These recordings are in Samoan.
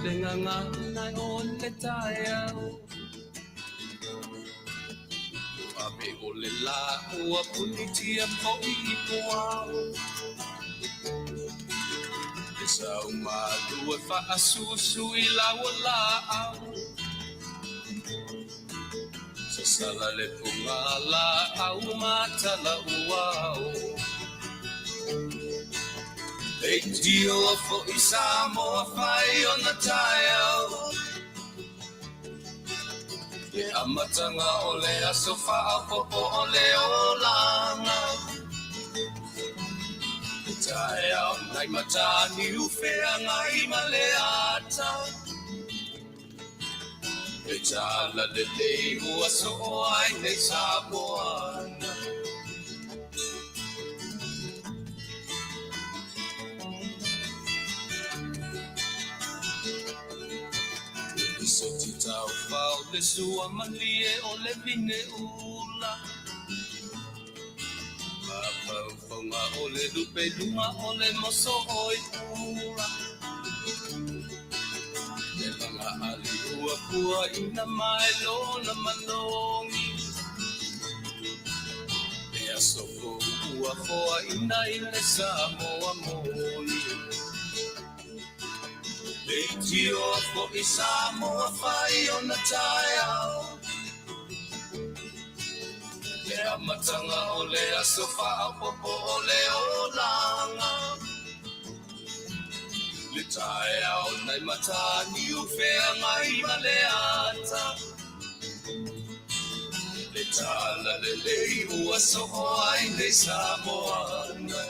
le gagana o le taeao. Ua ave o le lā ua punitia foi i puao. Le sau malu e faasusu i lau laau. Sasala le pugalaau ma tala uao. Leitioa foi Samoa fai ona taeao. Le amataga o le aso faaopoopo o le olaga. Le taeao nai Mataniu feagai ma le ata. Le talalelei ua soo ai nei Samoana. Le soti taufao le sua malie o le vine ula. Mafaufauga o le lupe luga o le moso oi ula. Le laga ali ua puaina mai lona manogi. Le aso fou ua foaina i le Samoa moni. Leitioa foi Samoa fai ona taeao. Le amataga o le aso faaopoopo o le olaga. Le taeao nai Mataniu feagai ma le ata. Le talalelei ua soo ai nei Samoana.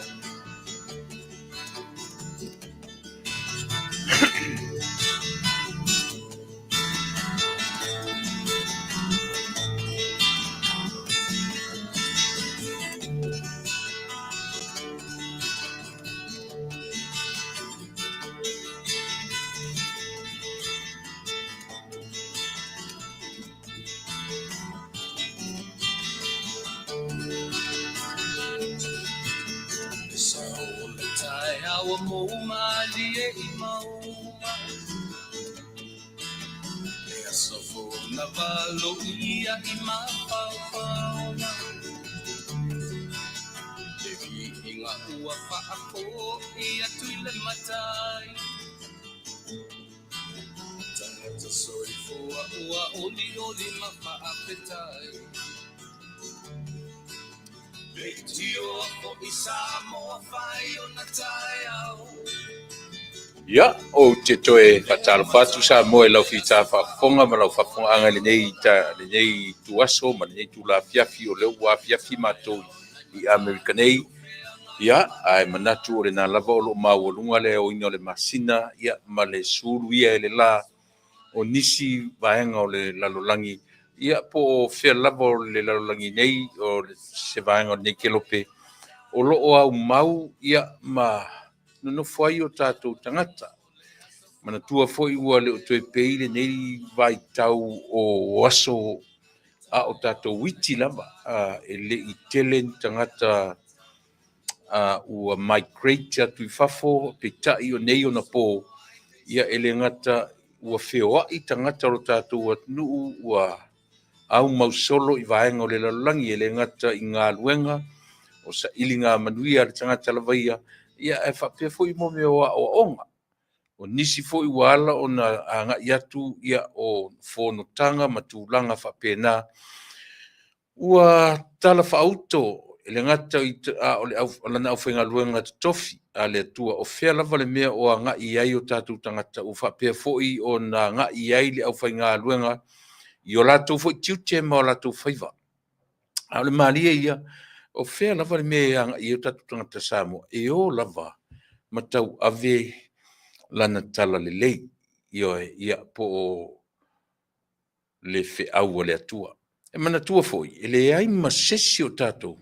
Le sao o le taeao ua mou malie i mauga. Le aso fou na valoia i mafaufauga. Le viiga ua faafoi atu i le Matai. Tagata soifua ua olioli ma faafetai. Leitioa foi Samoa fai ona taeao. Ia, ou te toe faatalofa atu Samoa i lau fita faafofoga ma lau faafofogaaga i lenei, ta, lenei ituaso ma lenei itula afiafi, o lea ua afiafi matou i Amerika nei. Ia, ae manatu o lena lava o lo o maualuga le aoina o le masina, ia, ma le sulu ia e le la o nisi vaega o le lalolagi, ia, po o fea lava o le lalolagi nei, o se vaega o lenei kelope, o lo o aumau, ia, ma nonofo ai o tatou tagata. Manatua foi ua le o toe pei lenei vaitau o aso a o tatou iti lava, e le i tele ni tagata ua migrate atu i fafo, peitai o nei ona po, ia e le gata ua feoai tagata o lo tatou atunuu ua aumau solo i vaega o le lalolagi, e le gata i galuega o sailiga manuia a le tagata lava ia, ia ae faapea foi mo mea o aoaoga. O nisi foi ua ala ona agai atu ia o fonotaga ma tulaga faapena ua tala faauto e le gata i a o le au, lana aufaigaluega totofi a le Atua, o fea lava le mea o agai ai o tatou tagata, ua faapea foi ona agai ai le aufaigaluega i o latou foi tiute ma o latou faiva. A o le malie ia, o fea lava le mea e agai ai o tatou tagata Samoa, e o lava ma tauave lana talalelei, ioe, ia po o le feau a le Atua. E manatua foi, e leai ma sesi o tatou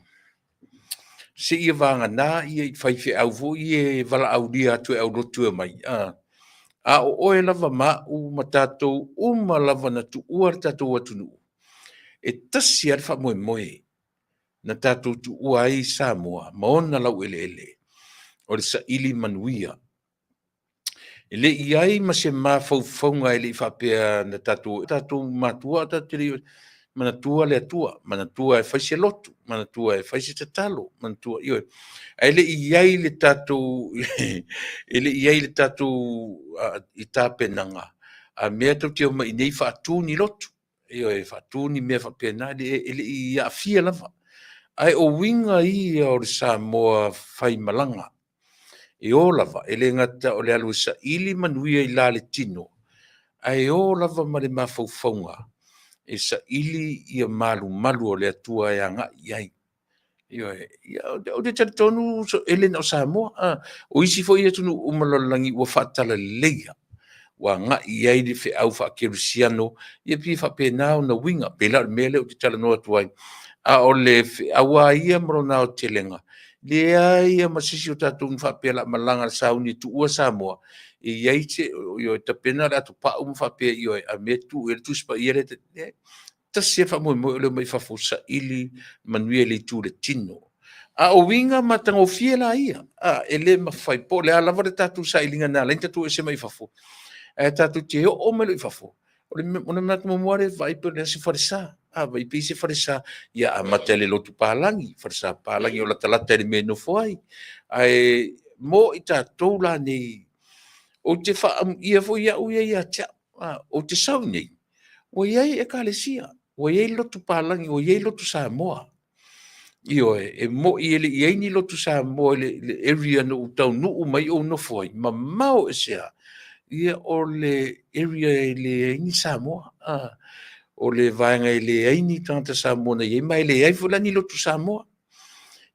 seia vagana ia i faifeau foi e valaaulia atu e aulotu e omai. A o oe lava ma au ma tatou uma lava na tuua le tatou atunuu, e tasi lava le faamoemoe na tatou tuua ai Samoa ma ona laueleele, o le saili manuia. E le i ai ma se mafaufauga e le i faapea na tatou, tatou matua tatou te le i manatua le Atua, manatua e fai se lotu, manatua e fai se tatalo, manatua, ioe. Ae le i i ai le tatou, e le i i ai le tatou i tapenaga a mea tatou te omai i inei faatu ni lotu, ioe, faatu ni mea faapena, e le i aafia lava. Ae o uiga ia o le Samoa faimalaga, e o lava, e le gata o le alu e saili manuia i la le tino, ae o lava ma le mafaufauga e saili ia malumalu o le Atua e agai i ai. Ioe, ou te talitonu e le na o Samoa, o isi foi atunuu uma o le lalolagi ua faatalaleia, ua agai i ai le feau faakerisiano, ia pei e faapena ona uiga. Pei la o le mea lea ou te talanoa atu ai, a o le feau lava ia ma lona aotelega, leai lava ma se isi o tatou na faapea o le a malaga i le sauni e tuua Samoa, e i ai se, ioe, tapena le atopau ma faapea, ioe, a mea e tuu i ai le Tusi Paia lea. E tasi lava le faamoemoe o le omai i fafo saili manuia i le itu o le tino. A o uiga matagofie la ia, e le mafai, po o le a lava le tatou sailiga na ala ai ona tatou o ese mai fafo, ae tatou te oo mai loa i fafo, o le manatu muamua lava lea, vaai po o le a se falesa, a, vaai pe i ai se falesa, ia amata i le lotu palagi, falesa palagi o latalata i le mea e nofo ai. Ae mo i tatou la nei, ou te faaamuia foi au ia ia te au, ou te sau i inei, ua i ai Ekalesia, ua i ai lotu palagi, ua i ai lotu Samoa. Ioe, e moni e le i i ai ni lotu Samoa i le area na ou taunuu mai ou nofo ai, mamao ese lava, ia o le area e leai ni Samoa. O le vaega e leai ni tagata Samoa na i ai, ma e leai foi la ni lotu Samoa.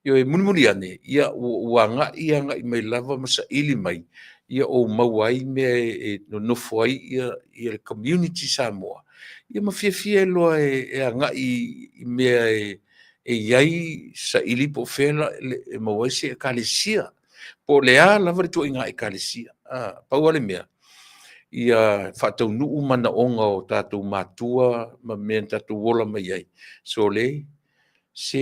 Ioe, mulimuli ane, ia ua agai agai mai lava ma saili mai, ia ou maua ai mea e nonofo ai ia le community Samoa, ia ma fiafia ai loa e agai i mea e i ai saili po o fea e maua ai se Ekalesia, po o le a lava le ituaiga Ekalesia. Pau lava le mea, ia faataunuu manaoga o tatou matua ma mea na tatou ola mai ai. Sole, se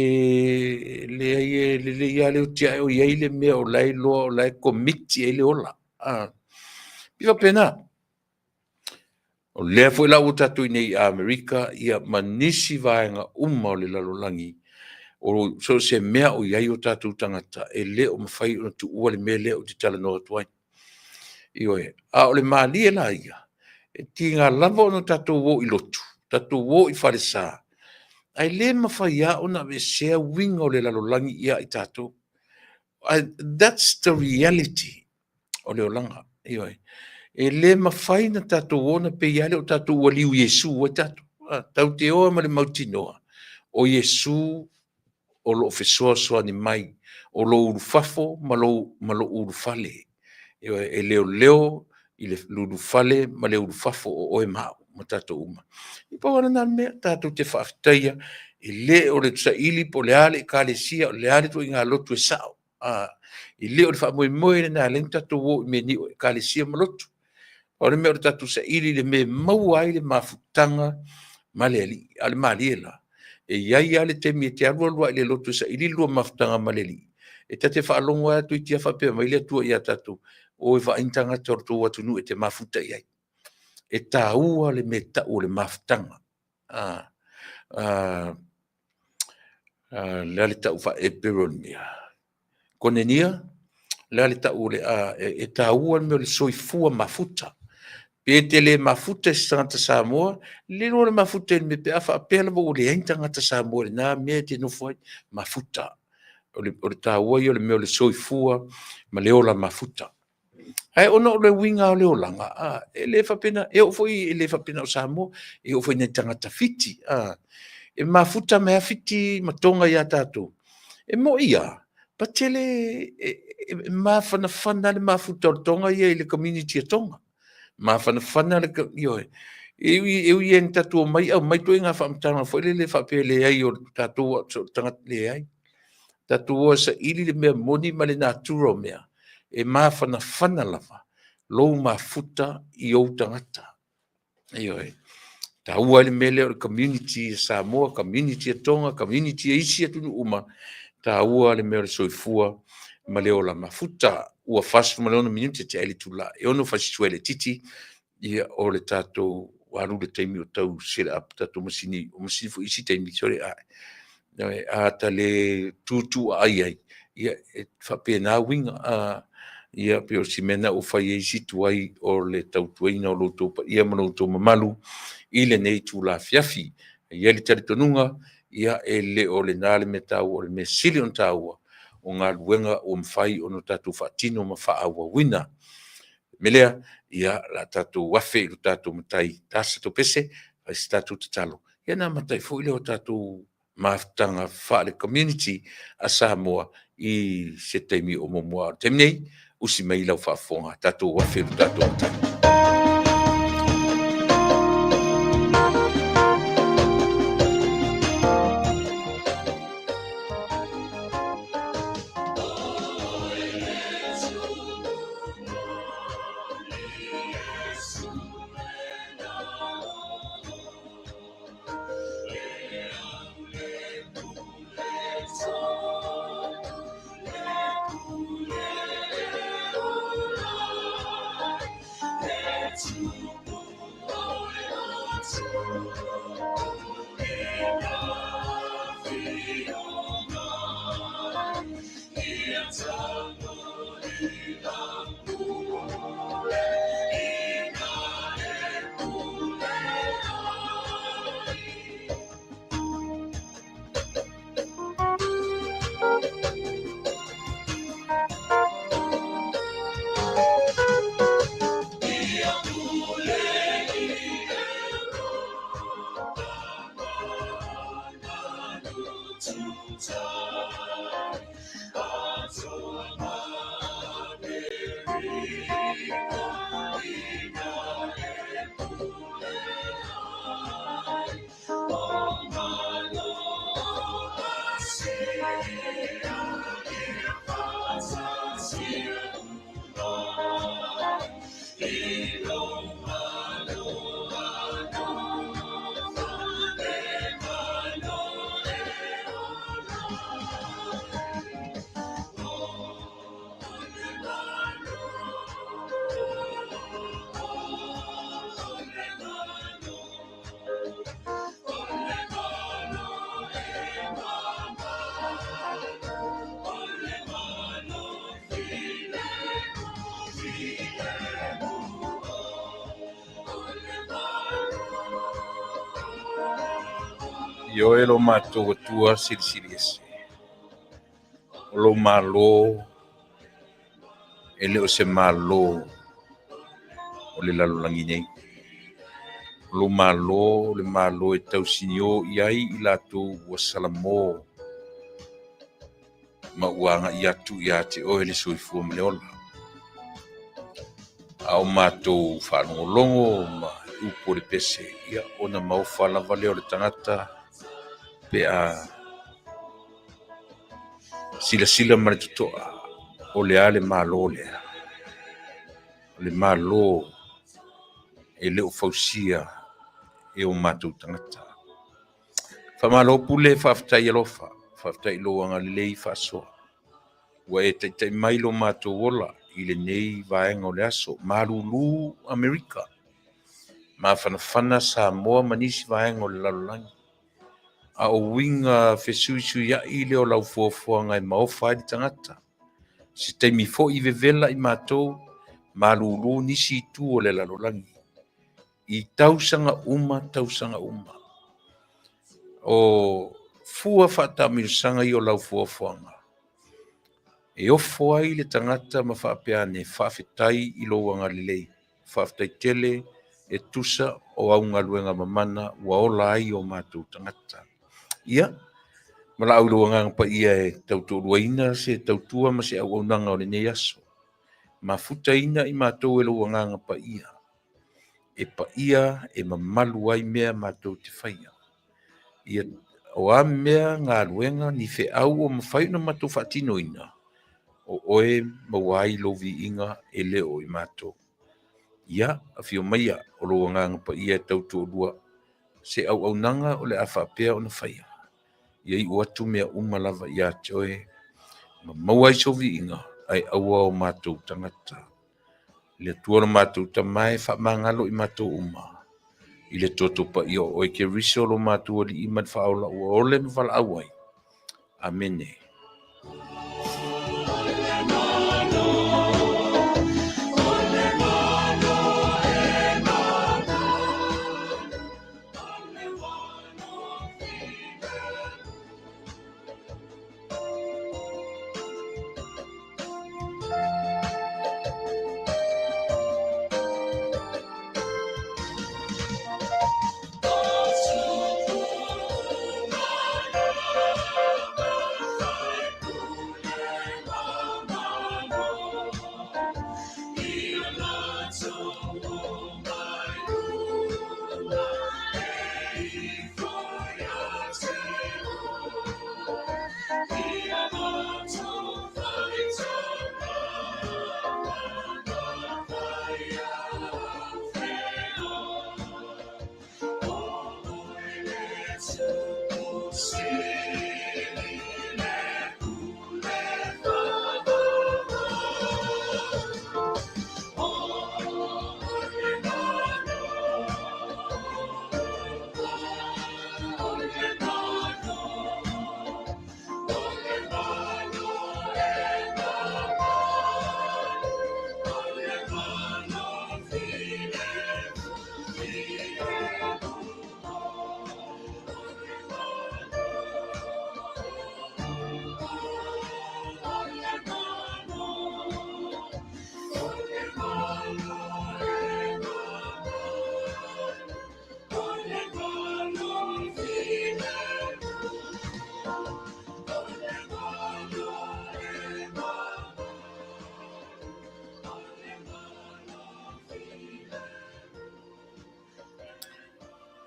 leai e lelei lava le oti ae o i ai le mea o la e iloa o la e commit i ai le ola. E faapena. O lea foi la ua tatou i inei i Amerika ia ma nisi vaega uma o le lalolagi, o so o se mea o i ai o tatou tagata, e le o mafai ona tuua le mea lea ou te talanoa atu ai. Ioe, a o le malie la ia, e tiga lava ona tatou o i lotu, tatou o i falesa, ae le mafai lava ona aveesea uiga o le lalolagi ia i tatou. That's the reality o le olaga. Ioe. E le mafai ona tatou o ona pei lava lea o tatou ua liu Iesu ai tatou. Tatou te o ma le mautinoa, o Iesu o lo o fesoasoani mai, o lou ulufafo ma lou ulufale. Ioe, e leoleo i le ulufale ma le ulufafo o oe ma au ma tatou uma. E pau lava lena o le mea, tatou te faafetaia, e le o le saili po o le a le ekalesia, o le a le ituaiga lotu e sao. E le o le faamoemoe lena e ala ai ona tatou o i mea nei o ekalesia ma lotu. O le mea o le tatou saili i le mea e maua ai le mafutaga ma le Alii. A o le malie la, e i ai lava le taimi e te alu alu lava i le lotu e saili le lua mafutaga ma le Alii, e ta te faalogo lava toeitiiti lava faapea mai le Atua ia tatou, o e vaai ni tagata o le tou atunuu e te mafuta i ai. E taua le mea e tau o le mafutaga. Le a le tau faa-Eperu o le mea? Konenia, le a le tau o le a, e taua le mea o le soifua mafuta. Pe te le mafuta i se tagata Samoa, lilo le mafuta i le mea pe a faapea lava ua leai ni tagata Samoa i lena mea e te nofo ai, mafuta. O le taua ia o le mea o le soifua ma le ola mafuta. Ae ona o le uiga o le olaga, e le faapena, e oo foi e le faapena o Samoa, e oo foi i nai tagata Fiti, e mafuta mai lava Fiti ma Toga ia tatou. E moni lava, patele e mafanafana le mafuta o le Toga ia i le community a Toga. Mafanafana le, ioe, e ui lava ina tatou omai aumai ituaiga faamatalaga foi lele faapea e leai o tatou o tagata, leai. Tatou o e saili le mea moni ma le natura o mea, e mafanafana lava lou mafuta i ou tagata. Ioe. E taua ai le mea lea o le community a Samoa, community a Toga, community a isi atunuu uma, taua le mea o le soifua ma le ola mafuta. Ua 46 minute tea ai le itula e 6, fai si suai laitiiti, ia o le tatou alu i le taimi o tau set up tatou masini, o masini foi isi taimi, sole a a ta le tutuaai ai, ia e faapena uiga. Ia pei o si mea lena ua fai ai si tuai o le tautuaina o lo outou paia ma lo outou mamalu i lenei itula afiafi. E i ai le talitonuga, ia e le o lena le mea taua, o le mea sili ona taua, o galuega ua mafai ona tatou faatino ma faaauauina. O le mea lea, ia o le a tatou afe i lo tatou Matai, ta se tatou pese, fai se tatou tatalo, ia ona amata ai foi lea o tatou mafutaga faale-community a Samoa i se taimi o muamua. A o le taimi nei, usi mai lau faafofoga, tatou afe i lo tatou Matai. Ioe lo matou Atua Silisili Ese, o lou Malo e le o se Malo o le lalolagi nei. O lou Malo o le Malo e tausinio i ai i latou ua salamo ma ua agai atu ia te oe le soifua ma le ola. A o matou faalogologo ma upu o le pese, ia ona maofa lava lea o le tagata pe a silasila ma le totoa o le a le Malo lea. O le Malo e le o fausia e o matou tagata. Faamalo pule, faafetai alofa, faafetai i lou agalelei faasoa. Ua e taitai mai lo matou ola i lenei vaega o le aso. Malulu Amerika, mafanafana Samoa ma nisi vaega o le lalolagi. A o uiga fesuisuiai lea o lau fuafuaga e maofa ai le tagata. Se taimi foi vevela i matou, malulu nisi itu o le lalolagi. I tausaga uma, tausaga uma. O fua faataamilosaga ia o lau fuafuaga. E ofo ai le tagata ma faapea ane, faafetai i lou agalelei, faafetai tele e tusa o au galuega mamana ua ola ai o matou tagata. Ia, valaau i lou Agaga Paia e tautoaluaina se tautua ma se auaunaga o lenei aso. Mafutaina i matou e lou Agaga Paia, e paia e mamalu ai mea matou te faia. Ia, o a mea galuega ni feau ua mafai ona matou faatinoina, o oe maua ai lou viiga e le o i matou. Ia, afio maia o lou Agaga Paia e tautoalua se auaunaga o le a faapea ona faia. Ia iu atu mea uma lava ia te oe. Ma maua ai sou viiga, ae aua o matou tagata. Le Atua lo matou Tama e faamagalo i matou uma, i le toto paia o oe Keriso lo matou Alii ma le Faaola ua ole ma valaau ai. Amene.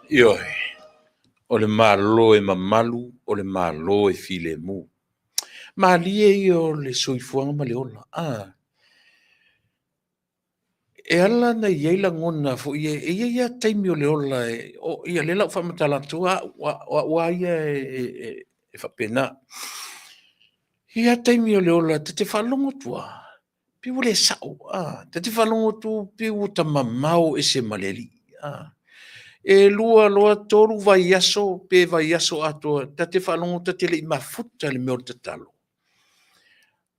Ioe, o le Malo e mamalu, o le Malo e filemu. Malie ia o le soifuaga ma le ola. Ah. E ala ona i ai lagona foi e i ai lava taimi o le ola e, o, ia lea la ua faamatala atu au, o au lava ia e faapena. E i ai lava taimi o le ola ta te faalogo atu lava, pei ua le sao, a, ta te faalogo atu pei ua ta mamao ese ma le Alii, a. E lua loa tolu vaiaso pe vaiaso atoa ta te faalogo ta te le i mafuta i le mea o le tatalo.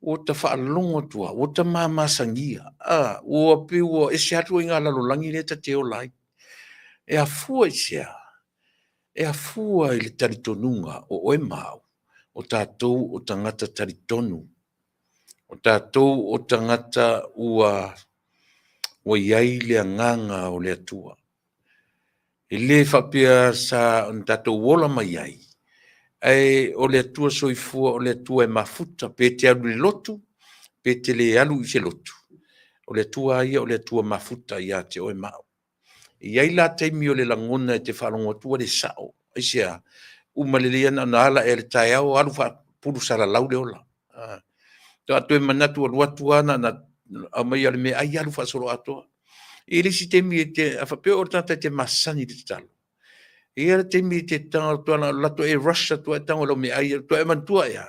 Ua ta faalogo atu lava, ua ta mamasagia, a, ua pei ua ese lava le ituaiga lalolagi lea ta te ola ai. E afua i se a? E afua i le talitonuga o oe ma au, o tatou o tagata talitonu, o tatou o tagata ua i ai le agaga o le Atua. E le faapea sa ona tatou ola mai ai, ae o le Atua soifua, o le Atua e mafuta, pe te alu i le lotu, pe te le alu i se lotu, o le Atua lava ia o le Atua mafuta ia te oe ma au. E i ai la taimi o le lagona e te faalogo atu ua le sao. Aisea? Uma lelei lava na ona ala ea i le taeao alu faapulu salalau le ola. Faatoa toe manatu alu atu lava na ona aumai lava o le meaai alu faasoloatoa. E i ai le isi taimi e te, a faapea o le tagata e te masani i le tatalo, e i ai lava le taimi e te tago atu lava na ona alu atu e rush atu lava e tago i lau meaai, faatoa e manatua e a,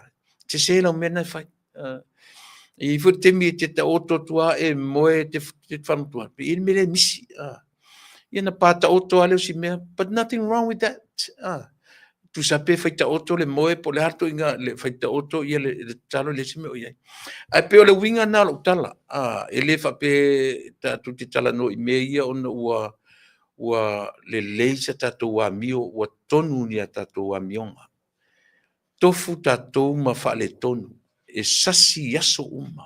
sese lau mea lena e fai. E i ai foi le taimi e te taoto atu lava e moe e te faalogo atu, e i ai le mea lea e misi. Ia ona pa taoto lava lea o si mea, but nothing wrong with that. Tusa pe fai taoto le moe po o le a le ituaiga le fai taoto ia le tatalo e leai se mea o i ai. Ae pei o le uiga lena o lau tala, e le faapea tatou te talanoa i mea ia ona ua lelei sa tatou amio, ua tonu ni a tatou amioga. Tofu tatou ma faaletonu, e sasi i aso uma.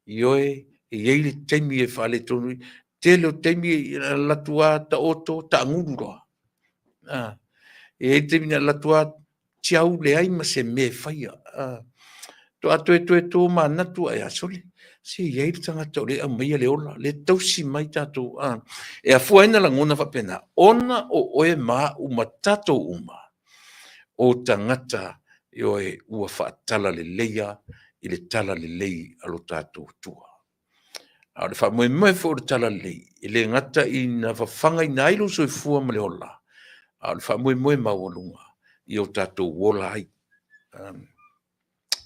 Ioe, e i ai le taimi e faaletonu ai. Tele o taimi e alu atu lava taoto taagulu loa. E i ai le taimi na alu atu lava tiau leai ma se mea e faia. Faatoa toe tomanatu lava, sole, se e i ai le tagata o lea e aumaia le ola, lea e tausi mai tatou. E afua ai ona lagona faapena, ona o oe ma au ma tatou uma, o tagata ioe, ua faatalaleleia i le talalelei a lo tatou Atua. A o le faamoemoe foi o le talalelei, e le gata ina fafagaina ai lou soifua ma le ola, a o le faamoemoe maualuga ia o tatou ola ai.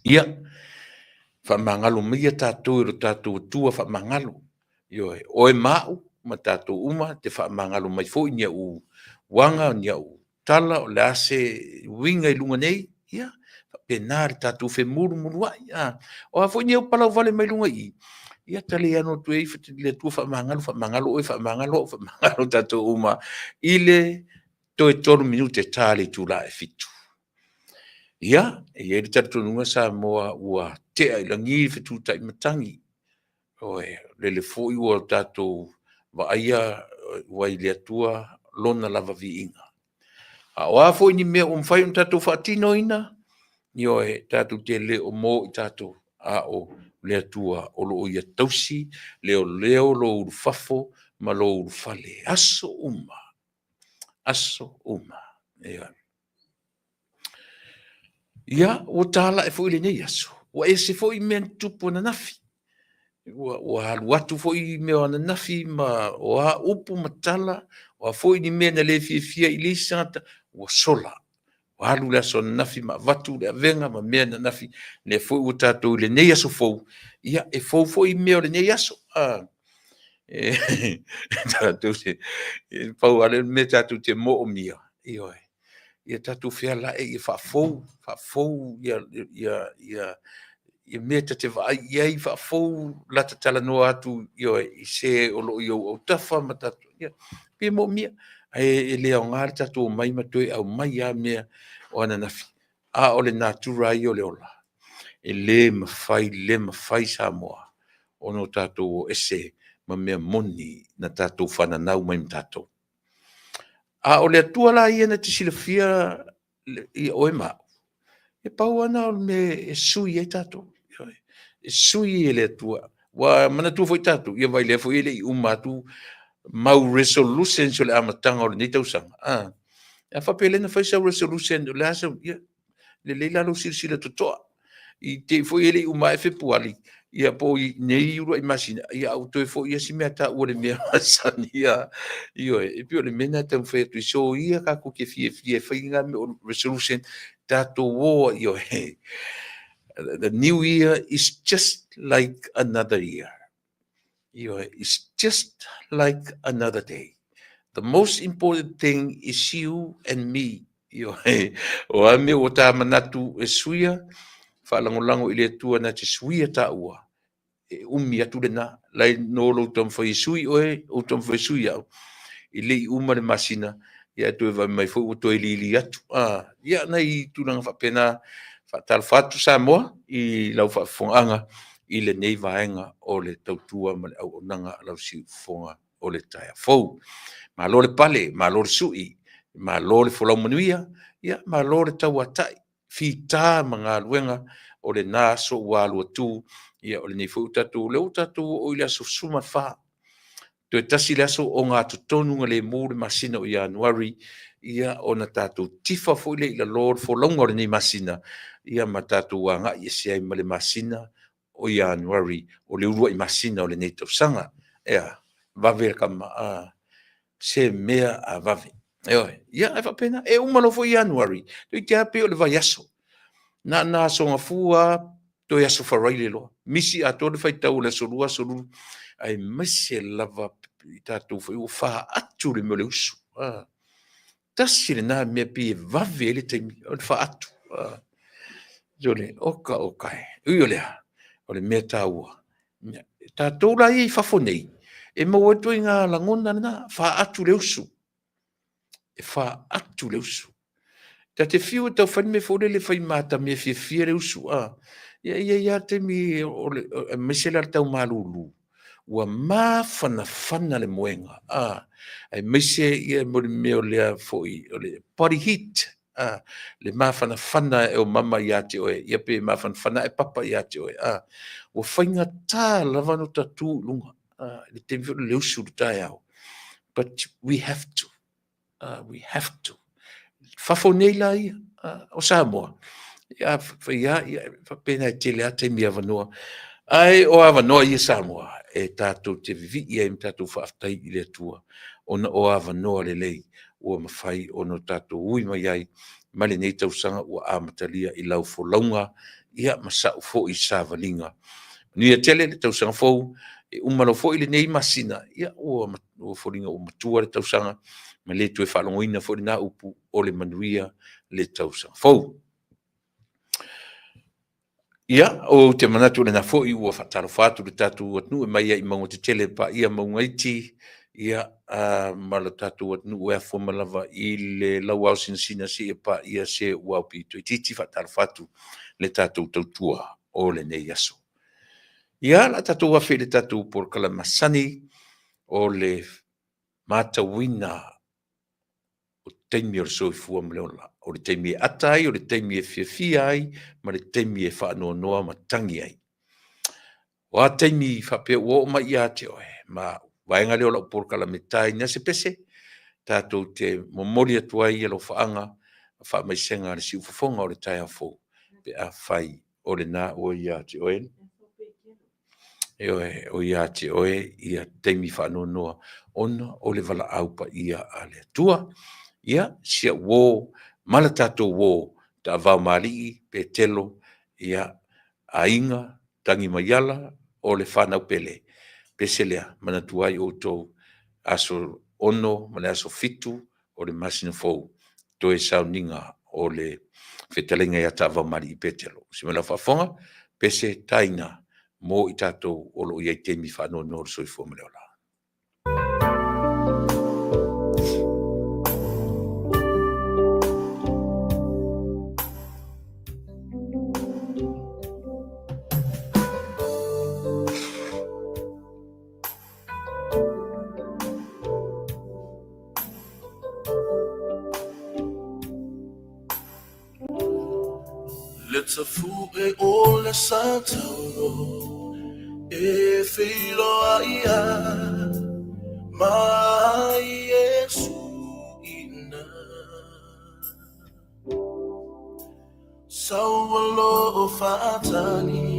Ia, faamagalo maia tatou e lo tatou Atua faamagalo. Ioe, oe ma au ma tatou uma te faamagalo mai foi ni au uaga, ni au tala, o le a se uiga i luga nei, ia, faapena le tatou femulumuluai. A, o a foi ni au palauvale mai luga i i, ia ta le ano atu ai le Atua faamagalo, faamagalo oe, faamagalo au, faamagalo tatou uma i le toe 3 minute ta le itula e 7. Ia, e i ai le talitonuga Samoa ua tea i lagi le fetutai matagi. Ioe, lele foi ua tatou vaaia ua i le Atua lona lava viiga. A o a foi ni mea ua mafai ona tatou faatinoina, ioe, tatou te le o mo i tatou, a o le Atua o lo o Ia tausi leoleo lou ulufafo ma lou ulufale, aso uma, aso uma. Ioe. Ia, ua tala'e foi lenei aso, ua ese foi mea na tutupu ananafi. Ua alu atu foi mea o ananafi ma o a upu ma tala, o a foi ni mea na le fiafia i le isi tagata, ua sola. Ua alu le aso ananafi ma avatu le avega ma mea ananafi, lea foi ua tatou i lenei aso fou, ia e fou foi mea o lenei aso. Tatou te, pau lava lea o le mea tatou te moomia, ioe, ia tatou fealai ia faafou, faafou ia mea ta te vaai i ai, faafou lata talanoa atu, ioe, i se o lo o i ou autafa ma tatou, ia, pe moomia. Ae e le aoga le tatou omai ma toe aumai lava mea o ananafi, a o le natura lava ia o le ola, e le mafai, le mafai Samoa ona o tatou o ese ma mea moni na tatou fananau mai ma tatou. A o le Atua la ia na te silafia ia oe ma au, e pau lava lena o le mea e sui ai tatou, e sui e le Atua. Ua manatua foi tatou, ia vaai o lea foi e le i uma atu mau resolutions o le amataga o lenei tausaga, a faapea o lea na fai sau resolution o le a sau, ia, lelei la lou silasila totoa, i te i foi e le i uma ae Fepuari, ia po o nei uluai masina, ia a ua toe foi lava si mea taua i le mea masani lava. Ioe, e pei o le mea lena e taumafai atu ai, soia tatou te fiafia e fai na mea o resolution, tatou o, ioe. The new year is just like another year. Ioe, it's just like another day. The most important thing is you and me. Ioe, o a mea ua ta manatu e suia, faalagolago i le Atua na te suia taua, e umi atu lena, lai no lou taumafai e sui oe, ou taumafai e sui au, e le i uma le masina, ia ae toe vaai mai foi ua toe lili atu. Ia, nai tulaga faapena, faatalofa atu Samoa i lau faafofogaaga i lenei vaega o le tautua ma le auaunaga a lau siufofoga o le taeao fou. Malo le pale, malo le sui, malo le folau manuia, ia malo le tauatai, fita ma galuega o lena aso ua alu atu, ia o lenei foi ua tatou, o lea ua tatou oo i le aso 14, toe tasi le aso ogatotonu lemu le masina o Ianuari, ia ona tatou tifa foi lea i lalo o le folauga o lenei masina, ia ma tatou agai ese ai ma le masina o Ianuari, o le uluai masina o lenei tausaga. Ea, vave le kama, a, se mea a vave. Ioe, ia ae faapena, e uma loa foi Ianuari, toeitiiti lava pei o le vaiaso. Na ona aso Gafua lava, toe aso Faraile loa. Misi atoa le faitau o le aso Lua, aso Lulu, aemaise lava i tatou foi ua faatu le mea o le usu. Tasi lena mea pei e vave ai le taimi, o le faatu. Oka oka e. Ui o lea, o le mea taua, tatou la ia i fafo nei, e maua ai le ituaiga lagona lena, faatu le usu, e faatu le usu. Ta te fiu e tau fai le mea foi lele e fai matamea fiafia le usu, a, ia e i ai lava le taimi, aemaise la le tau malulu, ua mafanafana le moega, a, aemaise ia mo le mea o lea foi o le body heat, a, le mafanafana e o mama ia te oe, ia pe mafanafana ae papa ia te oe, a, ua faigata lava ona ta tu i luga, a, i le taimi foi o le usu i le taeao, but we have to, we have to. Fafo nei la ia, o Samoa, ia fai lava, ia faapena e tele lava taimi avanoa. Ae o avanoa ia Samoa e tatou te vivii ai ma tatou faafetai i le Atua, ona o avanoa lelei ua mafai ona tatou ui mai ai ma lenei tausaga ua amatalia i lau folauga, ia ma sa'u foi savaliga. Manuia tele le tausaga fou, e uma loa foi lenei masina, ia ua foliga ua matua le tausaga, ma le toe faalogoina foi lena upu o le manuia le tausaga fou. Ia, ou te manatu o lena foi ua faatalofa atu le tatou atunuu e mai ai i mauga tetele paia mauga iti, ia, ma le tatou atunuu e afua mai lava i le lauao sinasina seia paia se ua aupito itiiti. Faatalofa atu le tatou tautua o lenei aso. Ia, o le a tatou afe i le tatou polokalame masani o le matauina o taimi o le soifua ma le ola, o le taimi e ata ai, o le taimi e fiafia ai, ma le taimi e faanoanoa ma tagi ai. O a taimi faapea ua oo mai ia te oe, ma vaega lea o lau polokalame taina se pese, tatou te momoli atu ai alofaaga ma faamaisega a le siufofoga o le taeao fou, pe afai o lena ua ia te oe, ioe, o ia te oe ia taimi faanoanoa ona o le valaau paia a le Atua. Ia, si au uo ma le tatou uo, Taavao ma Alii, Petelo, ia, aiga, Tagimaiala, o le fanau pele, pese lea, manatua ai outou, aso 6 ma le aso 7 o le masina fou, toe sauniga o le fetalaiga ia Taavaomalii Petelo. Se mai lau faafofoga, pese taina mo i tatou o lo o i ai taimi faanoanoa o le soifua ma le ola. Le tafu'e o le satauro e feiloai ai ma Iesu i ina. Saualo o faatali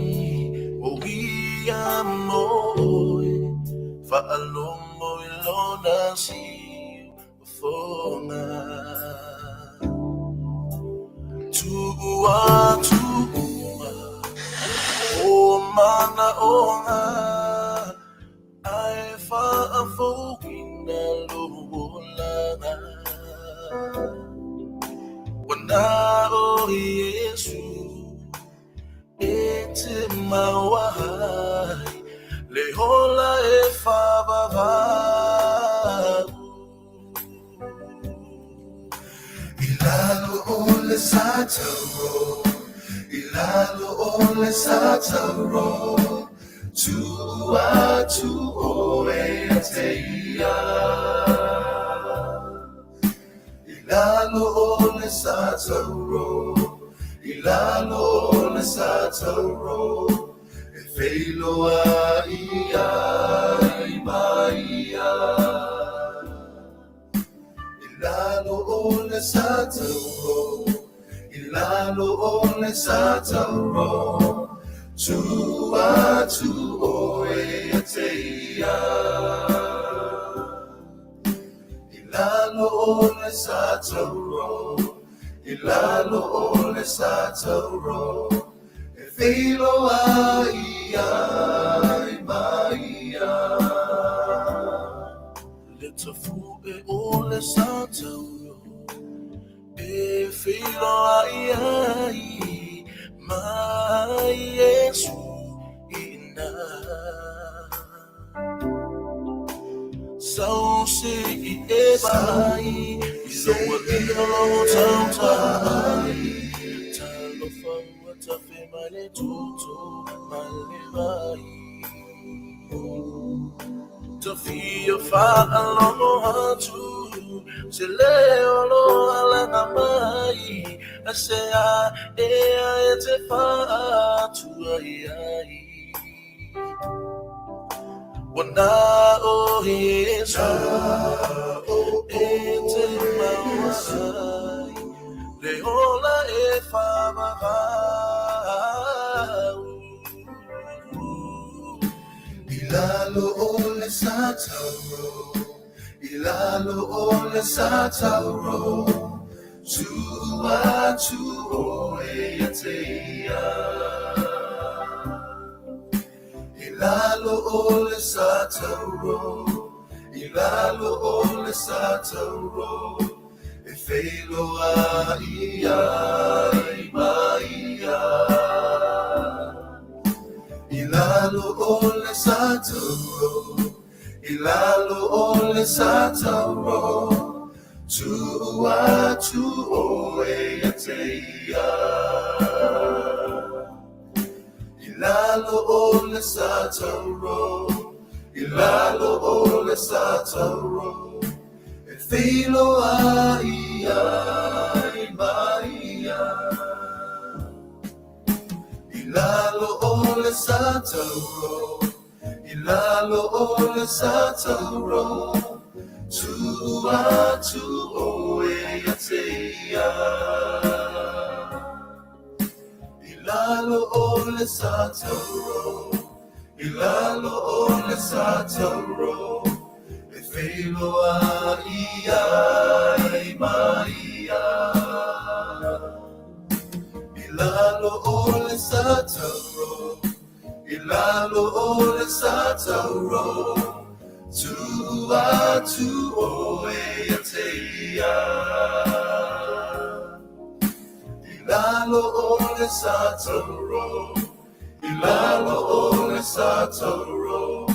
o ia mo oe, faalogo i lona siufofoga. Tu'u atu uma o manaoga ae faafouina lou olaga. Ua na o Iesu e te maua ai le ola e faavavau. I lalo o le satauro, i lalo o le satauro, tuu atu oe ia te ia. I lalo o le satauro, i lalo o le satauro, e feiloai ai ma ia. I lalo o le satauro, i lalo o le satauro, tuu atu oe ia te ia. I lalo o le satauro, i lalo o le satauro, e feiloai ai ma ia. Le tafu'e o le satauro e feiloai ai ma Iesu i ina. Sau se i e vai, i loa ia lou tautai. Talofa ua tafe mai le toto ma le vai. Tafia faalogo atu se leo o lo alaga mai. Aisea ea e te faatuai ai. Ua na o Iesu e te maua ai le ola e faavavau. I lalo o le satauro, i lalo o le satauro, tuu atu oe ia te ia. I lalo o le sa tauro, i lalo o le sa tauro, e feiloai ai ma ia. I lalo o le sa tauro, I lalo o le sa tauro, tuu atu oe ia te ia. I lalo o le sa tauro, i lalo o le sa tauro, e feiloai ai ma ia. I lalo o le sa tauro, I lalo o le sa tauro, tuu atu oe ia te ia. I lalo o le sa tauro, i lalo o le sa tauro, e feiloai ai ma ia. I lalo o le sa tauro, I lalo o le sa tauro, tuu atu oe ia te ia. I lalo o le sa tauro, i lalo o le sa tauro,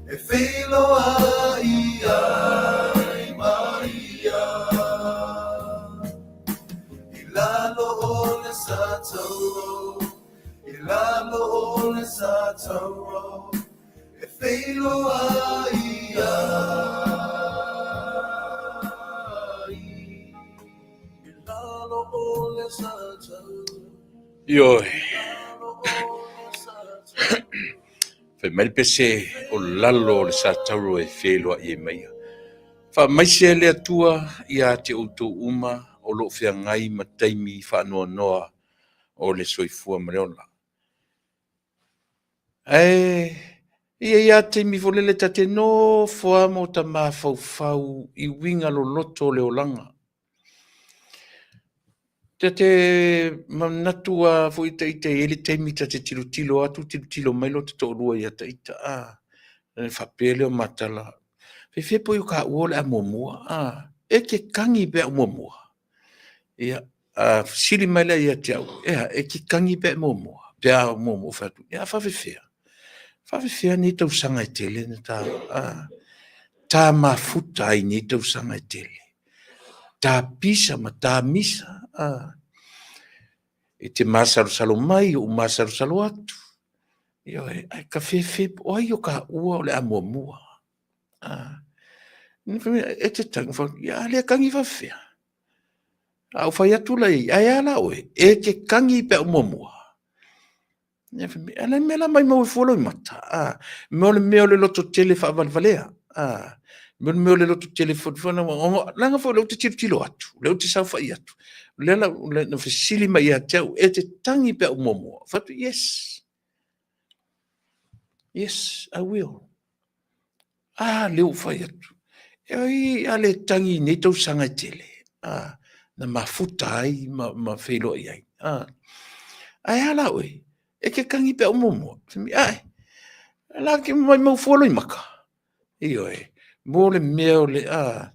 e feiloai ai ma ia. I lalo o le sa tauro, I lalo o le sa tauro, e feiloai ai. I lalo o le sa tauro. Ioe. Fai mai le pese o lalo o le sa tauro e feiloai ai ma ia. Faamaise le Atua ia te outou uma o lo o feagai ma taimi faanoanoa o le soifua ma le ola. Ae e i ai lava taimi foi lele ta te nofo lava ma ota mafaufau i uiga loloto o le olaga. Ta te manatu lava foi ta ita e i ai le taimi ta te tilotilo atu tilotilo mai lota toalua ia ta ita, a, ona faapea lea o matala, Fefe po o taua o le a muamua, a, e te tagi pe a ou muamua. Ia, a fesili mai lea ia te au, ea, e te tagi pe a e muamua, pe a ou muamua, ou fai atu, ia a faapefea? Faapefea nei tausaga e tele na ta, a, ta mafuta ai nei tausaga e tele. Ta pisa ma ta misa, a, e te masalosalo mai, ou masalosalo atu. Ioe, ae ka fefe, o ai o taua o le a muamua? A, e te tagi, ia a le tagi faapefea? A ou fai atu la i ai, ae a la oe, e te tagi pe a ou muamua. Ia fai mai, a le mea la maimau ai fua lou mata. A, mo le mea o le lototele faavalevalea. A, mo le mea o le lototele leaga foi o lea ou te tilotilo atu, o lea ou te saofai atu. O lea la na fesili mai ia te au, e te tagi pe a ou muamua. Ou fai atu, yes. Yes, I will. A, lea ua fai atu. E ai a le tagi i nei tausaga e tele, a, na mafuta ai ma, ma feiloai ai. A, ae a la oe, e te tagi pe a ou muamua. Fai mai, ae, la ke maimau fua lou maka. Ioe, mo le mea o le, a,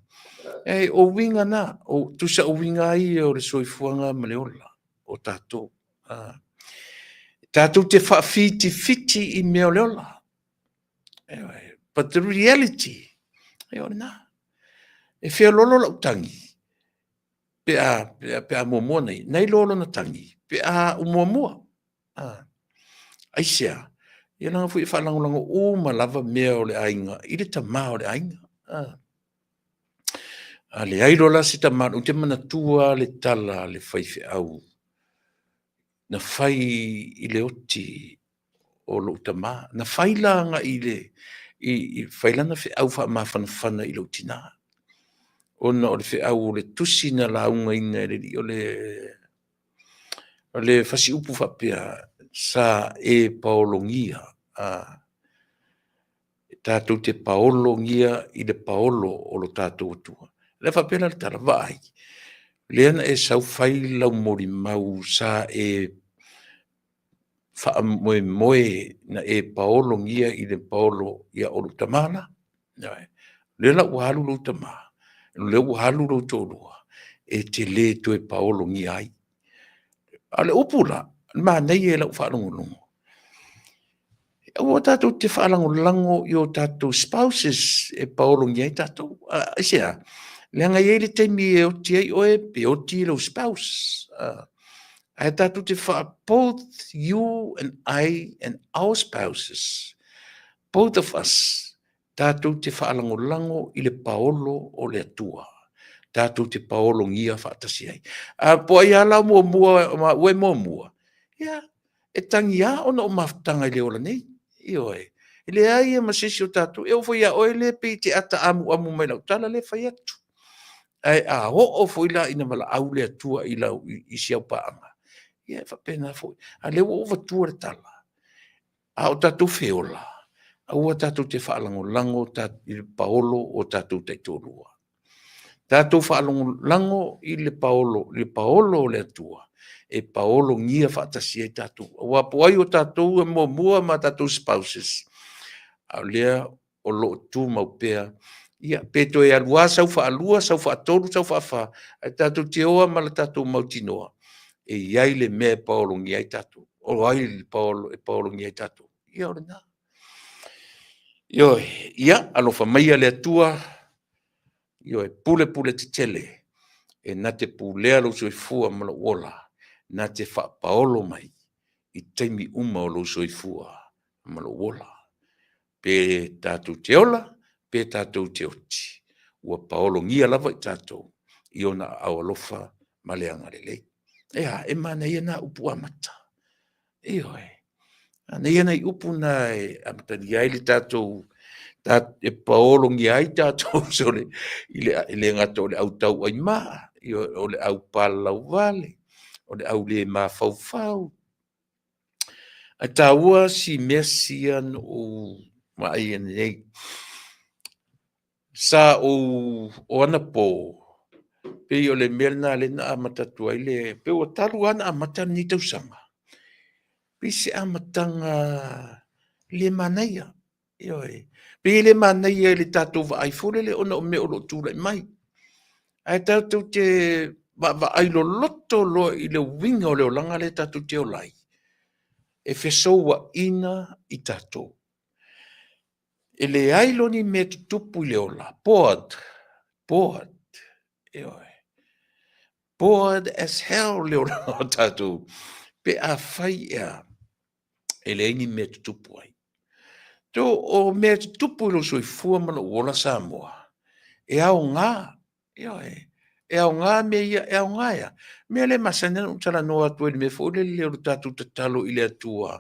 e, o uiga na, o, tusa o uiga ai ia o le soifuaga ma le ola o tatou. A, tatou te faawhitifiti i mea o le ola. But the reality, e o lena. E feololo lau tangi, pe a, pe a, pe a muamua nei, nei loa lona tangi, pe a u muamua. Ah. Aisea, ia leaga foi e faalagolago uma lava mea o le aiga i le tama o le aiga. Ah. A leai loa la se tama, ou te manatua le tala a le faifeau na fai i le oti o lou tama. Na fai la agai i le, i, fai lana feau faamafanafana i lou tina. Ona o le feau o le tusi na laugaina e le alii, o le, o le fasiupu faapea, sa e paologia, a, tatou te paologia i le paolo o lo tatou Atua. O le a faapea la le tala, vaai. Lea na e sau fai lau molimau sa e faamoemoe na e paologia i le paolo ia o lou tama la. Ioe. O lea la ua alu lou tama, o lea ua alu lou toalua, e te le toe paologia ai. A o le upu la, manaia i lau faalogologo, aua tatou te faalagolago i o tatou spouses e paologia ai tatou. Aisea? Leaga e i ai le taimi e oti ai oe pe oti lou spouse. Ae tatou te both you and I and our spouses, both of us, tatou te faalagolago i le paolo o le Atua. Tatou te paologia faatasi ai. A po ai lava la muamua, ma ue muamua, ia, e tagiā ona o mafutaga i le ola nei. Ioe. E leai ma se isi o tatou, e oo foi ia oe lea pei e te ata amuamu mai i lau tala lea e fai atu. Ae a oo foi la ina valaau le Atua i lau i si au paaga, ia e faapena foi. A o lea ua ou avatua le tala, a o tatou feola, aua tatou te faalagolago i le paolo o tatou taitoalua. Tatou faalagolago i le paolo, le paolo o le Atua, e paologia faatasi ai tatou. Aua po o ai o tatou e muamua ma tatou spouses, a o lea o lo o tumau pea, ia, pe toe alu lava sau faalua, sau faatolu, sau faafa, ae tatou te o lava ma le tatou mautinoa, e i ai le mea e paologia ai tatou. O ai e paologia ai tatou? Ia o lena. Ioe, ia alofa maia le Atua, ioe, pulepule tetele, e na te pulea lou soifua ma lou ola, na te faapaolo mai i taimi uma o lou soifua ma lou ola. Pe tatou te ola, pe tatou te oti, ua paologia lava i tatou i ona aao alofa ma le agalelei. E a, e manaia na upu amata. Ioe, manaia nai upu na e amatalia ai le tatou, e paologia ai tatou sole, i le gata o le au tauaimaa, o le au palalauvale, o le au le mafaufau. Ae taua si mea sia na ou vaai nei. Sa ou, o anapo, pei o le mea lena lea na amata atu ai le, pei ua talu lava ona amata lenei tausaga, pei se amataga le manaia. Ioe. Pei e le manaia i le tatou vaai foi lele ona o mea o lo o tulai mai. Ae tatou te vaavaai loloto loa i le uiga o le olaga lea tatou te ola ai, e fesouaina i tatou. E leai loa ni mea tutupu i le ola, bored, bored, ioe. Bored as hell le olaga o tatou, pe afai ea e leai ni mea tutupu ai. To o mea tutupu i lou soifua ma lou ola Samoa, e aoga, ioe, e aoga mea ia, e aoga ea. Mea lea e masani ona ou talanoa atu ai i le mea foi lele o le tatou tatalo i le Atua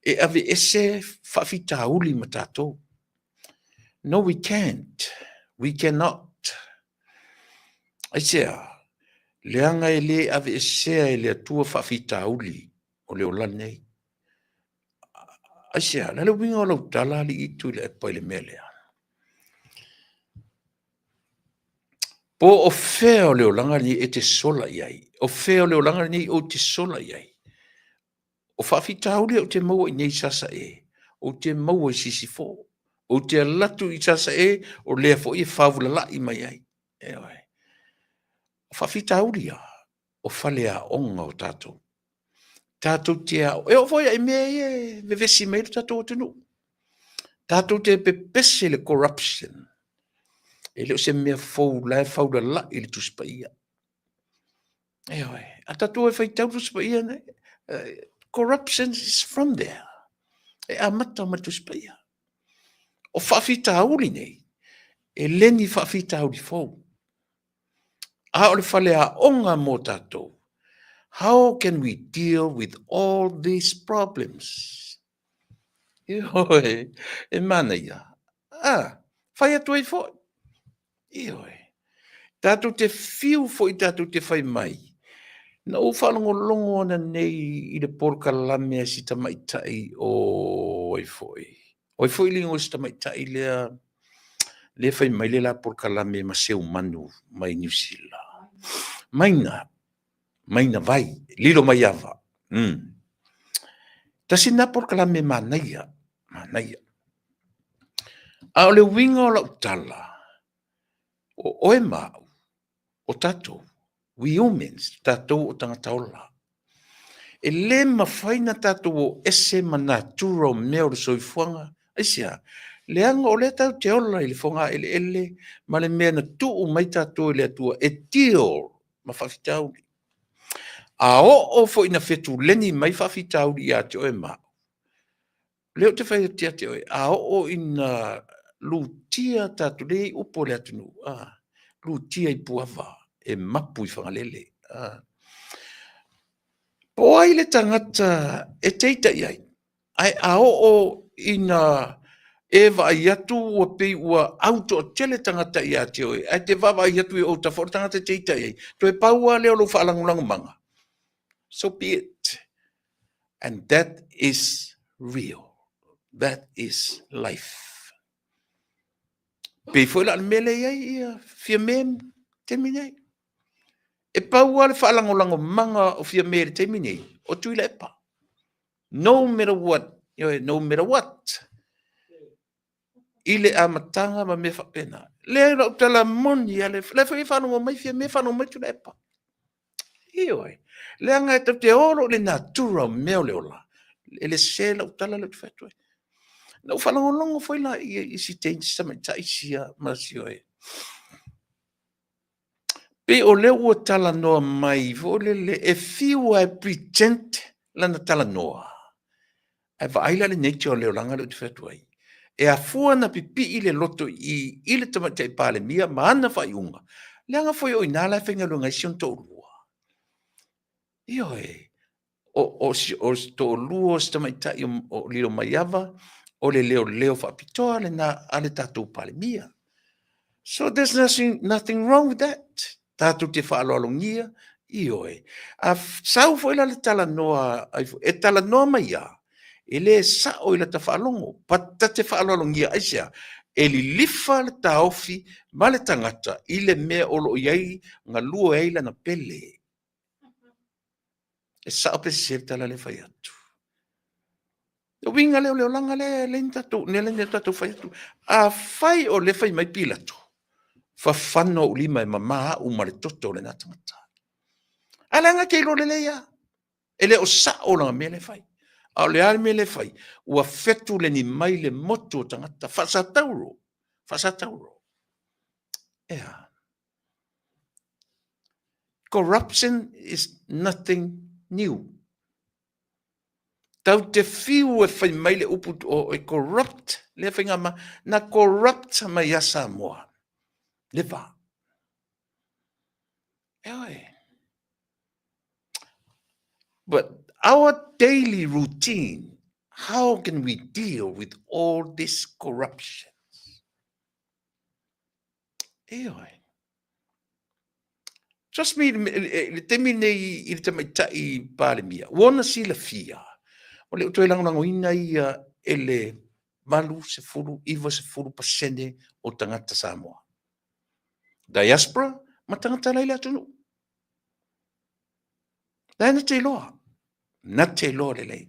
e aveese faafitauli ma tatou. No, we can't. We cannot. Aisea? Leaga e le aveesea e le Atua faafitauli o le ola lenei. Aisea? Le a le uiga o lau tala alii Tuilaepa i le mea lea? Po o fea o le olaga lenei e te sola i ai? O fea o le olaga lenei ou te sola i ai? O faafitauli ou te maua i nei i Sasae, ou te maua i Sisifo. Ou te alu atu i Sasae, o lea foi e faulalai mai ai. Ioe. O faafitauli ia, o faleaoga o tatou. Tatou te ao, e oo foi i mea ia e vevesi mai ai lo tatou atunuu. Tatou te pepese le corruption. E le o se mea fou la e faulalai le Tusi Paia. Ioe, a tatou e faitau Tusi Paia nei, corruption is from there. E amata mai le Tusi Paia. O faafitauli nei, e le ni faafitauli fou. A o le faleaoga mo tatou, how can we deal with all these problems? Ioe, e manaia. Ah, fai atu ai foi. Ioe. Tatou te fiu foi tatou te fai mai. Na ou faalogologo ananei i le polokalame a si tamaitai o ai foi. O ai foi le igoa o si tamaitai lea lea fai mai le la polokalame ma Seumanu mai Niu Sila. Maina, maina vai, lilo mai ava. Tasi lena polokalame manaia, manaia. A o le uiga o lau tala, o oe ma au, o tatou, we humans, tatou o tagata ola. E le mafai na tatou o ese ma natura o mea o le soifuaga. Aisea? Leaga o lea tatou te ola i le fogaeleele ma le mea na tuu mai tatou e le Atua e deal ma faafitauli. A oo foi ina fetuleni mai faafitauli ia te oe ma au, lea ou te fai atu ia te oe, a oo ina lutia tatou, lea e i ai upu a le atunuu, a, lutia i Puava, e mapu i Fagalele. A. Po o ai le tagata e te ita i ai, ae a oo ina e vaai atu ua pei ua au toatele tagata ia te oe, ae te vaavaai atu i ou autafa o le tagata e te ita i ai, toe pau lava lea o lou faalagolagomaga. So be it. And that is real. That is life. Pei foi la o le mea lea i ai ia Fiame i le taimi nei. E pau lava le faalagolagomaga o Fiame i le taimi nei, o Tuilaepa. No matter what, no matter what, i le amataga ma mea faapena. Leai, lau tala moni lava, o la foi e faalogo mai Fiame, faalogo mai Tuilaepa. Ioe, leaga e tatou te o loa i le natura o mea o le ola, e le sese lau tala lea ou te fai atu ai. Na ou faalogologo foi la i si tamaitai sia ma si oe. Pei o lea ua talanoa mai foi lele e fiu lava e pretend lana talanoa, ae vaai la i le nature o le olaga lea ou te fai atu ai. E afua ona pipii le loto i i i le Tamaitai Palemia ma ana faaiuga, leaga foi o i ina la e faigaluega ai si ona toalua. Ioe, o si toalua o si tamaitai o Lilomaiava, o le leoleo faapitoa lena a le tatou Palemia. So there's nothing, nothing wrong with that. Tatou te faaaloalogia, ioe. A sau foi la le talanoa, e talanoa mai lava, e le sao i lata faalogo, but ta te faaaloalogia, aisea? E lilifa le taofi ma le tagata i le mea o lo o i ai, galue ai lana pele. E sao pe sese le tala lea e fai atu. Le uiga lea o le olaga lea e leai tatou, lea lea tatou fai atu. Afai o lea fai mai Pilato, fafano ou lima e mama au ma le toto o lena tagata. A leaga te iloa lelei lava. E le o sao lana mea lea e fai. A o le a le mea lea e fai? Ua fetuleni mai le motu o tagata. Faasatauro. Faasatauro. Ea. Corruption is nothing new. Tau te fiu e fai mai le upu o e corrupt lea faiga ma na corrupt mai ia Samoa. Le va. E oe. But our daily routine, how can we deal with all this corruption? Ioe. Trust me, i le taimi nei i le tamaitai Palemia, ua ona silafia, o le toe lagolagoina ia e le 80, 90% o tagata Samoa. Diaspora ma tagata la i le atunuu. La e na te iloa. Na te iloa lelei.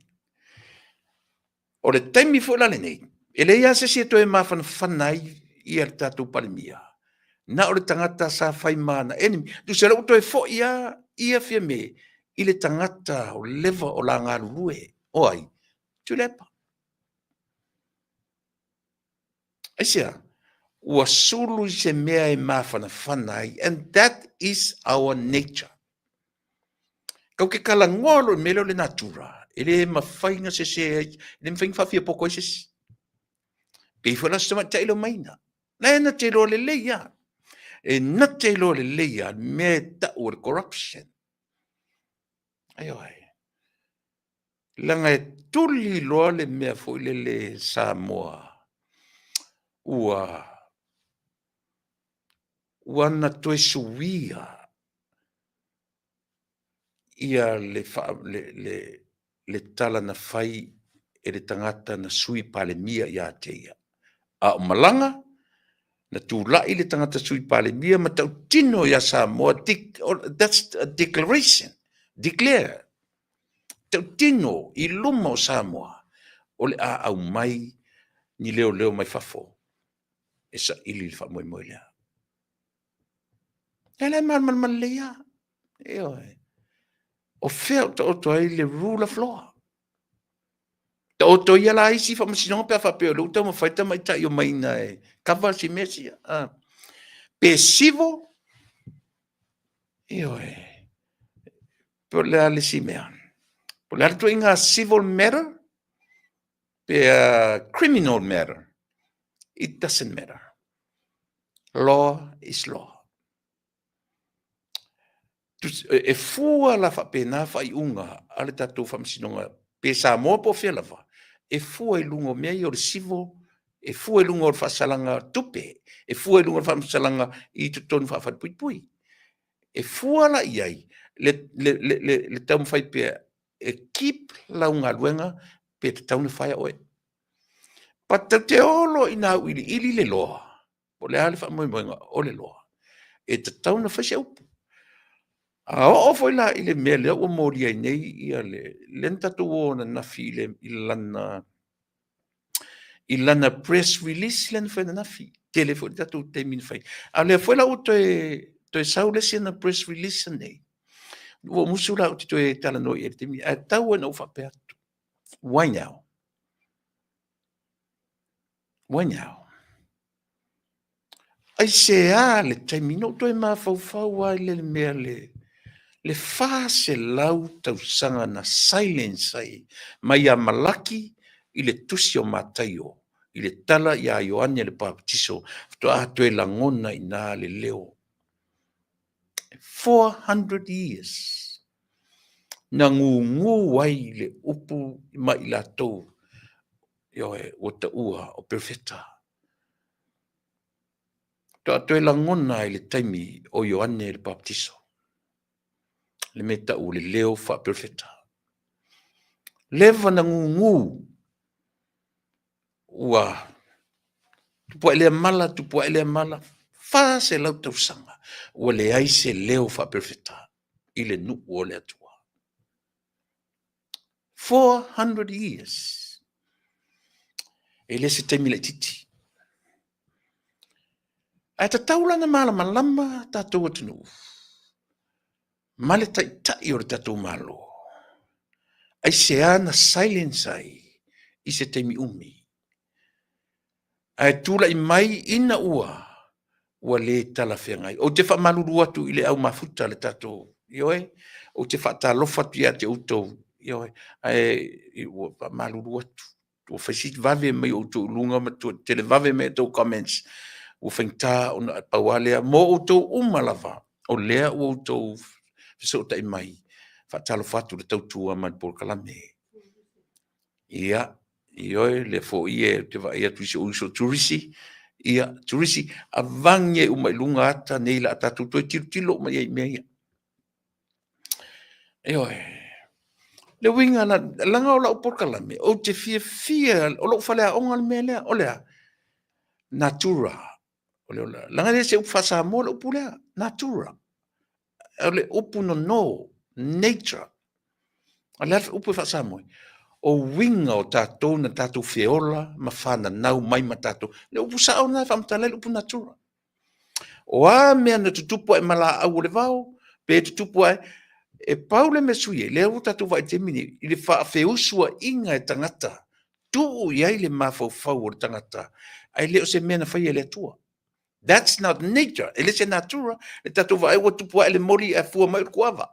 O le taimi foi la lenei, e leai lava se isi e toe mafanafana ai ia le tatou Palemia, na o le tagata sa fai ma ana enemy. Tusa o lea ua toe foi lava ia Fiame i le tagata o leva o la galulue, o ai? Tuilaepa. Aisea? Ua sulu i se mea e mafanafana ai, and that is our nature. Kau te talanoa loa i le mea lea o le natura, e le mafai ona sese ai, e le mafai ona faafiapoto ai se isi. Pei foi la o si tamaitai lea o Maina. La e na te iloa lelei lava. E na te iloa lelei lava le mea e tau o le corruption. Ioe. Leaga e tuli loa le mea foi lele Samoa ua ua na toe suia ia le, le, le, le tala na fai e le tagata na sui Palemia ia te ia. A o malaga, Na tulai le tagata Sui Palemia ma tautino ia Samoa, that's a declaration, declare, tautino i luma o Samoa, o le a aumai ni leoleo mai fafo e saili le faamoemoe lea. E le malamalama lelei lava. Ioe. O fea o taoto ai le rule of law? Taoto ia la isi faamasinoga pe a faapea o lea ua taumafai tamaitai o Maina e cover si mea sia. Pe civil, ioe, po o le a le isi mea. Po o le a le ituaiga civil matter, pe criminal matter. It doesn't matter. Law is law. E fua la faapena faaiuga a le tatou Faamasinoga, pe Samoa po o fea lava, e fua i luga o mea ia o le civil, e fua i luga o le faasalaga tupe, e fua i luga o le faasalaga i totonu faafalepuipui. E fua la i ai le taumafai pea e keep lau galuega pe tatau ona fire oe. But tatou te o loa ina auiliili le loa, po o le a le faamoemoega o le loa, e tatau ona fai se upu. A oo foi la i le mea lea ua molia ai nei ia le lea na tatou o ananafi i lana press release lea na fai ananafi. Tele foi le tatou taimi na fai. A o lea foi la ua toe sau le isi ana press release nei. Ua ou musu la ou te toe talanoa i ai i le taimi, ae tau lava ina ou faapea atu, why now? Why now? Aisea le taimi na ou toe mafaufau lava i le mea le 400 tausaga na silence ai mai ia Malaki i le tusi o Mataio i le tala ia Ioane le Papatiso faatoa toe lagona i ina le leo. 400 years na gugu ai le upu ma i latou ioe ua taua o perofeta. Faatoa toe lagona i le taimi o Ioane le Papatiso le mea tau o le leo faaperofeta. Leva na gugu ua tupu ae lea mala, tupu ae lea mala, 400 tausaga ua leai se leo faaperofeta i le nuu o le Atua. 400 years. E le se taimi laitiiti. Ae tatau la ona malamalama tatou atunuu ma le taitai o le tatou Malo, aisea na silence ai i se taimi umi, ae tulai mai ina ua ua le talafeagai. Ou te faamalulu atu i le au mafuta a le tatou, ioe, ou te faatalofa atu ia te outou, ioe, ae ua faamalulu atu. Ua fai si vave mai o outou i luga ma televave mai outou comments, ua faigata ona pau lava lea mo outou uma lava, o lea ua outou fesootai mai, faatalofa atu i le tautua ma le polokalame. Ia, ioe, lea foi e ou te vaai atu i si ou uso Turisi, ia, Turisi, avagi ai uma i luga ata nei o le a tatou toe tilotilo uma i ai i mea ia. Ioe. Le uiga la, leaga o lau polokalame, ou te fiafia, o lou faleaoga le mea lea, o le a? Natura. O le ola. Leaga e le o se upu faa-Samoa le upu lea, natura. O le upu nono, nature. O le a le upu e faa-Samoa? O uiga o tatou na tatou feola ma fananau mai ma tatou. Le upu sao lena e faamatala ai le upu natura. O a mea na tutupu ae ma laau o le vao, pe tutupu ae, e pau le mea sui ai, lea ua tatou vaai i le taimi nei, i le faafeusuaiga e tagata, tuu i ai le mafaufau o le tagata, ae le o se mea na faia e le Atua. That's not nature. E le se natura. Le tatou vaai ua tupu ae le moli ae fua mai o le kuava.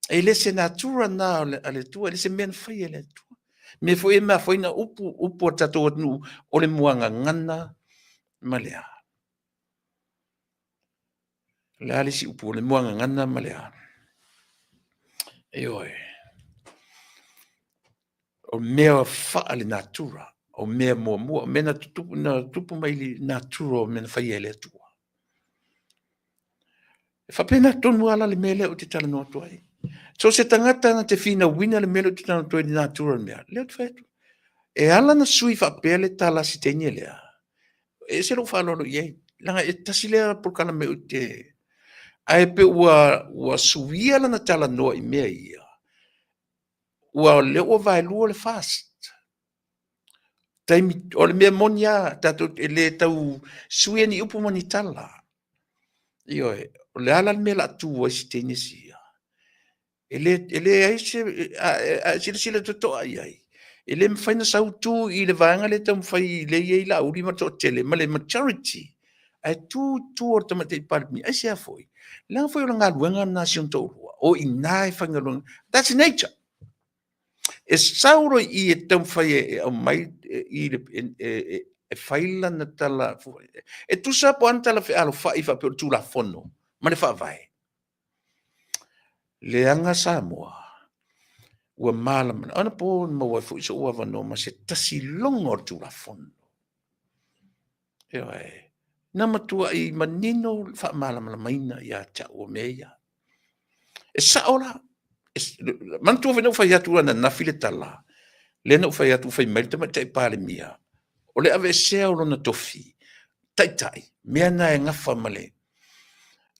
E le se natura na a le Atua, e le se mea na faia e le Atua. Mea foi e mafua ai na upu, upu a le tatou atunuu, o le muagagana ma le a? O le a le isi upu o le muagagana ma le a? Ioe. O mea faale-natura, o mea muamua, o mea na tutupu, na tupu mai i le natura o mea na faia e le Atua. E faapena tonu lava la le mea lea ou te talanoa atu ai. So o se tagata na te finauina le mea lea ou te talanoa atu ai i le natura o le mea, lea ou te fai atu. E ala ona sui faapea le tala a si teine lea, E ese lou faaaloalo i ai, leaga e tasi lea polokalame ou te... Ae pe ua, ua suia lana talanoa i mea ia, ua lea ua vaelua le FAST. Taimi, o le mea moni lava, tatou e le tau suia ni upu ma ni tala. Ioe, o le a la le mea o le a tu ai si teine sia? E le, e leai se, a e silasila totoa i ai, e le mafai ona sau tu i le vaega lea e taumafai lea e i ai Laauli ma le toatele ma le majority, ae tu i tua o le Tamaitai Palemia. Aisea foi? Leaga foi o le galuega lena a si ona toalua, o i ina e faigaluega. That's nature. E sau loa i i e taumafai e aumai i le, e fai lana tala, e tusa po o a ni tala fealofai faapea o le Tulafono ma le Faavae, Leaga Samoa ua malamalama. Anapo na maua ai foi sou avanoa ma se tasi logo o le Tulafono. Ioe. Na matuai manino le faamalamalamaina ia te au o mea ia. E sao la. Manatua foi na ou fai atu ananafi le tala, lea na ou fai atu fai mai le Tamaitai Palemia, o le aveesea o lona tofi taitai, mea na e gafa ma le...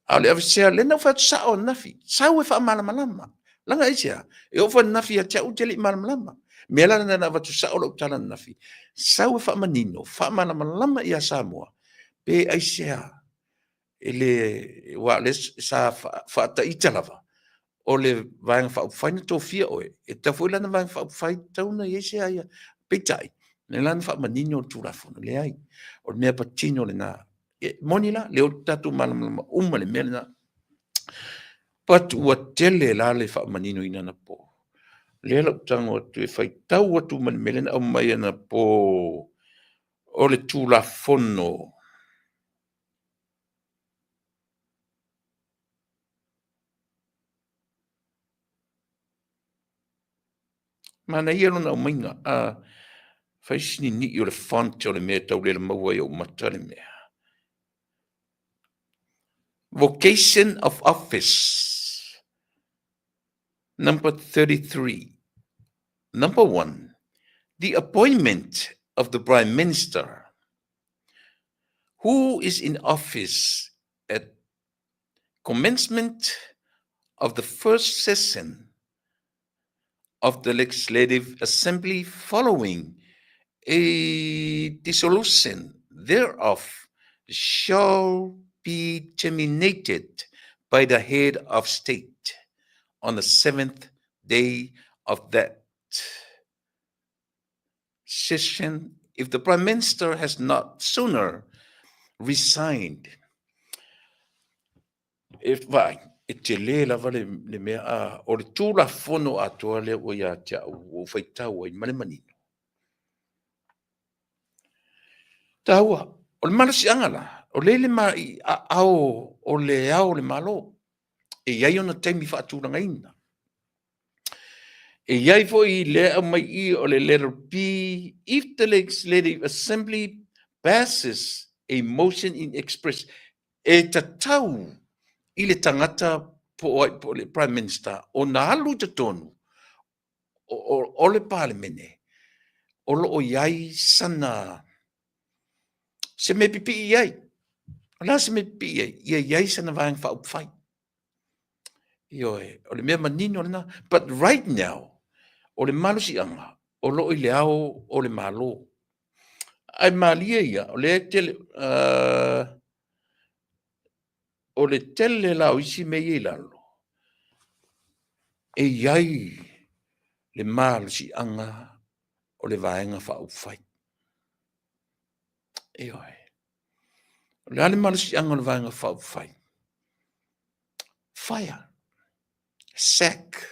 A o le aveesea, lea na ou fai atu sao ananafi, sau e faamalamalama. Leaga aisea? E oo foi ananafi ia te au ou te le i malamalama. Mea la lena na avatu sao lau tala ananafi, sau e faamanino, faamalamalama ia Samoa, pe aisea e le, aua o lea sa faataita lava, o le Vaega Faaupufai na tofia oe, e tatau foi la ona Vaega Faaupufai, e tatau ona i ai se aia. Peitai, o lea la na faamanino le Tulafono, leai, o le mea patino lena. E moni la, lea ua tatou malamalama uma i le mea lena. But ua tele la le faamaninoina anapo. Lea la ou tago atu e faitau atu ma le mea lea na aumai anapo o le Tulafono. Manaia lona aumaiga, a fai si ninii o le font o le mea e tau le maua ai e ou mata le mea. Vocation of Office, number 33. Number 1, the appointment of the Prime Minister who is in office at commencement of the first session of the Legislative Assembly following a dissolution thereof shall be terminated by the head of state on the seventh day of that session if the Prime Minister has not sooner resigned. E vaai, e tele lava le, le mea, a, o le Tulafono atoa lea ua ia te au, ua ou faitau ai ma le manino. Taua, o le malosiaga la, o lea i le ma, i aao o le Ao o le Malo, e i ai ona taimi faatulagaina. E i ai foi lea e aumai i o le letter B, if the Legislative Assembly passes a motion in express, e tatau i le tagata po o ai po o le Prime Minister ona alu i totonu o, o, o le Palemene o lo o i ai sana se mea pipii i ai. O le a se mea pipii i ai? Ia i ai sana vaega faaupufai. Ioe, o le mea manino lena. But right now, o le malosiaga o lo o i le ao o le Malo. Ae malie ia, o lea e tele, o le tele la o isi mea ia i lalo, e i ai le malosiaga o le Vaega Faaupufai. Ioe. O le a le malosiaga o le Vaega Faaupufai? Fire. Sack.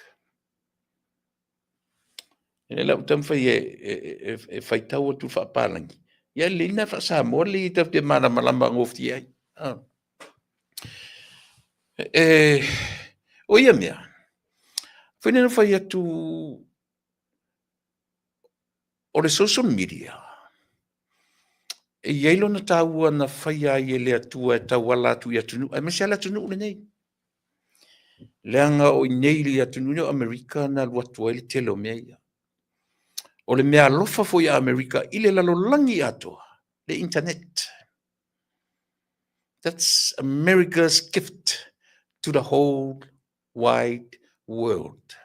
E lau taumafai e, e, e, e faitau atu faapalagi. Ia lelei na faa-Samoa lelei e tatou te malamalama gofie ai. Ah. E, o ia mea, foi na fai atu o le social media, e i ai lona taua na faia ai e le Atua e tauala atu i atunuu, aemaise lava le atunuu lenei. Leaga o i inei i le atunuu lenei o Amerika na alu atu ai le tele o mea ia. O le meaalofa foi a Amerika i le lalolagi atoa, le internet. That's America's gift to the whole wide world.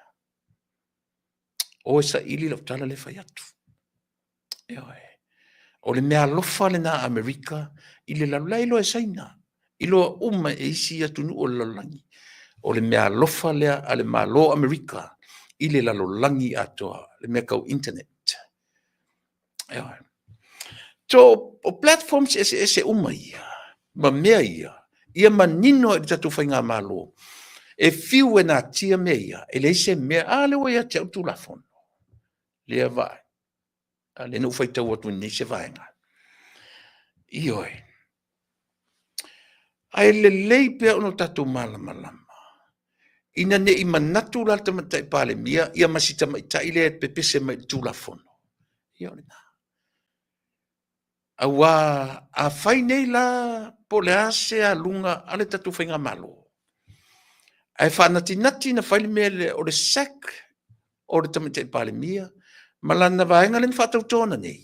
O e saili lau tala le fai atu. Ioe. O le mea alofa lena a Amerika i le lalolagi, iloa e Saina, iloa uma e isi atunuu o le lalolagi. O le mea alofa lea a le Malo o Amerika i le lalolagi atoa, le mea tau internet. Ioe. So, o platforms eseese uma ia, ma mea ia, ia manino i le tatou faigamalo, e fiu e natia mea ia, e leai se mea, a lea ua ia te au le Tulafono. Lea vaai. A lea na ou faitau atu nei se vaega. Ioe. Ae lelei pea ona tatou malamalama ina ne i manatu la le Tamaitai Palemia ia ma si tamaitai lea e pepese mai i le Tulafono. Ia o lena. Aua a fai nei la po o le a se aluga a le tatou faigamalo, ae faanatinati na fai le mea lea o le sack o le Tamaitai Palemia ma lana vaega lea na faatautoina nei,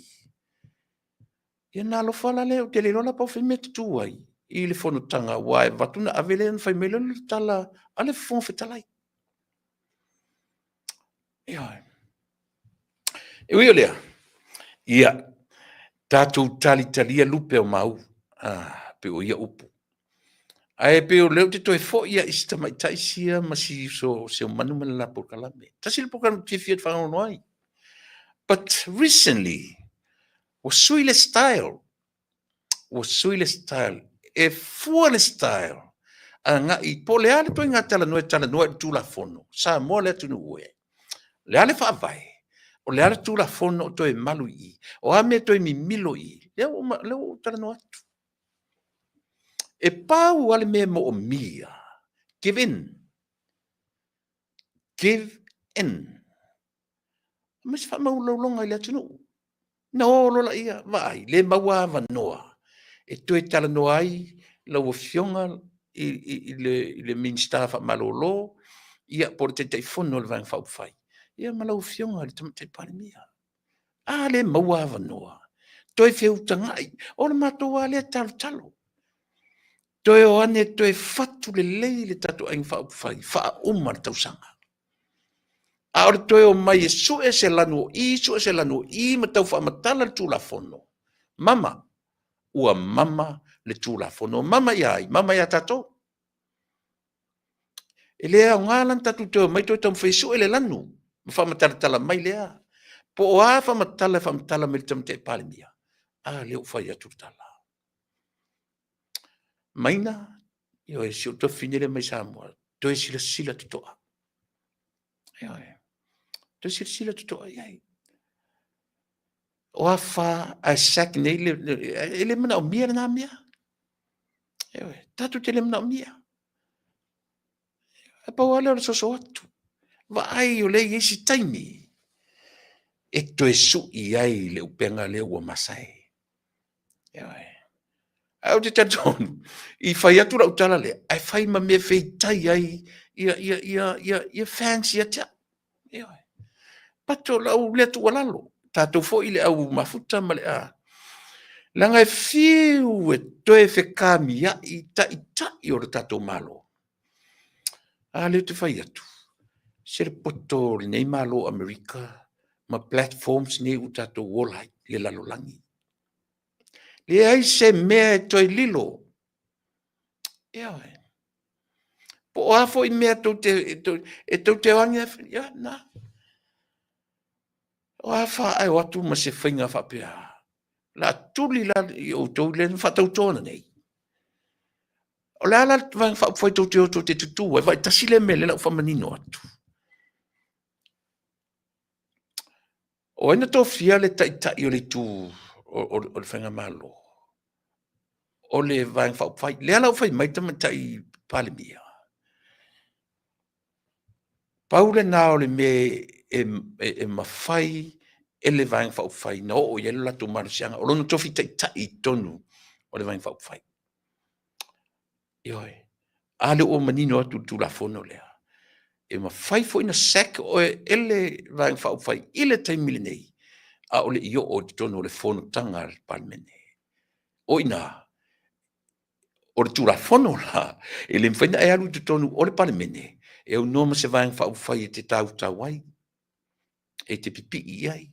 ia na alofa la lea, ou te le iloa la po o fea le mea e tutu ai i le fonotaga, aua e avatu ona ave lea ona fai mai lea o le tala a le Fofoga Fetalai. Ioe. E ui o lea, ia, tatou talitalia lupe o mau, ah, pei o ia upu. Ae pei o lea ou te toe foi lava i si tamaitai sia ma si uso o Seumanu ma le la polokalame. Tasi le polokalame ou te fiafia e faalogologo ai. But recently, ua sui le style. Ua sui le style. E fua le style agai po o le a le ituaiga talanoa e talanoa i le Tulafono, Samoa le atunuu e. O le a le faavae? O le a le Tulafono o toe malu i i? O a mea e toe mimilo i i? Lea ua, lea ua ou talanoa atu. E pau lava le mea e moomia, give in. Give in. Aumai se faamaulauloga i le atunuu. Na o loa laia, vaai, le maua avanoa e toe talanoa ai lau Afioga i, i, i, le, i le Minisita faamalolo, ia, po o le Taitaifono o le Vaega Faaupufai, ia ma lau Afioga i le Tamaitai Palemia. A le maua avanoa, toe feutagai, o le matou lava lea talotalo. Toe o ane toe fatu lelei le tatou Aiga Faaupufai, faauma le tausaga. A o le toe omai e sue se lanu o i, sue se lanu o i ma tau faamatala le Tulafono, mama, ua mama le Tulafono. Mama ia ai? Mama ia tatou. E le aoga la ona tatou toe omai toe taumafai e sue le lanu ma faamatalatala mai lea. Po o a faamatala e faamatala mai le Tamaitai Palemia, a lea ua fai atu le tala. Maina, ioe, si ou tuafafine lea mai Samoa, toe silasila totoa. Ioe, toe silasila totoa i ai. O a fa ae sack nei, le, le, e le manaomia lena mea. Ioe, tatou te le manaomia. E pau lava lea o le soso atu. Vaai o lea e i ai se taimi e toe sui ai le upega lea ua masae. Ioe. Ae ou te talitonu, i fai atu lau tala lea, ae fai ma mea feitai ai ia, ia, ia, ia, ia fans ia te au. Ioe. But o lau lea tuualalo, tatou foi le au mafuta ma le a, leaga e fiu e toe fekamiai taitai o le tatou Malo. A lea ou te fai atu, se le poto o lenei Malo o Amerika ma platforms nei ua tatou ola ai i le lalolagi. Leai se mea e toe lilo. Ioe. Po o a foi mea tou te, e tou te o ane, ia, na. O a fa ae o atu ma se faiga faapea. La tuli la i outou lea na faatautoina nei. O le a la le vaega faaupufai tou te o tou te tutū ai, vaai tasi lea mea lea la ua faamanino atu. O ai na tofia le taitai o le itu o le faigamalo? O le Vaega Faaupufai. Lea la ua fai mai le Tamaitai Palemia, pau lena o le mea e mafai e le Vaega Faaupufai na oo i ai le latou malosiaga, o lona tofi taitai i totonu o le Vaega Faaupufai. Ioe. A lea ua manino atu le Tulafono lea, e mafai foi ona sack oe e le Vaega Faaupufai i le taimi lenei, a o le i oo i totonu o le fonotaga a le Palemene. O i ina, O le Tulafono la, e le mafai ona e alu i totonu o le Palemene e aunoa ma se Vaega Faaupufai e te tautau ai, e te pipii i ai.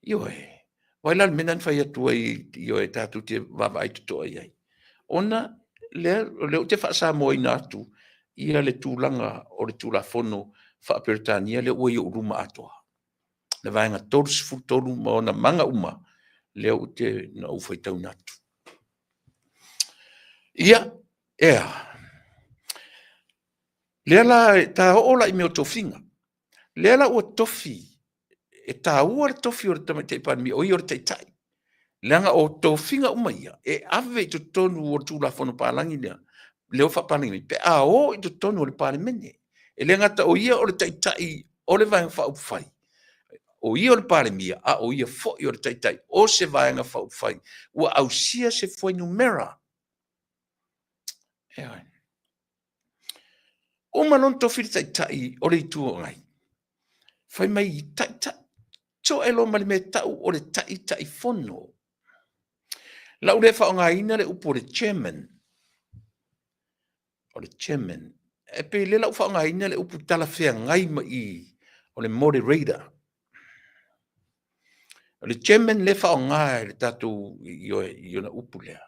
Ioe, vaai la le mea lena na fai atu ai, ioe, tatou te vaavaai totoa i ai. Ona lea, o lea ou te faa-Samoaina atu ia le tulaga o le Tulafono faa-Peretania lea ua i ou luma atoa. Le Vaega 33 ma ona maga uma, lea ou te, na ou faitauina atu. Ia, e a? Lea la, ta oo la i mea o tofiga. Lea la ua tofi, e taua le tofi o le Tamaitai Palemia, o ia o le Taitai, leaga o tofiga uma ia e ave i totonu o le Tulafono Palagi lea, lea ua faapalagi nei, pe a o i totonu o le Palemene. E le gata o ia o le Taitai o le Vaega Faaupufai, o ia o le Palemia, a o ia foi o le Taitai o se Vaega Faaupufai ua ausia se fuainumera. Ioe. Uma loa ona tofi le Taitai o le Itu Agai, fai mai taitai, toe loa ma le mea e tau o le Taitaifono. Lau le faaaogaina le upu o le chairman, o le chairman, e pei lea lau faaaogaina le upu talafeagai ma i o le moderator. O le chairman lea e faaaoga e le tatou i ona upu lea.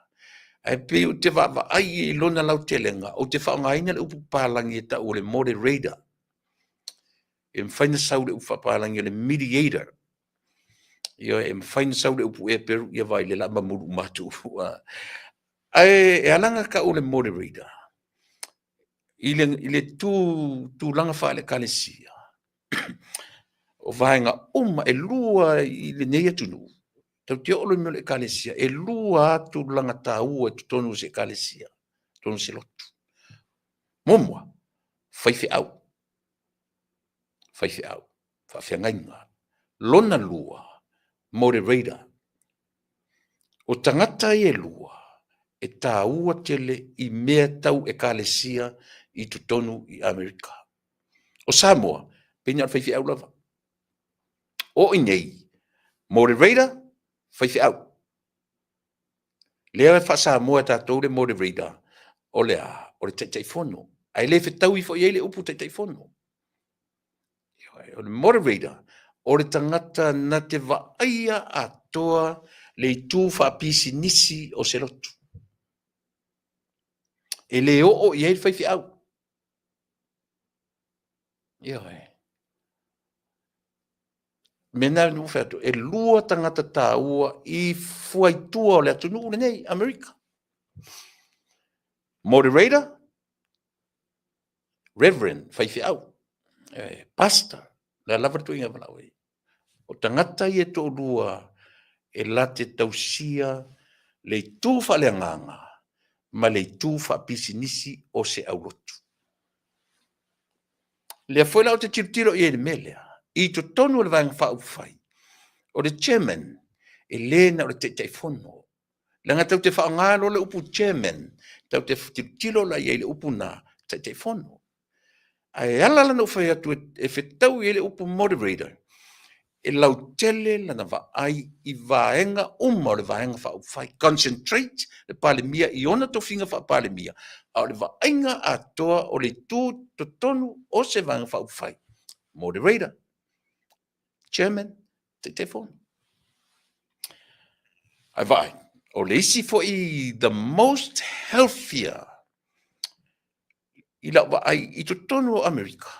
Ae pei ou te vaavaai i lona lautelega, ou te faaaogaina le upu papalagi e tau o le moderator. E mafai ona sau le upu faapalagi o le mediator. Ioe, e mafai ona sau le upu ea Peru, ia vaai lea o le a mamulu uma atu. Ae e ala ona tau o le moderator, i le tulaga faale-Ekalesia, o vaega uma e lua i lenei atunuu, tatou te oo loa i mea o le Ekalesia, e lua lava tulaga taua i totonu o se Ekalesia, totonu o se lotu. Muamua, faifeau, faifeau, faafeagaiga. Lona lua, moderator. O tagata ia e lua, e taua tele i mea tau Ekalesia i totonu i Amerika. O Samoa, pei na o le faifeau lava. O i inei, moderator, faifeau. Lea e faa-Samoa e tatou le moderator, o le a? O le Taitaifono. Ae le fetaui foi i ai le upu Taitaifono. O le moderator, o le tagata na te vaaia atoa le itu faapisinisi o se lotu. E le oo i ai le faifeau. Ioe. Mea na ua fai atu, e lua tagata taua i fuaitua o le atunuu lenei, Amerika. Moderator, Reverend, faifeau, pastor, le a lava le tuiga e valaau ai. O tagata ia e toalua e late tausia le itu faaleagaga ma le itu faapisinisi o se aulotu. Lea foi la ou te tilotilo i ai i le mea lea, i totonu o le Vaega Faaupufai, o le chairman, e le na o le Taitaifono. Leaga tatou te faaaoga loa le upu chairman, tatou te tilotilo la i ai i le upu lena, Taitaifono. Ae ala la ona ou fai atu e fetaui ai le upu moderator, e lautele lana vaai i vaega uma o le Vaega Faaupufai. Concentrate le Palemia i ona tofiga faa-Palemia, a o le vaaiga atoa o le itu totonu o se Vaega Faaupufai, moderator, chairman, Taitaifono. Ae vaai, o le isi foi the most healthier i lau vaai i totonu o Amerika,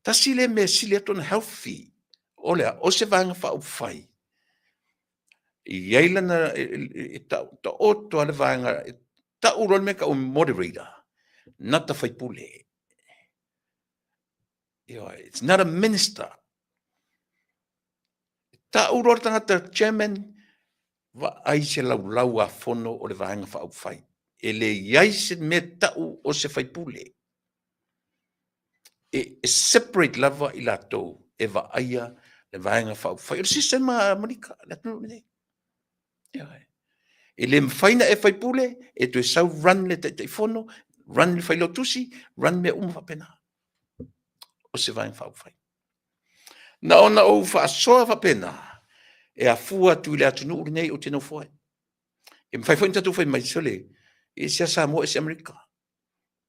tasi lea mea sili atu ona healthy, o le a? O se Vaega Faaupufai e i ai lana, e taoto lava le vaega, e tau loa le mea e tau o le moderator, nata faipule. It's not a minister. E tau loa le tagata chairman, vaai se laulau a fono o le Vaega Faaupufai. E le i ai se mea tau o se faipule. E separate lava i latou e vaaia le Vaega Faaupufai. O le system a Amerika, le atunuu lenei. E le mafai ona e faipule, e toe sau run le Taitaifono, run le Failautusi, run mea uma faapena o se Vaega Faaupufai. Na ona ou faasoa faapena, e afua atu i le atunuu lenei ou te nofo ai. E mafai foi ona tatou fai mai, sole, E ese a Samoa, ese Amerika.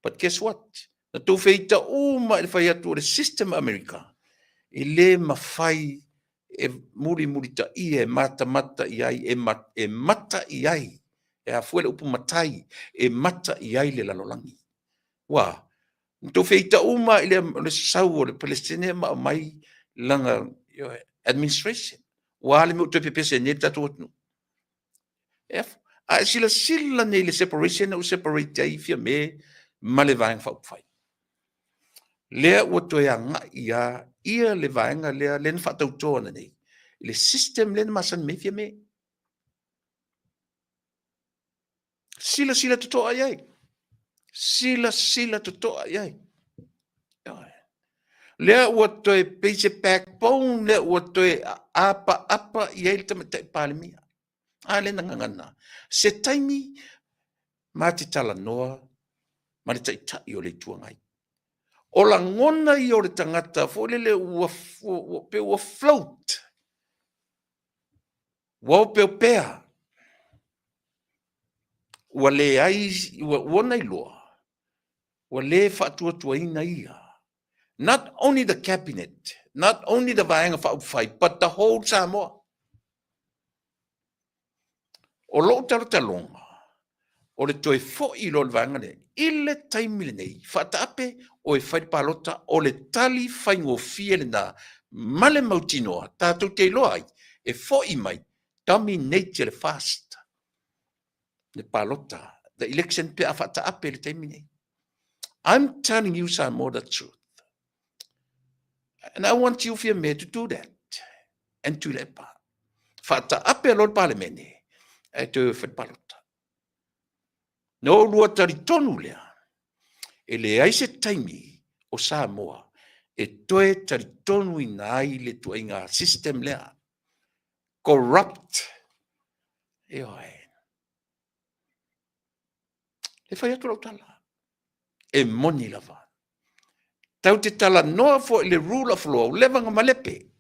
But guess what? Na tou feita uma i le fai atu o le system a Amerika, e le mafai e mulimulitaia e matamata i ai, e, ma, e mata i ai, e afua le upu matai, e mata i ai le lalolagi. Ua, na tou feita uma i le, le sau o le Palestine ma aumai lana administration. Ua le mea ua toe pepese nei le tatou atunuu. A e silasila nei i le separation ua separate ai Fiame ma le Vaega Faaupufai. Lea ua toe agai a ia le vaega lea lea na faatauto ananei i le system lea na masani mai ai Fiame. Silasila totoa i ai. Silasila totoa i ai. Lea ua toe pei se backbone lea ua toe apaapa i ai le Tamaitai Palemia. A lea na gagana. Se taimi ma te talanoa ma le Taitai o le Itu Agai. O lagona ia o le tagata foi lele ua, ua, pe ua float, ua opeopea, ua leai, ua, ua ona iloa, ua le faatuatuaina ia. Not only the cabinet, not only the Vaega Faaupufai, but the whole Samoa. O lou talotaloga, o le toe foi loa o le vaega lea, i le taimi lenei, faataape o e fai le palota, o le tali faigofie lena ma le mautinoa tatou te iloa ai e foi mai, dominate e le FAST le palota, the election pe a faataape i le taimi lenei. I'm telling you Samoa the truth. And I want you Fiame to do that. And Tuilaepa. Faataape loa le Palemene, ae toe fai le palota. Na oulua talitonu lea, e leai se taimi o Samoa e toe talitonuina ai le tuaiga system lea. Corrupt. Ioe. E fai atu lau tala. E moni lava. Tau te talanoa foi le rule of law, ua leva na malepe.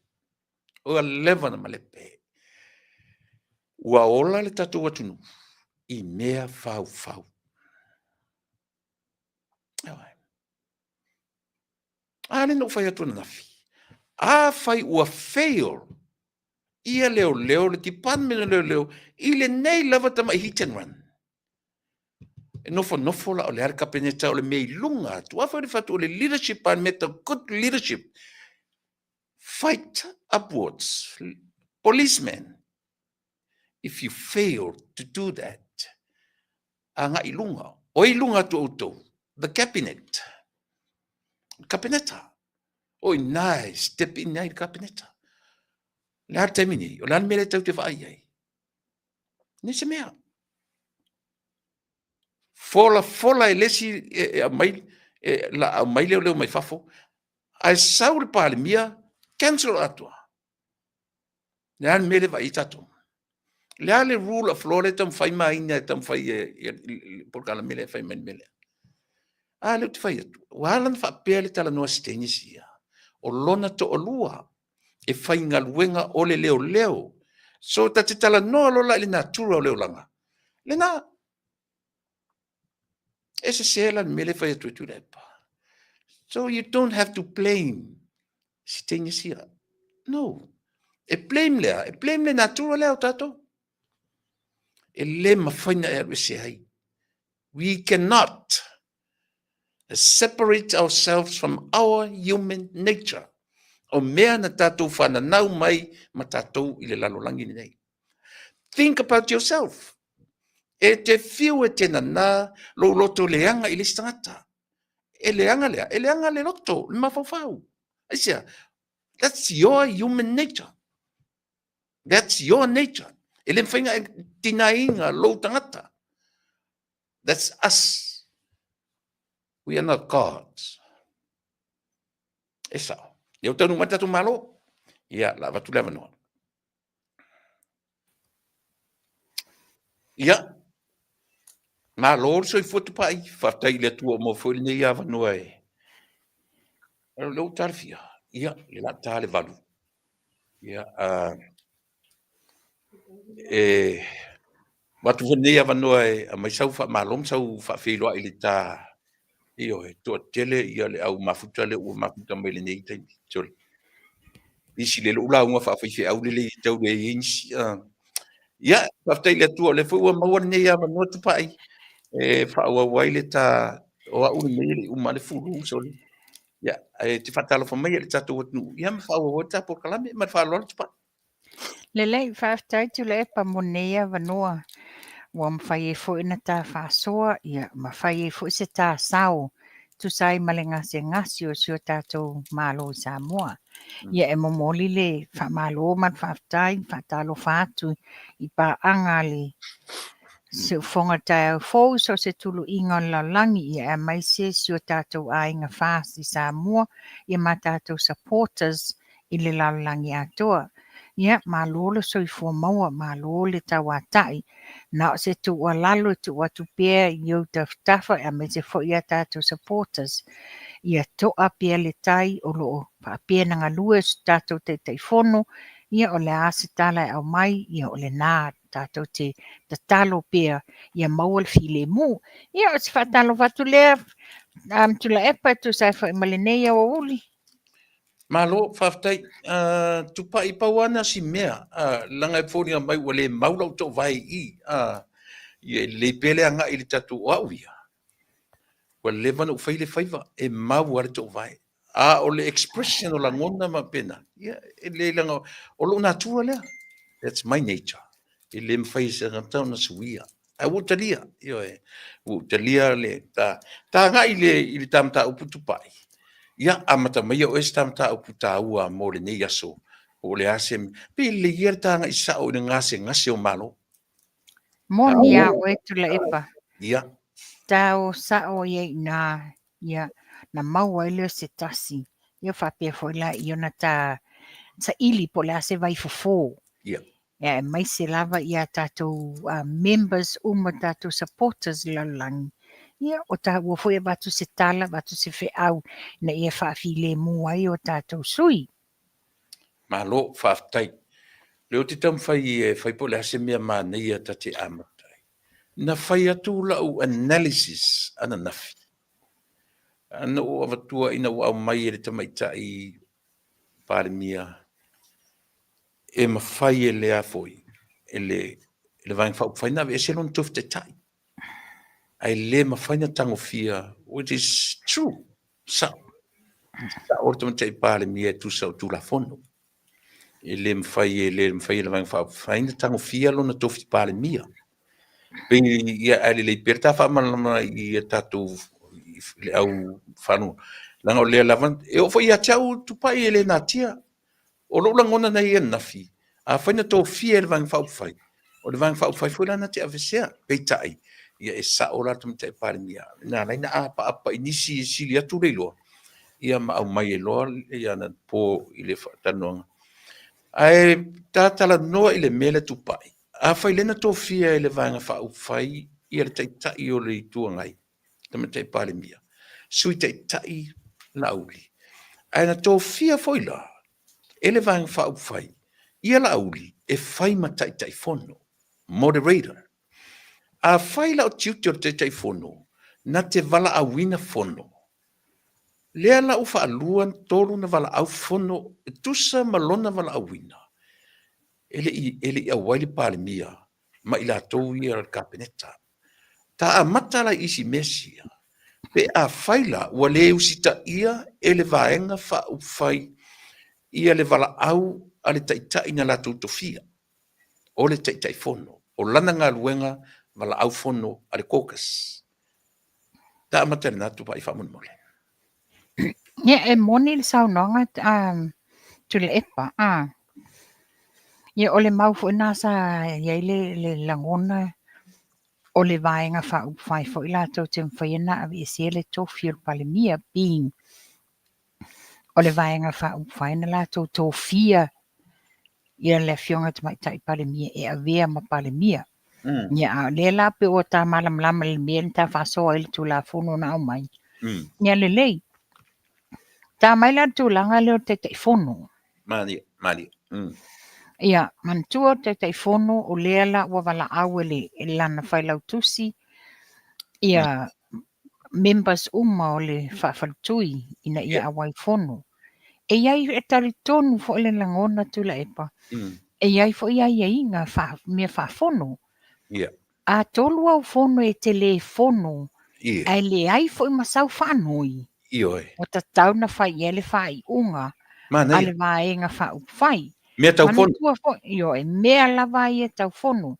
Ua leva na malepe. Ua ola le tatou atunuu i mea faufau. A lea na ou fai atu ananafi. Afai ua fail ia leoleo, le department o leoleo i lenei lava tamai hit and run. E nofonofo la o le a le Kapeneta o le mea i luga atu. Afai o le fatu o le leadership a le mea tau good leadership. Fight upwards. Policeman, if you fail to do that, agai i luga. O i luga atu outou, the cabinet. Kapeneta. O i nā e step in ai le Kapeneta. Le a le taimi nei, o le a le mea lea tau te vaai ai. Nei se mea. Folafola e le isi e aumai, e la aumai leoleo mai fafo, ae sau le Palemia, cancel atoa. Le a le mea lea vaai ai tatou? Le a le rule of law lea e taumafai maina e taumafai e le polokalame lea e fai mai le mea lea? A lea ou te fai atu, ua ala ona faapea le talanoa a Sitainis ia, o lona toalua e faigaluega o le leoleo. So ta te talanoa loa la i le natura o le olaga, lena. E sese la le mea lea e fai atu e Tuilaepa. So you don't have to blame Sitainis ia. No. E blame lea, e blame le natura lea o tatou. E le mafai na e alu ese ai. We cannot separate ourselves from our human nature. O mea na tatou whananau mai ma tatou i le lalolagi lenei. Think about yourself. E te fiu e te nana lou loto leaga i le isi tagata. E leaga lea, e leaga le loto, le mafaufau. Aisea, that's your human nature. That's your nature. E le mafai ona e tinaina lou tagata. That's us. We are not gods. E sao. Ia ua taunuu mai le tatou Malo. Ia, la avatu le avanoa. Ia, malo le soifua Tupai. Faafetai i le Atua ua maua foi lenei avanoa e O lea ua talafia, ia, le la ta le 8. Ia, e Avatu foi lenei avanoa e aumai sau faamalo ma sau faafeiloai i le ta, ioe, toatele ia le au mafuta lea ua mafuta mai i lenei taimi. Sorry. Isi le lou lauga faafaifeau lelei e tau leai ai nisi. Ia, faafetai i le Atua o lea foi ua maua lenei avanoa Tupai e faaauau ai le ta, o au lenei e le i uma lava le fulu, sorry. Ia, ae te faatalofa mai i le tatou atunuu, ia ma faaauau ai le ta polokalame. Ma le faaaloalo Tupai. Lelei, faafetai Tuilaepa mo lenei avanoa ua mafai ai foi ona ta faasoa, ia ma fai ai foi se ta sao e tusa ai ma le gasegase o si o tatou Malo i Samoa. Ia e momoli le faamalo ma le faafetai, faatalofa atu i paaga a le Siufofoga Taeao Fou i so o se tuluiga o le lalolagi, ia aemaise si o tatou aiga FAST i Samoa, ia ma tatou supporters i le lalolagi atoa. Ia, malo le soifua maua, malo le tauatai. Na o se tuualalo e tuu atu pea i ou tafatafa aemaise foi a tatou supporters, ia to'a pea le tai o lo o faapea ona galue so tatou Taitaifono, ia o le a se tala e aumai, ia o lena tatou te tatalo pea ia maua le filemu. Ia o se faatalofa atu lea Tuilaepa e tusa ai foi ma lenei aoauli. Malo, faafetai. Tupai, pau lava na o si mea, leaga e foliga mai ua le mau lau toovae i i, ia e lelei pea le agai i le tatou, o au ia, ua leva ona ou fai le faiva, e mau lava le toovae. A o le expression o lagona ma faapena, ia, e le leaga o lou natura lea. That's my nature. E le mafai e se tagata ona suia. Ae ua ou talia, ioe, ua ou talia le ta, ta agai i le, i le ta mataupu Tupai. Ia, amata maia oe se ta mataupu taua mo lenei aso, po o le a se, pei e lelei ia le ta agai sao i le gasegase o Malo. Moni a oe Tuilaepa. Ia. Ta o sao ai i ina, ia, na maua ai lea o se tasi. Ia faapea foi la i ona ta saili po o le a se vaifofo. Ia. Ia aemaise lava ia tatou members uma, tatou supporters i le lalolagi. Ia, o taua foi e avatu se tala, avatu se feau ina ia faafilemu ai o tatou sui. Malo, faafetai. O lea ou te taumafai e fai po o le a se mea manaia ta te amata ai. Na fai atu lau analysis ananafi, na ou avatua ina ua aumai e le Tamaitai Palemia e mafai e le a foi, e le, e le Vaega Faaupufai ona aveese lona tofi taitai, ae le mafai ona tagofia, which is true, sao, sao le Tamaitai Palemia e tusa o Tulafono. E le mafai e le mafai e le Vaega Faaupufai ona tagofia lona tofi Palemia. Pei ia ae lelei pea le ta faamalamalama i a tatou le au faalogo, leaga o lea lava e oo foi ia te au Tupai e le natia. O lou lagona na i ai ananafi, afai na tofia e le Vaega Faaupufai, o le Vaega Faaupufai foi la na te aveesea. Peitai, ia e sao la le Tamaitai Palemia, na ala ai ona apaapa i nisi e sili atu le iloa, ia ma aumai ai loa anapo i le faatalanoaga. Ae ta talanoa i le mea lea Tupai, afai lea na tofia e le Vaega Faaupufai ia le Taitai o le Itu Agai, Tamaitai Palemia, Sui Taitai Laauli, ae na tofia foi la e le Vaega Faaupufai ia Laauli e fai ma Taitaifono, Moderator. Afai la o tiute o le Taitaifono na te valaauina fono, lea la ua faalua tolu na valaau fono e tusa ma lona valaauina, e le i auai le Palemia ma i latou ia o le Kapeneta. Ta amata la i isi mea sia, pe afai la ua le usitaia e le Vaega Faaupufai ia le valaau a le Taitai na latou tofia, o le Taitaifono, o lana galuega valaau fono a le Caucus. Ta amata i lena Tupai faamolemole. Ia, e moni le saunoaga a Tuilaepa, a. Ia, o le mau foi lena sa i ai le, le lagona o le Vaega Faaupufai foi latou te mafai ona aveesea le tofi o le Palemia, being o le Vaega Faaupufai na latou tofia ia le Afioga i le Tamaitai Palemia e avea ma Palemia. Ia, a o lea la pei ua ta malamalama i le mea na ta faasoa ai le Tulafono na aumai. Ia lelei. Ta mai la le tulaga lea o le Taitaifono. Malie, malie. Ia, manatua o le Taitaifono o lea la ua valaau e le e lana failautusi ia members uma o le faafaletui ina ia auai fono. E i ai, e talitonu foi le lagona Tuilaepa, e i ai foi aiaiga faa, mea faafono. A tolu au fono e te le fono, ae leai foi ma sau faanoi, ua tatau ona fai i ai le faaiuga a le Vaega Faaupufai. Mea tau fono. Manatua foi, ioe, mea lava ia tau fono.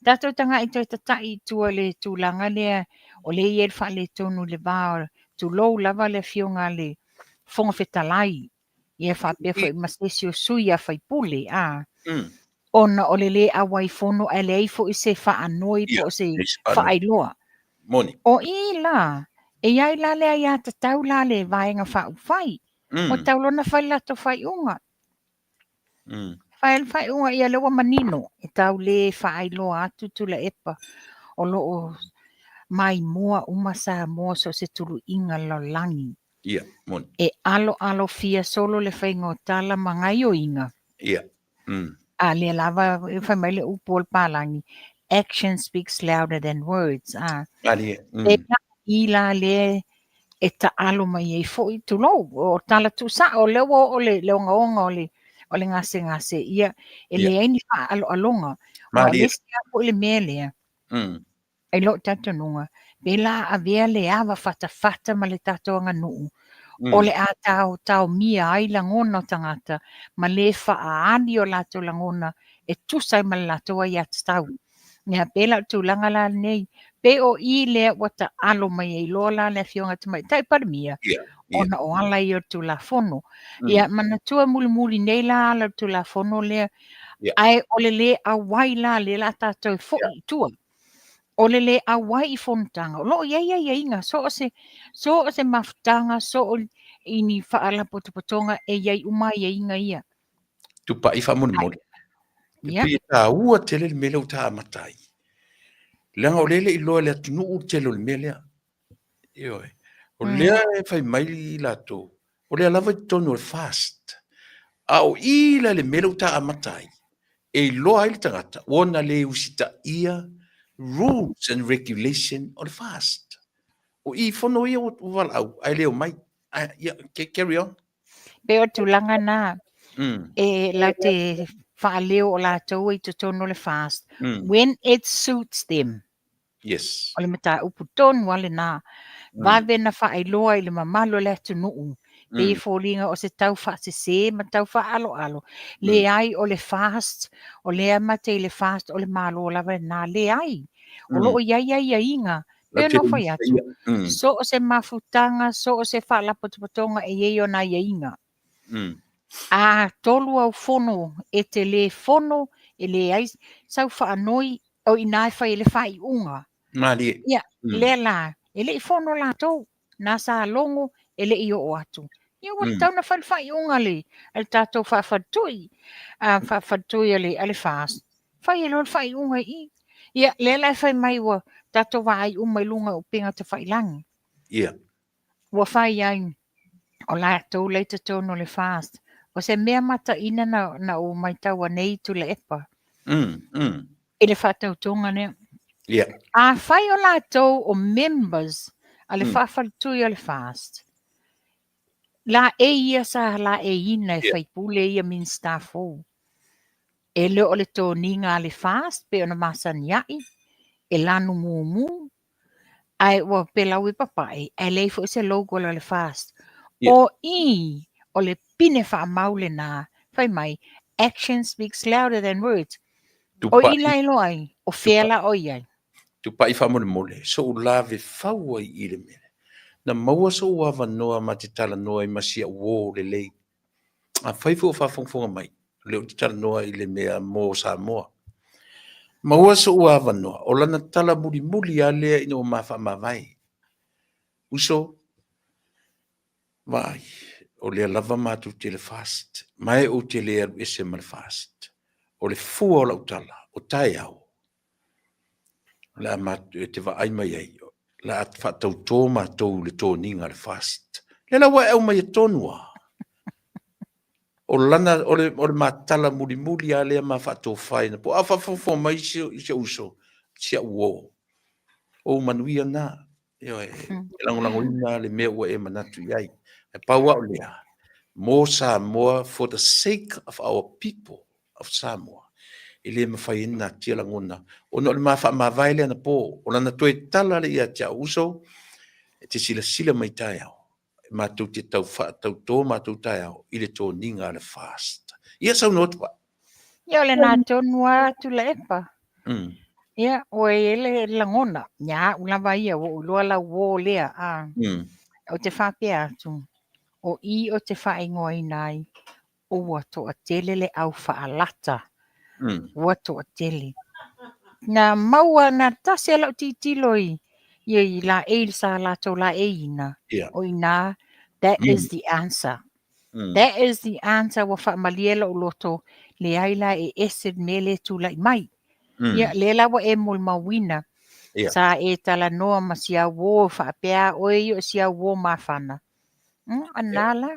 Tatou tagai toe tata'i i tua i le tulaga lea o lea e i ai le faaletonu i le va o, tulou lava le Afioga a le Fofoga Fetalai, ia faapea foi ma se isi o sui a faipule, a, ona o le lē auai fono ae leai foi se faanoi po o se faailoa. Moni. O i la, e i ai la le aiatatau la a le Vaega Faaupufai, ua tatau loa ona fai le latou faaiuga. Fai le faaiuga, ia lea ua manino, e tau le faailoa atu Tuilaepa o lo o maimoa uma Samoa so o se tuluiga o le lalolagi. Ia, moni. E aloalofia solo le faiga o tala ma gaioiga. Ia. A lea lava e fai mai le upu o le palagi, action speaks louder than words. A. Malie. E i la lea e taalo mai ai foi, tulou, o tala tuusao, o lea ua oo le, le ogaoga o le, o le gasegase, ia, e leai ni faaaloaloga. Aua o le isi lava foi le mea lea, i lou talitonuga, pe la avea le ava fatafata ma le tatou aganuu, o le a taotaomia ai lagona o tagata ma le faaali o latou lagona e tusa ai ma le latou aiatatau. Ia, pei la o le tulaga la lenei, pei o i lea ua taalo mai ai loa la le Afioga i le Tamaitai Palemia, ona o ala ia o le Tulafono. Ia, manatua mulimuli nei la ala o le Tulafono lea, ae o le le auai la lea la tatou foi i tua. O le le auai i fonotaga, o lo o i ai aiaiga, so o se, so o se mafutaga, so o i ni faalapotopotoga e i ai uma aiaiga ia. Tupai faamolemole. E pei e taua tele le mea lea ua ta amata ai. Leaga o lea e le i iloa e le atunuu le tele o le mea lea. Ioe. O lea e fai mai i latou, o lea lava i totonu o le FAST. A o i la i le mea lea ua ta amata ai, e iloa ai le tagata ua ona le usitaia rules and regulation o le FAST. O i fono ia ua valaau ae le omai. Ia, carry on. Pei o le tulaga na, e latou te faaleo o latou i totonu o le FAST, when it suits them. Yes. O le mataupu tonu lava lena. Vave na faailoa i le mamalu o le atunuu, pei e foliga o se tau faasese ma tau faaaloalo. Leai, o le FAST, o lea mate i le FAST, o le Malo lava lena. Leai, o lo o i ai aiaiga, pei ona ou fai atu, so o se mafutaga, so o se faalapotopotoga e i ai ona aiaiga. A tolu au fono e te le fono, e leai sau faanoi, o i ina e fai ai le faaiuga. Malie. Ia, lea la, e le i fono latou, na sa logo e le i oo atu. Ia ua tatau ona fai le faaiuga a le, a le tatou faafaletui, a faafaletui a le, a le FAST, fai ai loa le faaiuga i i. Ia, lea la e fai mai ua tatou vaai uma i luga o upega tafailagi. Ia. Ua fai ai o latou la i totonu o le FAST. O se mea mataina na, na ou maitaua nei Tuilaepa. I le faatautoga lea. Afai o latou o members a le faafaletui o le FAST, laei ia sa laeiina e faipule ia Minisita fou. E le o le toniga a le FAST pei ona masani ai, e lanu mumu, ae ua pelau e papae, ae leai foi se logo a le FAST. O i, o le pine faamau lena, fai mai, action speaks louder than words. O i la e iloa ai, o fea la o i ai. Tupai faamolemole, so'u lave fau ai i le mea. Na maua so'u avanoa ma te talanoa ai ma si a'u uō lelei. Afai foi o faafogafoga mai, o lea ou te talanoa i le mea mo Samoa. Maua so'u avanoa, o lana tala mulimuli lava lea ina ua ma faamavae. Uso, vaai, o lea lava matou te i le FAST, ma e ou te le alu ese ma le FAST. O le fua o lau tala, o taeao, o le a matou, e te vaai mai ai, o le a faatauto matou i le toniga a le FAST. Lea la ua e aumaia tonu lava. O lana, o le, o le matala mulimuli lava lea ma faatofa ina po a faafogafoga mai si, si ou uso, si au uo. O ou manuia na. Ioe, e lagolagoina le mea ua e manatu i ai. Ae pau lava o lea, mo Samoa, for the sake of our people of Samoa, e le mafai ai ona natia lagona, ona o le ma faamavae lea anapo, o lana toe tala lea ia te au, uso, e te silasila mai taeao, matou te tau faatauto matou taeao i le toniga a le FAST. Ia saunoa atu ai. Ia o lena tonu lava Tuilaepa. Ia, ua i ai le lagona, ia au lava ia, ua ou iloa lau uo lea, a. Ou te faapea atu, o i ou te faaigoaina ai, ua toatele le au faalata. Ua toatele. Na maua, na tasi lava lau tilotilo i, i laei sa latou laeiina, o i ina, that is the answer. That is the answer ua faamalie lou loto, leai la e ese le mea lea e tulai mai. Ia, lea la ua e molimauina, sa e talanoa ma si au uo faapea oe ia o si au uo mafana. O lena la.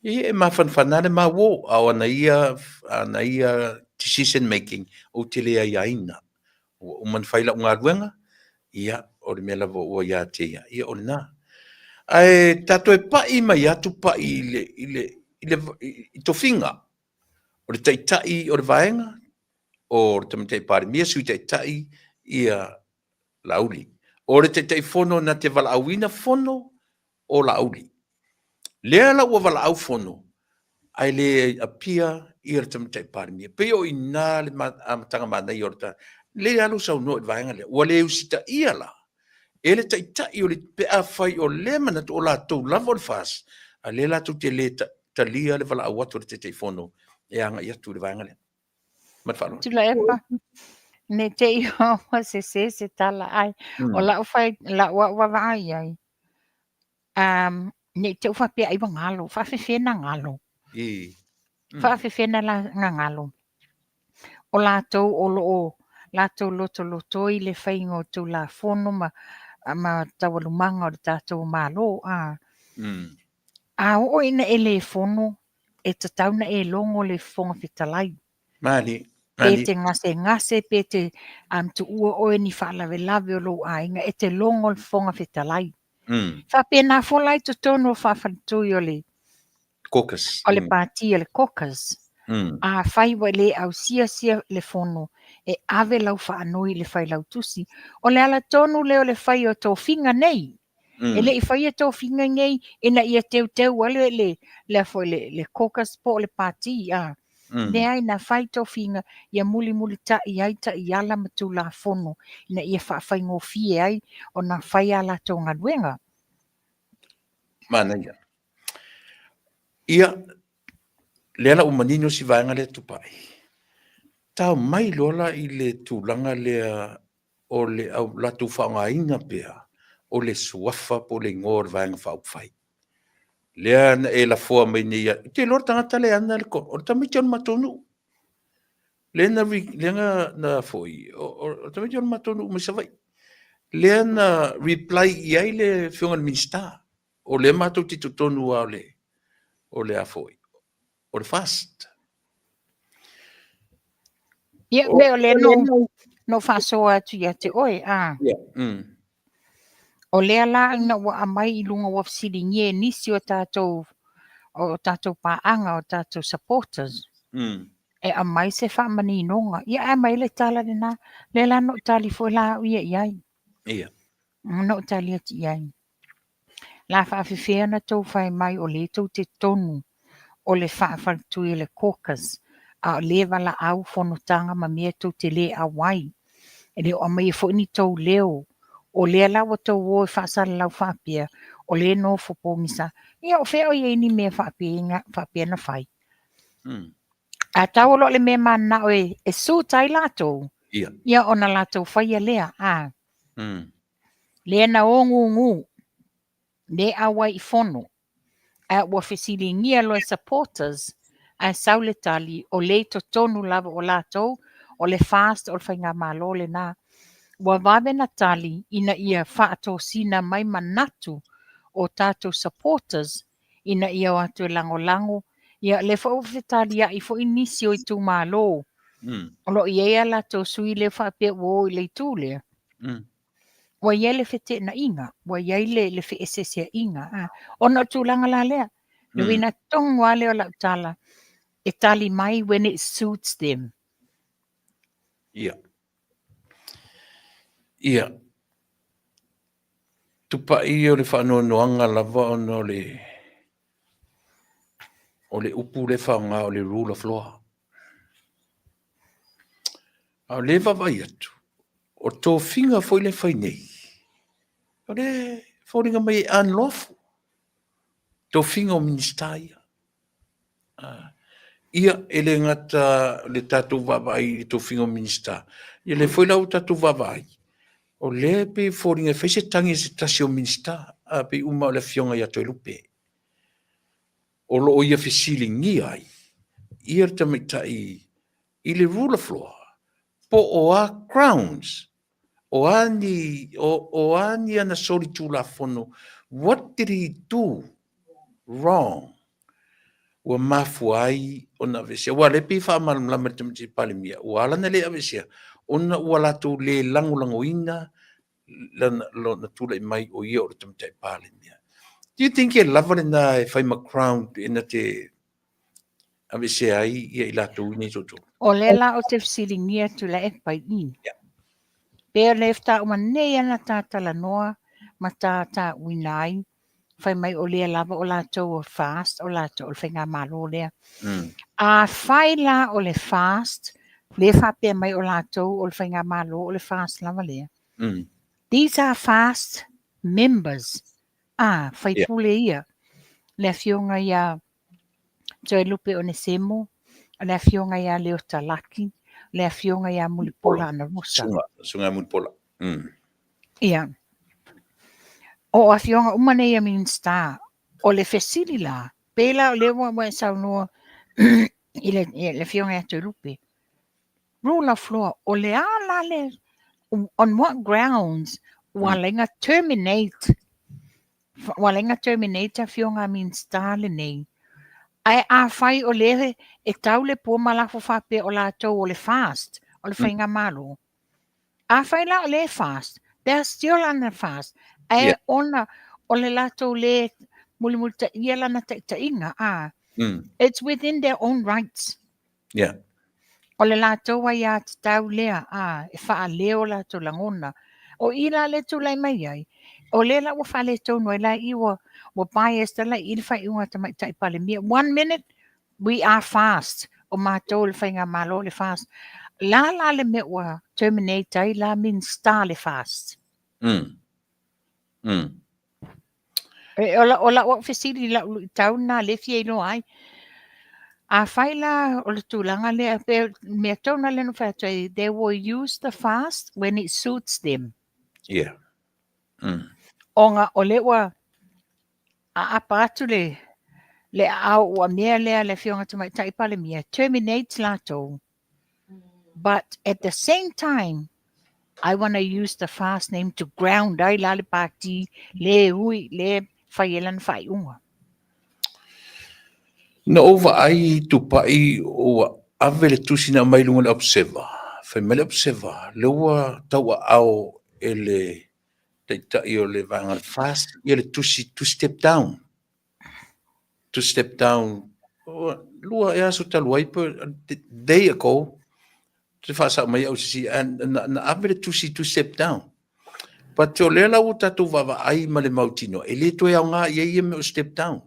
Ia, e mafanafana le ma uo, a o ana ia, ana ia decision making, ou te le aiaina. Ua uma ona fai lau galuega, ia, o le mea lava ua ia te ia, ia o lena. Ae ta toe pai mai atu pai i le, i le, i le, i tofiga o le taitai o le vaega, o le Tamaitai Palemia, Sui Taitai, ia Laauli. O le Taitaifono na te valaauina fono o Laauli. Lea la ua valaau fono, ae le apia ia le Tamaitai Palemia. Pei o i ina le amataga manaia o le ta. Lelei lava lou saunoa i le vaega lea. Ua le usitaia la e le Taitai o le, pe afai o lea manatu o latou lava o le FAST, a lea latou te le talia le valaau atu a le Taitaifono e agai atu i le vaega lea. Ma le faaaloalo. Tuilaepa, ne i te i ua sese se tala ai. O lau fai, lau au vaavaai i ai, um, ne i te i ua faapea ai ua galo, faafefea na galo. Faafefea na na galo. O latou o lo o latou lotolotoi le faiga o Tulafono ma, ma taualumaga o le tatou Malo. A, a oo ina e le fono, e tatau na e logo le Fofoga Fetalai. Mali, Pe te gasegase, pe te um, tuua oe ni faalavelave o lou aiga, e te logo le Fofoga Fetalai. Faapena foi la i totonu o faafaletui o le Caucus. O le pati o le caucus. Afai ua le ausia sia le fono, e ave lau faanoi i le failautusi. O le ala tonu lea o le fai o tofiga nei. E le i faia tofiga nei ina ia teuteu ai le, le, le, foi, le, le caucus po o le pati. A. Leai, na fai tofiga ia mulimulitai ai taiala ma tulafono ina ia faafaigofie ai ona fai a latou galuega. Manaia. Ia, lea la ua manino si vaega lea Tupai. Tao mai loa la i le tulaga lea o le au latou faaaogaina pea o le suafa po o le igoa o le Vaega Faaupufai. Lea na e lafoa mai nei, ou te iloa le tagata lea e ana le, o le tamaiti o le matou nuu. Lea na, lea na, na foi, o le tamaiti o le matou nuu mai Savaii. Lea na reply i ai le afioga i le Minisita, o lea matou te totonu lava o le, o le a foi, o le FAST. Ia, pei o lea na ou faasoa atu ia te oe, a. Yeah. O lea la ina ua aumai i luga ua fesiligia e nisi o tatou o tatou paaga o tatou supporters. E aumai se faamaninoga. Ia ae aumai le tala lena. Lea la na ou tali foi la au ia i ai. Ia. Na ou tali atu i ai. La faafefea ona tou fai mai o lea tou te tonu o le faafaletui o le caucus a o lea valaau fonotaga ma mea tou te le auai. E le o aumaia foi ni tou leo. O lea la ua tou o e faasalalau faapea o lea e nofo pogisa. Ia o fea o i ai ni mea faapea, faapea na fai? A tau loa le mea mananao e suit ai latou, ia ona latou faia lea. A. Lea na ogugu, le auai i fono, ae ua fesiligia loa e supporters, ae sau le tali, o lea i totonu lava o latou, o le FAST o le faigamalo lena. Ua vave na tali ina ia faatosina mai manatu o tatou supporters ina ia o atu e lagolago Ia, lea foi ua fetaliai foi nisi o itumalo o lo o i ai a latou sui lea faapea ua o i le itu lea. Ua i ai le feteenaiga, ua i ai le feeseeseaiga, a, ona o le tulaga la lea. Le uiga tonu lava lea o lau tala, e tali mai when it suits them. Ia. Ia. Tupai o le faanoanoaga lava ona o le o le upu lea e faaaoga o le rule of law. A o lea e vaavaai atu, o tofiga foi lea e fai nei, o lea e foliga mai e unlawful, tofiga o Minisita ia. Ia, e le gata le tatou vaavaai i le tofiga o Minisita, ia lea foi la ua tatou vaavaai, o lea e pei e foliga e fai se tagi a se tasi o Minisita, a pei uma o le Afioga ia Toelupe, o lo o ia fesiligia ai ia le tamaitai i le rule of law, po o a grounds, o a ni, o a ni ana solitulafono, what did he do wrong? Ua mafua ai ona aveesea. Aua o lea e pei e faamalamalama e le Tamaitai Palemia, ua ala ona le aveesea, ona ua latou le lagolagoina lana, lona tulai mai o ia o le Tamaitai Palemia. Do you think e lava lena e fai ma ground e na te aveesea ai ia i latou nei toatolu? O lea la ou te fesiligia Tuilaepa i i. Yeah. Pe o le faatoa uma nei ana ta talanoa ma ta tauina ai, fai mai o lea lava o latou o FAST, o latou o le faigamalo lea. Afai la o le FAST, lea faapea mai o latou o le faigamalo o le FAST lava lea. These are FAST members. Ah, faipule ia. Le afioga ia Toelupe Onesemo, le afioga ia Leota Laki, le afioga ia Mulipola Anarosa. Suga, Suga Mulipola. Ia. O afioga uma nei a Minisita, o le fesili la, pe la o lea ua e saunoa i le afioga ia Toelupe, rule of law, o le a la le, on what grounds ua ala ai ona terminate, ua ala ai ona terminate afioga a Minisita lenei, ae afai o lea e tau le pua ma lafo faapea o latou o le FAST, o le faigamalo. Afai la o lea e FAST, they are still under FAST, ae ona o le latou le mulimulitaia lana taitaiga, a, it's within their own rights. O le latou aiatatau lea, a, e faaleo o latou lagona. O i la lea e tulai mai ai, o lea la ua faaletonu ai la i ua biased la i le faaiuga a Tamaitai Palemia. One minute, we are FAST. O matou le faigamalo le FAST. La la le mea ua terminate ai la Minisita le FAST. E, o lau au fesili i lau luitau lena lea e fia iloa ai. Afai la o le tulaga lea, pe mea tonu lea na fai atu ai, they will use the FAST when it suits them. Ona o lea ua aapa atu le aao ua mea lea le afioga Tamaitai Palemia, terminate latou. But at the same time, I want to use the FAST name to ground ai la le pati le ui le fai e lana faaiuga. Na ou vaai Tupai ua ave le tusi na aumai i luga o le Observer. Fai mai le Observer, lea ua tauaao e le taitai o le vaega o le FAST ia le tusi to step down. To step down. Lua e aso talu ai, day ago, te faasao mai au sisi, na ave le tusi to step down. But o lea la ua tatou vaavaai ma le mautinoa, e le toe aoga i ai ia mea o step down.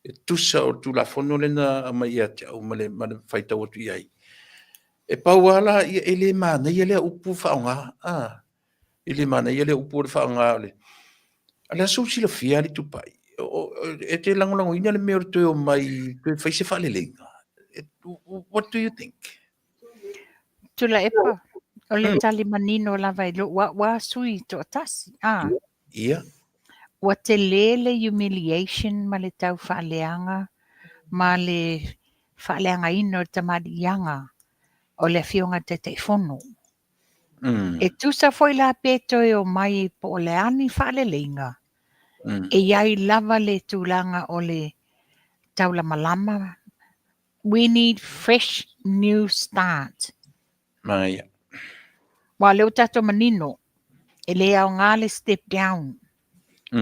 E tusa o le Tulafono lea na aumai ia te au ma le faitau atu i ai. E pau lava la, ia, e le manaia lea upu faaaoga. E le manaia lea upu o le faaaoga o le... O le aso ua silafia lava le Tupai, e te lagolagoina le mea o le toe omai toe fai se faaleleiga. What do you think? Tuilaepa, o le tali manino lava i lou au lava sui toatasi. Ia. Ua tele le humiliation ma le tau faaleaga ma le faaleagaina o le tamaliiaga o le afioga i le Taitaifono. E tusa foi la pe toe omai po o le a ni faaleleiga, e i ai lava le tulaga o le taulamalama. We need fresh new start. Manaia. Aua o lea ua tatou manino, e le aoga le step down.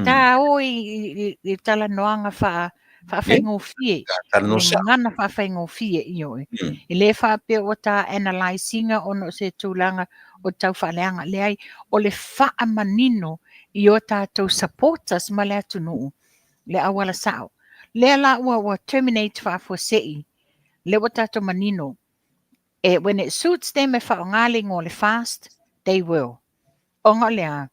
Ta o i i talanoaga faafaigofie, Talanoa le sao. gagana faafaigofie, ioe. E le faapea ua ta analyse ina ona o se tulaga o tau faaleaga. Leai, o le faamanino i o tatou supporters ma le atunuu le auala sao. Lea la ua terminate faafuasei, lea ua tatou manino, e when it suits them e faaaoga le igoa o le FAST, they will. Ona o le a?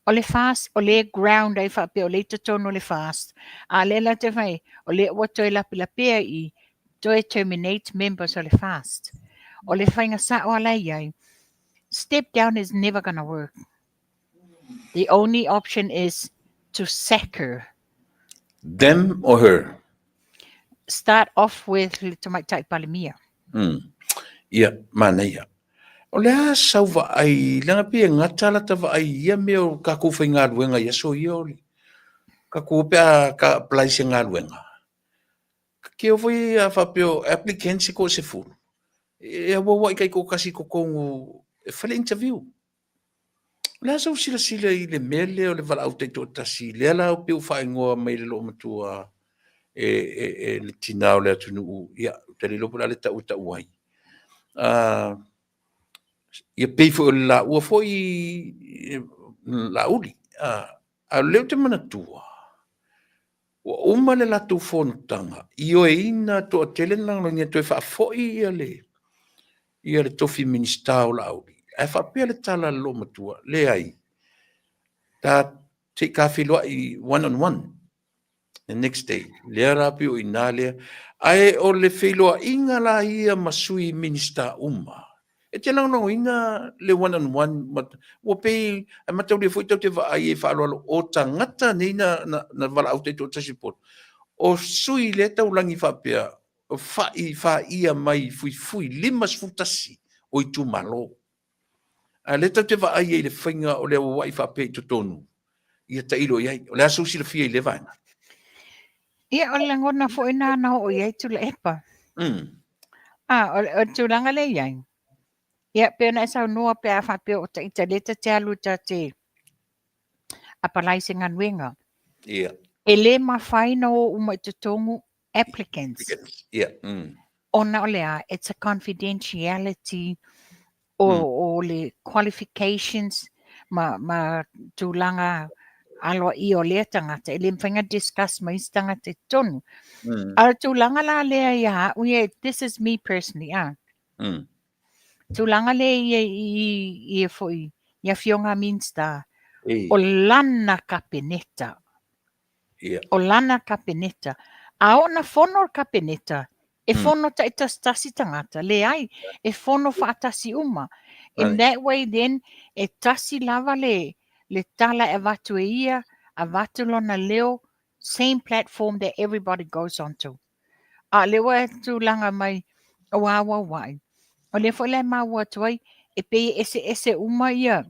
O le FAST, o lea e ground ai faapea o lea e i totonu o le FAST, a o lea la te fai, o lea ua toe lapelapea i i, toe terminate members o le FAST. O le faiga sao lava la e i ai, step down is never gonna work. The only option is to sack her. Them or her? Start off with le Tamaitai Palemia. Ia, manaia. O le a sau vaai, leaga pei e gata lata vaai i ia mea o kakou faigaluega i aso ia o le kakou pe a ka apply se galuega. Keo foi a faapea o applicants e toasefulu, e auauai taitoatasi i totonu e fai le interview. O le a sou silasila i le mea lea o le valaau taitoatasi, lea la pei ua faaigoa mai e le loomatua e le tina o le atunuu, ia, ou te le iloa po o le a le tau e tau ai. Ia pei foi o le laua foi Laauli. A o lea ou te manatua, Ua uma le latou fonotaga, ioeina toatele na lagolagoina e toe faafoi ia le ia le tofi Minisita o Laauli. Ae faapea le tala a le loomatua, leai, ta se i ta feiloai one on one the next day. Lea la pei o i ina lea. Ae o le feiloaiga la ia ma sui Minisita uma, E te lagolagoina le one on one ma, ua pei e mataulia foi tatou te vaai e faaaloalo o tagata nei na, na, na valaau taitoatasi i poto. O sui lea taulagi faapea, fa'i faia mai fuifui 51 o itumalo. A lea tatou te vaai ai i le faiga o le auauai faapea i totonu, ia tailo i ai. O le a sou silafia i lea vaega? Ia, o le lagona foi na na oo i ai Tuilaepa. Ah, o le tulaga lea e i ai, ia, pei ona e saunoa pe a faapea o ita lea ta te alu ta te apalai i se galuega. Ia. E le mafai ona o uma i totonu applicants. Applicants. Ia. Ona o le a, it's a confidentiality o, o le qualifications ma, ma tulaga aloaia o lea tagata, e le mafai ona discuss ma isi tagata i totonu. A o le tulaga la lea ia au ia, this is me personally, ah. Tulaga lea ia i, i, foi, i afioga a Minista, o lana kapeneta. O lana kapeneta. A oo ina fono le kapeneta, e fono taitasitasi tagata, leai, e fono faatasi uma. In that way then, e tasi lava le, le tala e avatu e ia, avatu lona leo, same platform that everybody goes onto. A o lea ua e tulaga mai ua auauai. O lea foi la e maua atu ai, e pei e eseese uma ia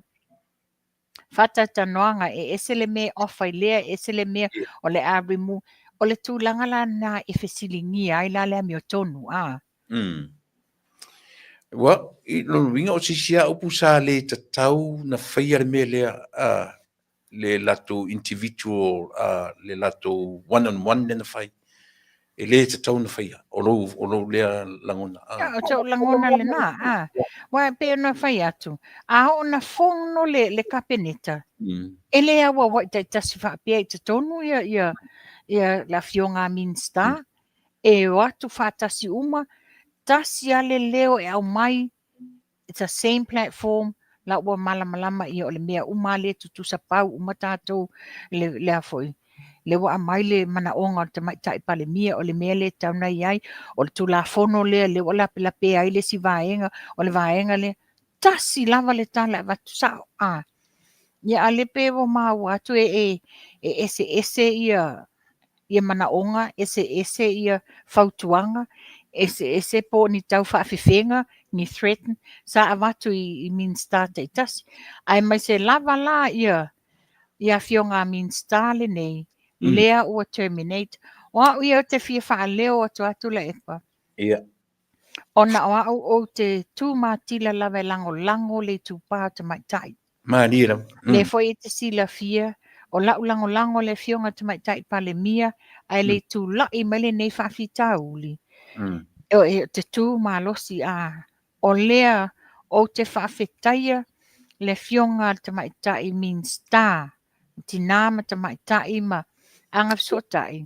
faatalatalanoaga, e ese le mea e offer i lea, e ese le mea o le a remove. O le tulaga la lena e fesiligia ai la le amiotonu, a. Ua, i lona uiga o se isi lava upu sa le tatau na faia le mea lea, a, le latou individual, a, le latou one on one lea na fai. E le tatau na faia, o lou, o lou lea lagona. A. O sou lagona lena, a. Aua e pei ona fai atu, a oo ina fono le, le Kapeneta, e le auauai taitasi faapea i totonu ia, ia, ia le afioga a Minisita, e o atu faatasi uma, tasi lava le leo e aumai, it's a same platform, la ua malamalama ia o le mea uma lea e tutusa pau uma tatou le, le a foi, le ua aumai le manaoga o le Tamaitai Palemia, o le mea lea e tatau ona i ai, o le Tulafono lea, lea ua lapelapea ai le isi vaega, o le vaega lea, tasi lava le tala e avatu sao. A, ia a o lea pei ua maua atu e, e, e eseese ia ia manaoga, eseese ia fautuaga, eseese po o ni tau faafefega, ni threat sa avatu i Minisita taitasi. Aemaise lava la ia ia afioga a Minisita lenei, lea ua terminate, O au ia ou te fia faaleo atu atu Laepa. Ia. Ona o au ou te tu matila lava e lagolago le itupa o tamaitai. Malie lava. Lea foi e te silafia, o lau lagolago i le Afioga i le Tamaitai Palemia, ae le i tulai mai lenei faafitauli, e te tu malosi a o lea ou te faafetaia le Afioga i le Tamaitai Minisita o Tina ma Tamaitai ma Agafesootai,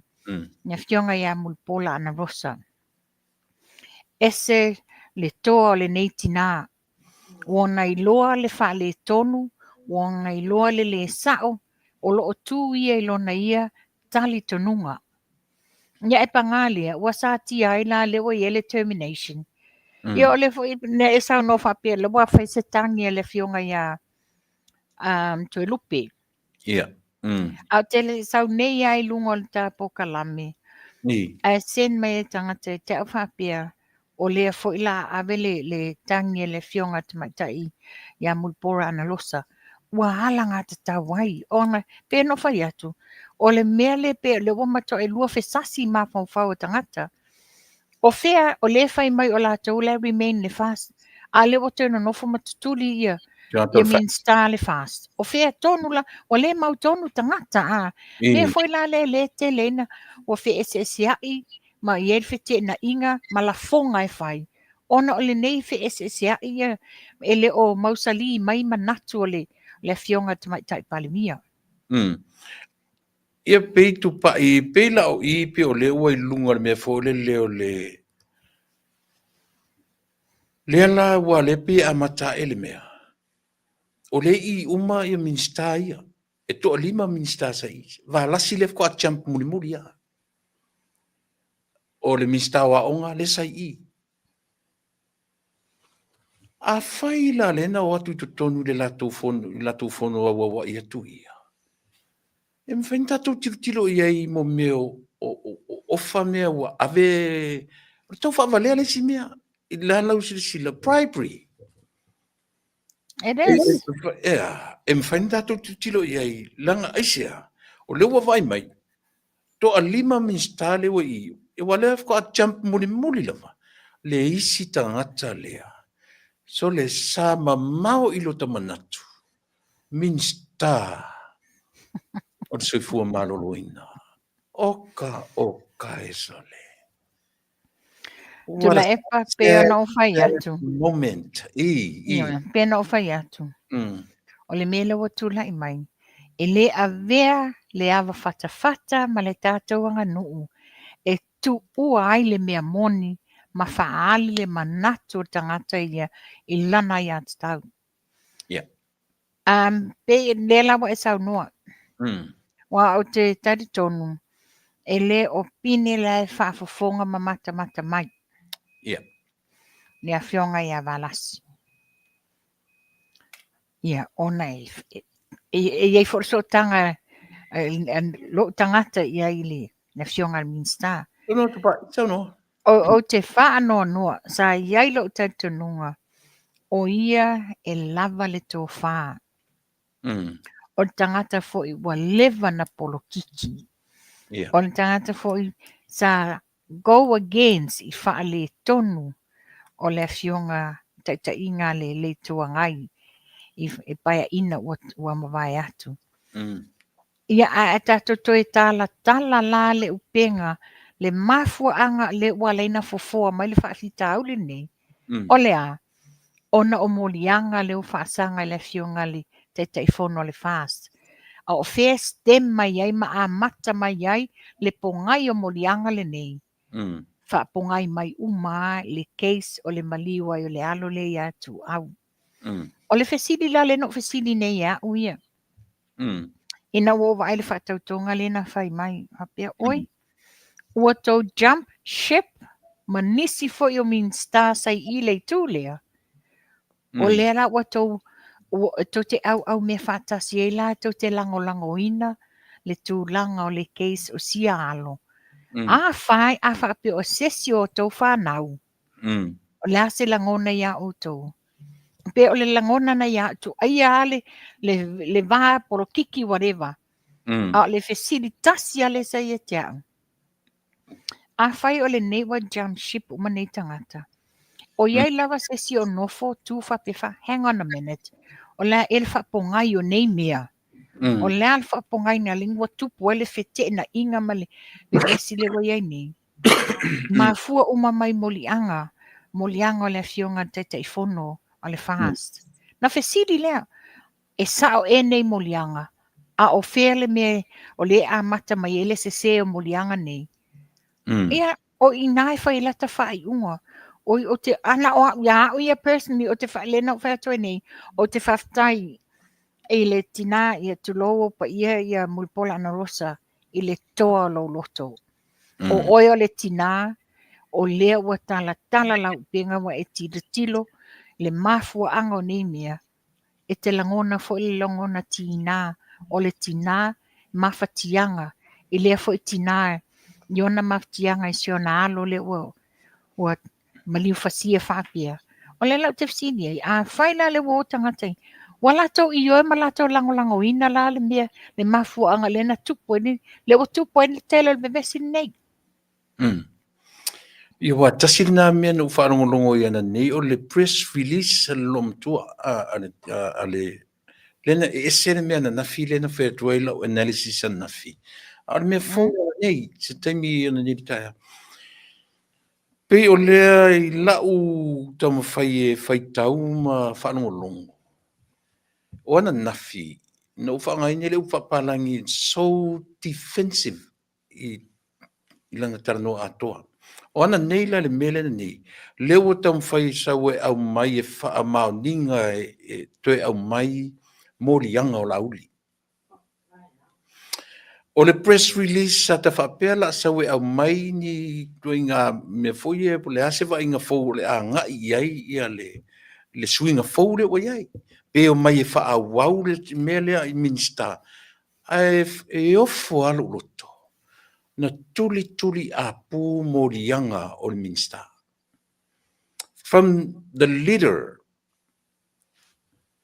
le Afioga ia Mulipola Anarosa. Ese le toa o lenei tina. Ua ona iloa le faaletonu, ua ona iloa le lē sa'o, o lo o tu ia i lona ia talitonuga. Ia ae paga lea, ua satia ai la lea ua i ai le termination. Ia o lea foi na e saunoa faapea lea ua fai se tagi a le afioga ia Toelupe. Ia. A ou te le i sau nei lava i luga o le ta polokalame, ae send mai e tagata ia te au faapea, o lea foi la a ave le, le tagi a le afioga a le tamaitai ia Mulipola Anarosa, ua alagatatau ai, ona pei ona ou fai atu, o le mea lea pei o lea ua matuai luafesasi mafaufau o tagata. O fea o lea e fai mai o latou la e remain i le FAST, a o lea ua toe nonofo ma tutuli ia ia Minisita le FAST. O fea tonu la, ua le mautonu tagata a. Mea foi la lea lea e tele ai na ua feeseeseai ma i ai le feteenaiga ma lafoga e fai, ona o lenei feeseeseai ia e le o mausali mai manatu o le le Afioga i le Tamaitai Palemia. Ia pei tupai, pei la o i pei o lea ua i luga o le mea foi lele o le lea la ua lea pei e amata ae le mea. O lea e i uma ia Minisita ia. E toalima Minisita sa i. Valasi lea faatoa jump mulimuli lava. O le Minisita o Aoga lea sa i i. Afai la lea na o atu i totonu i le latou fono, i le latou fono auauai atu ia, e mafai ona tatou tilotilo i ai mo mea o, o, o ofa mea ua ave, o le tau faavalea le isi mea. I la lau silasila, bribery. It is. E, e mafai ona tatou tilotilo i ai, leaga aisea, o lea ua vaai mai, toalima Minisita lea ua i i, aua lea faatoa jump mulimuli lava le isi tagata lea. So le sa mamao i lota manatu, Minisita o le Soifua Maloloina. Oka, oka e sole. What a Tuilaepa, pei ona ou fai atu. moment. I, i. Ioe, pei ona ou fai atu. O le mea lea ua tulai mai, e le avea le ava fatafata ma le tatou aganuu e tuua ai le mea moni ma faaali le manatu o le tagata ia i lana aiatatau. Yeah. Pei lea la ua e saunoa. Aua ou te talitonu, e le o pine la e faafofoga ma matamata mai. Yeah. Le afioga ia Valasi. Ia, ona e, e, e i ai foi le sootaga lou tagata i ai i le, le afioga i le Minisita. Saunoa. Ou te faanoanoa, sa i ai lou talitonuga, o ia e lava le tofa. O le tagata foi ua leva na polokiki. Yeah. O le tagata foi sa go against i faaletonu o le afioga taitaiga a le le Itu Agai i Paeaiga ua mavae atu. Ia, ae a tatou toe talatala la le upega, le mafuaaga lea ua ala ai ona fofoa mai le faafitauli lenei, o le a? Ona o moliaga lea ua faasaga i le afioga i le Taitaifono a le FAST. A o fea e stem mai ai ma amata mai ai le pogai o moliaga lenei? Faapogai mai uma lava le case o le maliu ai o le alo lea ia Tuuau. O le fesili la lea na ou fesili nei e au ia. Ina ua ou vaai i le faatautoga lea na fai mai, faapea, oi, ua tou jump ship ma nisi foi o Minisita sa i i le itu lea, o lea la ua tou, ua, tou te auau mea faatasi ai la, tou te lagolagoina le tulaga o le case o sia alo. Afai, a faapea o se isi o tou fanau, O le a se lagona iā outou? Pe o le lagona na ia tuaia lava le, le, le va polokiki whatever. A o le fesili tasi lava lea sa ia te au. Afai o lenei ua jump ship uma nei tagata, o i ai lava se isi o nofo tu faapea, hang on a minute, o le a ea le faapogai o nei mea? O le a le faapogaiga lea ua tupu ai le feteenaiga ma le vevesi lea ua i ai nei? Mafua uma mai moliaga, moliaga o le Afioga i le Taitaifono o le FAST. Na fesili lea, e sao ea nei moliaga? A o fea le mea o lea e amata mai ai le sese o moliaga nei? Ia, o i ina e fai ai lata faaiuga. Oi, o te, a na o au, ia au ia personally, o te wha, lea na ou fai atu ai nei, o te faafetai i le tinā, ia tulou ou paia ia Mulipola Anarosa i le toa o lou loto. O oe o le tinā, o lea ua talatala lau upega ua e tilotilo le mafuaaga o nei mea, e te lagona foi le lagona tiga o le tinā mafatiaga i lea foi tinā i ona mafatiaga i si ona alo lea ua ua maliu fasia faapea. O lea la ou te fesili ai, afai la lea ua o tagata ia, ua latou ioe ma latou lagolagoina la le mea, le mafuaaga lea na tupu ai, lea ua tupu ai le tele o le vevesi lenei. Ia aua tasi lena mea na ou faalogologo i ana nei o le press release a le loomatua a le lea na e ese le mea ananafi lea na fai atu ai lau analysis ananafi. A o le mea fou ananei, se taimi ananei i le taeao. Pei o lea i lau taumafai e faitau ma faalogologo, o ananafi na ou faaaogaina le upu faapalagi so defensive i lana talanoa atoa. O ana nei la le mea lea na nei, lea ua taumafai e sau e aumai e faamaoniga e toe aumai moliaga o Laauli. O le press release sa ta faapea la sau e aumai ni ituaiga mea foi ia po o le a se vaaiga fou o le a agai i ai ia le suiga fou lea ua i ai. Pe omai e faaauau le mea lea i Minisita, ae e ofo lava lou loto na tulituliapu moliaga o le Minisita. From the leader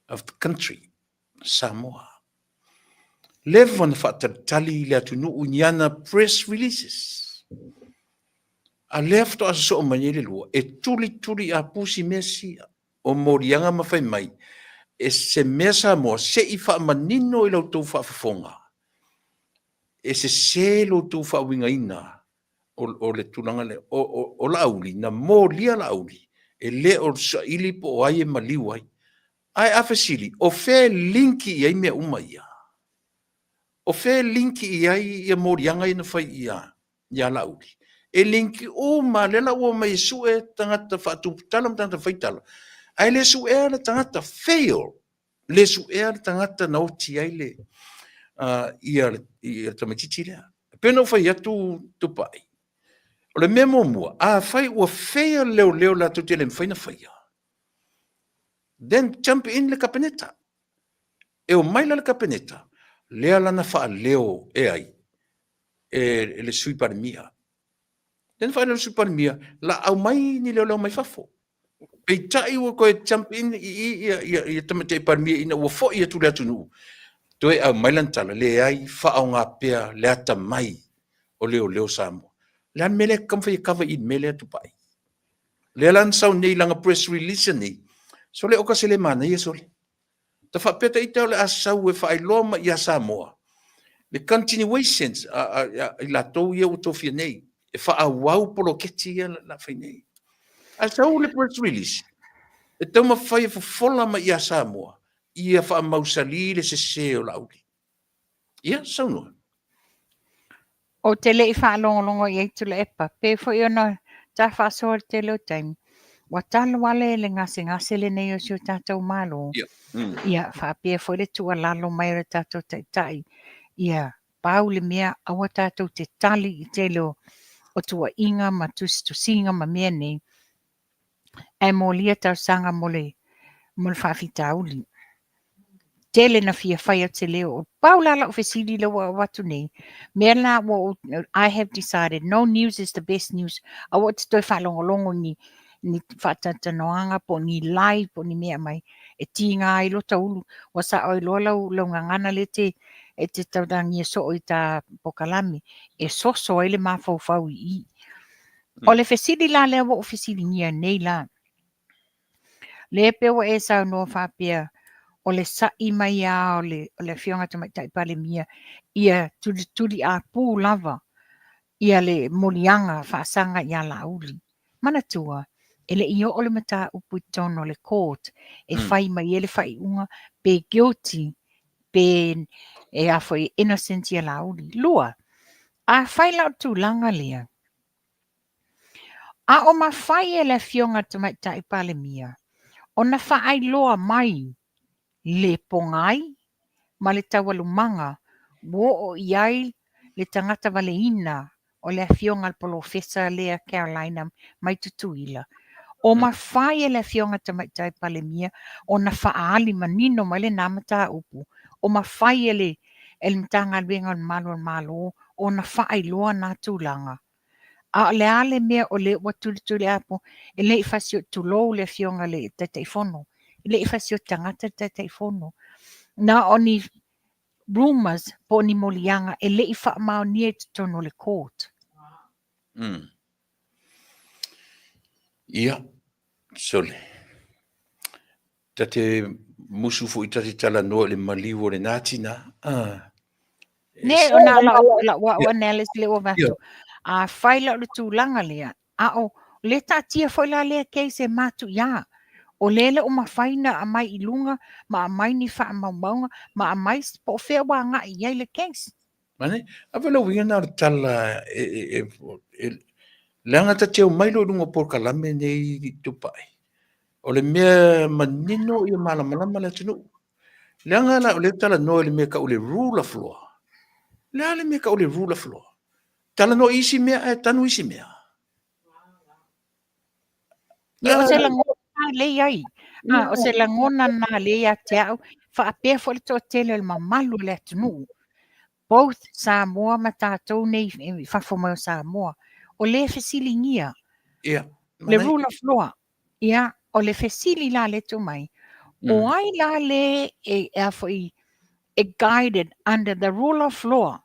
of the country, Samoa. Leva na faatalitali le atunuu i ni ana press releases. A lea faatoa sosoo mai nei le lua, e tulituliapu si mea sia o moliaga ma fai mai, e se mea Samoa se i faamanino i la outou faafofoga, e sese lo outou faauigaina o le tulaga lea. O Laauli, na molia Laauli, e le o saili po o ai e maliu ai. Ae a fesili, o fea e linki i ai mea uma ia? O fea e linki i ai ia moliaga ia na fai ia ia Laauli? E linki uma, lea la ua omai e sue tagata faatuputala ma tagata faitala, ae le suea le tagata, fail, le suea le tagata na oti ai le ia le tamaitiiti lea. E pei ona ou fai atu Tupai, o le mea muamua, afai ua fail le leoleo latou te le mafai ona faia, then jump in le Kapeneta. E omai la le Kapeneta, lea la na faaleo e ai? E le Sui Palemia. Lea na faaleo e le Sui Palemia, la aumai ni leoleo mai fafo. Peitai ua toe jump in i i ia, ia, ia Tamaitai Palemia ina ua foi atu le atunuu, toe aumai lana tala, leai, faaaoga pea le atamai o leoleo Samoa. Le a le mea lea e taumafai e kava i i le mea lea Tupai? Lea la na sau nei i lana press release nei, sole oka se le manaia sole. Ta faapea ta ita o le a sau e faailoa mai ia Samoa le continuations a i latou ia ua tofia nei e faaauau poloketi ia la fai nei. Ae sau le press release e taumafai e fofola mai ia Samoa ia faamausali le sese o Laauli. Ia, saunoa. Ou te le i faalogologo i ai Tuilaepa, pei foi ona ta faasoa i le tele o taimi, ua talo ale le gasegase lenei o si o tatou Malo. Ia, faapea foi le tuualalo mai o le tatou Taitai, ia pau le mea aua tatou te tali i tele o tuuaiga ma tusitusiga ma mea nei, ae molia talosaga mo le mo le faafitauli. Tele na fia fai atu se leo. Pau la lau fesili lea ua avatu nei, mea la ua ou, I have decided no news is the best news. Aua ou te toe faalogologo i ni ni faatalatalanoaga po o ni live po o ni mea mai e tiga ai lota ulu. Ua sao ai loa lau, lau gagana lea te, E te taulagia soo i ta pokalame e soso ai le mafaufau i i. O le fesili la lea ua ou fesiligia nei la, lea pei ua e saunoa faapea o le sa'i mai lava o le, o le Afioga Tamaitai Palemia ia tulituliapu lava ia le moliaga faasaga ia Laauli. Manatua, e le i oo le mataupu i totonu o le court e fai mai ai le faaiuga pe guilty pe e a foi innocent ia Laauli. Lua, afai la o le tulaga lea, a o mafai e le Afioga i le Tamaitai Palemia ona faailoa mai le pogai ma le taualumaga ua oo i ai le tagata valeina o le afioga a le polofesa lea Carolina mai Tutuila. O mafai e le afioga Tamaitai Palemia ona faaali manino mai lena mataupu. O mafai e le e le Matagaluega o le Malu o le Malo ona faailoa na tulaga. A o le a le mea o lea ua tulituliapu e le i fasioti, tulou le afioga i le Taitaifono, e le i fasioti tagata le Taitaifono. Na o ni rumours po o ni moliaga e le i faamaonia i totonu o le court. Ia, sole. Ta te musu foi ta te talanoa i le maliu o lena tina. Ah. Ne, o na lau, lau au analysis le ua avatu. Afai la o le tulaga lea, a o le taatia foi la lea case e matuia. O lea le o mafai na aumai i luga ma aumai ni faamaumauga ma aumai po o fea ua agai i ai le case. Mane, a le uiga na o le tala e, e, e, e leaga ta te omai loa i luga o polokalame nei Tupai. O le mea manino ia malamalama le atunuu. Leaga la o lea talanoa i le mea tau o le rule of law. Le a le mea tau o le rule of law? Talanoa i isi mea ae tanu isi mea. Ia, o se lagona lea i ai. Ah, o se lagona na lea ia te au, faapea foi le toatele o le mamalu o le atunuu. Both Samoa ma tatou nei i fafo mai o Samoa. O lea e fesiligia. Ia. Le rule of law. Ia, o le fesili la lea e tuu mai, o ai la le e, e a foi, e guided under the rule of law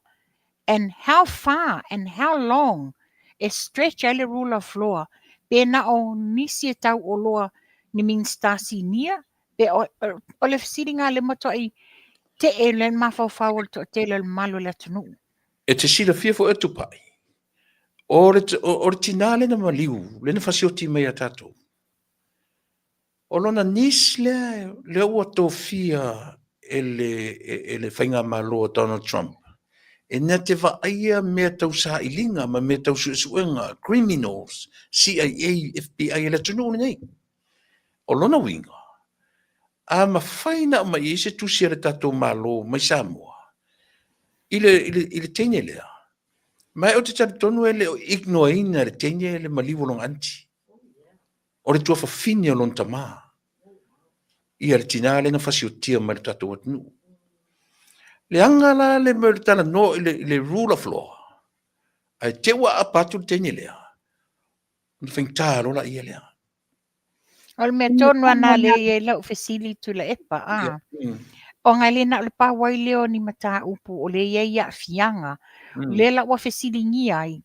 and how far and how long e stretch ai le rule of law pe na o nisi e tauoloa ni Minisita sinia pe o, o le fesiliga lea matuai tee le mafaufau o le toatele o le mamalu o le atunuu. E te silafia foi e Tupai, o le, o, o le tinā lea na maliu, lea na fasioti mai ia tatou, o lona niece lea, lea ua tofia e le, e, e le faigamalo a Donald Trump, e na te vaaia mea tau sailiga ma mea tau suesuega, criminals, CIA, FBI a le atunuu lenei. O lona uiga, a mafai ona aumai ai se tusi a le tatou Malo mai Samoa i le, i le, i le teine lea, ma ou te talitonu e le o ignoreina e le teine le maliu o lona aunty. O le tuafafine o lona tamā. Ia le tinā lea na fasiotia mai le tatou atunuu. Leaga la le mea o le talanoa i le, i le rule of law, ae te ua aapa atu le teine lea, ona faigata loa laia lea. O le mea tonu lava na lea e i ai lau fesili Tuilaepa, a. Ona e le na o le pau ai lea o ni mataupu o lea e i ai aafiaga, o lea la ua fesiligia ai,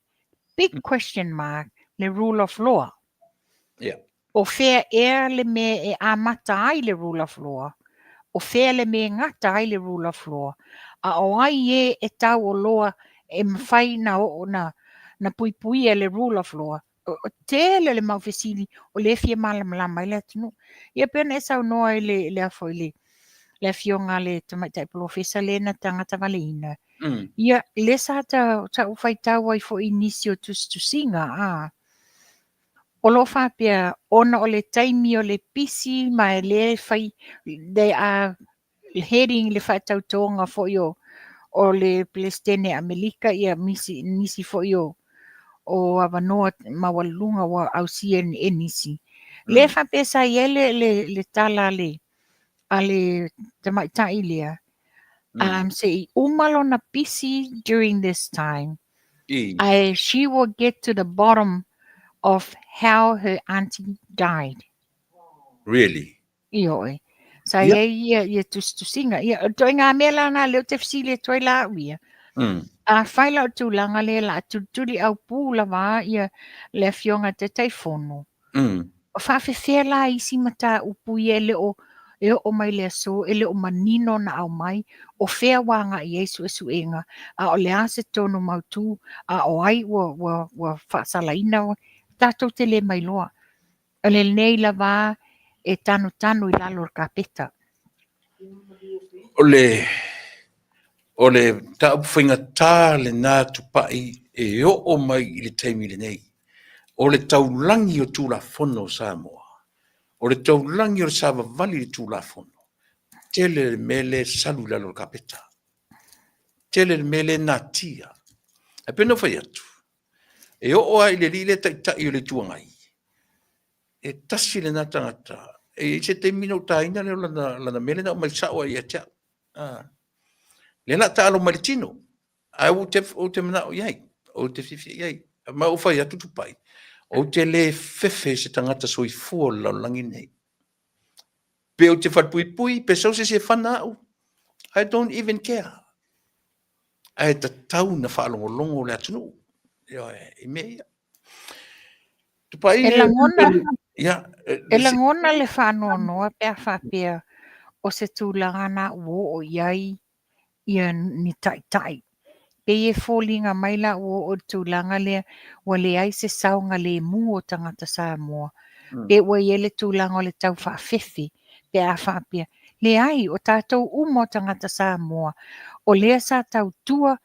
big question mark, le rule of law. O fea ea le mea e amata ai le rule of law? O fea le mea e gata ai le rule of law? A o ai ē e tauoloa e mafai na oo na na puipuia le rule of law? O tele le mau fesili o lea e fia malamalama ai le atunuu. Ia pei ona e saunoa i le le a foi le le afioga a le tamaitai polofesa lea na tagata valeina. Ia, lea sa ta sa ou faitau ai foi i nisi o tusitusiga, a o lo o faapea ona o le taimi o le pisi ma e lea e fai they are heading le faatautoga foi o o le Peresetene Amelika ia nisi, nisi foi o o avanoa maualuluga ua ausia e nisi. Lea faapea sa i ai le, le, le tala a le, a le tamaitai lea, se i uma lona pisi during this time, ae she will get to the bottom of how her auntie died. Really? Ioe. Sa i ai ia, ia tusitusiga. Ia, o le ituaiga mea la lena lea ou te fesili atu ai la au ia. Afai la o le tulaga lea o le a tulituli aupu lava ia le Afioga i le Taitaifono, o faafefea la isi mataupu ia e le o e oo mai le aso e le o manino ona aumai, o fea ua agai i ai suesuega, a o le a se tonu mautu, a o ai ua, ua, ua faasalaina, tatou te le mailoa. O lenei lava e tanutanu i lalo o le kapeta. O le, o le mataupu faigata lena Tupai e oo mai i le taimi lenei. O le taulagi o Tulafono o Samoa, o le taulagi o le savavali i le Tulafono, tele le mea lea e salu i lalo o le kapeta. Tele le mea lea e natia. Ae pei ona ou fai atu, e oo lava i le alii lea Taitai o le Itu Agai, e tasi lena tagata, e i ai se taimi ona ou taina lea o lana, lana mea lea na aumai sao lava ia te au. Ah. Lea o le a taalo mai le tino, ae ou te, ou te manao i ai, ou te fiafia i ai. Ma ou fai atu Tupai, ou te le fefe i se tagata soifua o le lalolagi lenei. Pe ou te falepuipui, pe sau se isi e fana au, I don't even care. Ae tatau na faalogologo le atunuu, ioe, i mea ia. Tupai, E lagona, ia, e lagona le faanoanoa pe a faapea o se tulaga na ua oo i ai ia ni taitai. Pei e foliga mai la ua oo i le tulaga lea ua leai se saogalemu o tagata Samoa, pe ua i ai le tulaga o le tau faafefe pe a faapea, leai, o tatou uma o tagata Samoa, o lea sa tautua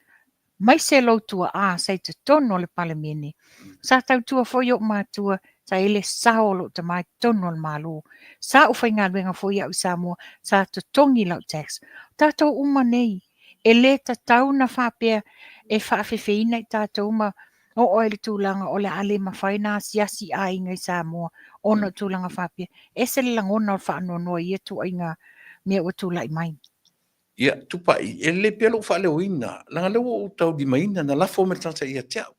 maise lou tuaa sa i totonu o le Palemene. Sa tautua foi ou matua, sa i ai le sao o lou tama i totonu o le Malo. Sa ou faigaluega foi au i Samoa, sa totogi lau tax. O tatou uma nei, e le tatau ona faapea e faafefeina i tatou ma oo ai i le tulaga o le a le mafai ona asiasi aiga i Samoa ona o tulaga faapea. E ese le lagona o le faanoanoa i ia ituaiga mea ua tulai mai. Ia, Tupai, e lelei pea lou faaleoina, leaga o lea ua ou taulimaina, na lafo mai le tagata ia te au.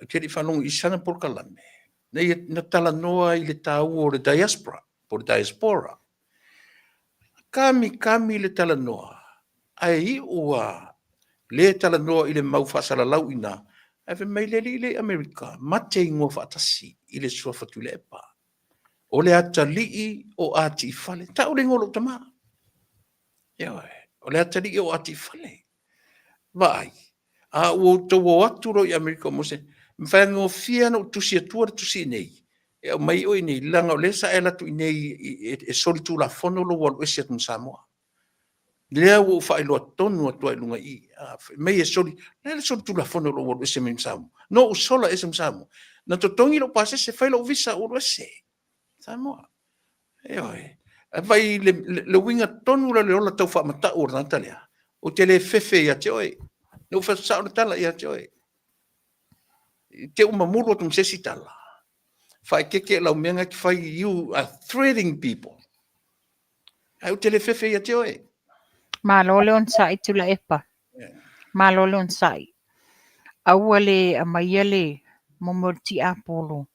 Ou te le i faalogo i sana polokalame, na ia, na talanoa i le taua o le diaspora, po o le diaspora. Kami kami le talanoa, ae iu lava le talanoa i le mau faasalalau i ina, ae fai mai le alii lea i Amerika, ma te igoa faatasi i le suafa Tuilaepa. O le atalii o Atiifale, tau le igoa o lou tama. Ioe, o le atalii o Atiifale. Vaai, a ua outou o atu loa i Amerika mo se, faigofie ona ou tusi atua le tusi i inei, e aumai oe i inei, leaga o lea sa e alu atu i inei e solitulafono lou alu ese atu ma Samoa. Lea ua ou faailoa tonu atu ai i luga i i, fai mai e soli, o le a le solitulafono o lou alu ese mai ma Samoa? Na ou sola ese ma Samoa. Na totogi lou pasese, fai lou visa ou alu ese. Samoa. Ioe. Ae vaai le, le, le uiga tonu lea o le ola tau faamatau o le tagata lea, ou te le fefe ia te oe. Na ou fai atu sao le tala ia te oe. I te u mamulu atu ma se isi tala. Faaeteete lau mea na e te fai, you are threatening people. Ae ou te le fefe ia te oe. Malo le onosai Tuilaepa. Malo le onosai. Aua le aumaia le momo o le tiapolo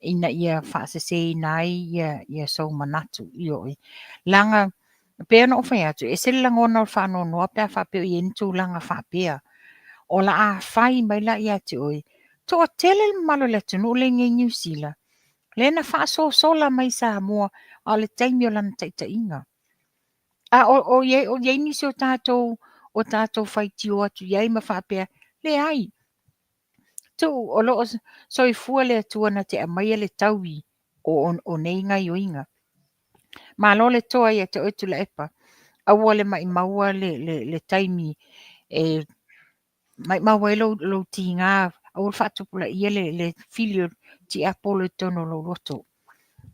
ina ia faaseseina ai ia, ia sou manatu. Ioe. Leaga, e pei ona ou fai atu, e ese le lagona o le faanoanoa pe a faapea o i ai ni tulaga faapea. O le a fai mai la ia te oe, toatele le mamalu o le atunuu lea i Niu Sila, lea na faasosola mai i Samoa a o le taimi o lana taitaiga. A o, o, i ai, o i ai nisi o tatou, o tatou faitio atu i ai ma faapea, leai, tuu, o lo o soifua le Atua na te aumaia le taui o, o, o nei gaioiga. Malo le toa ia te oe Tuilaepa, aua le maimaua le, le, le taimi e maimau ai lou, lou tiga, aua le faatupulaia le, le fili o tiapolo i totonu o lou loto.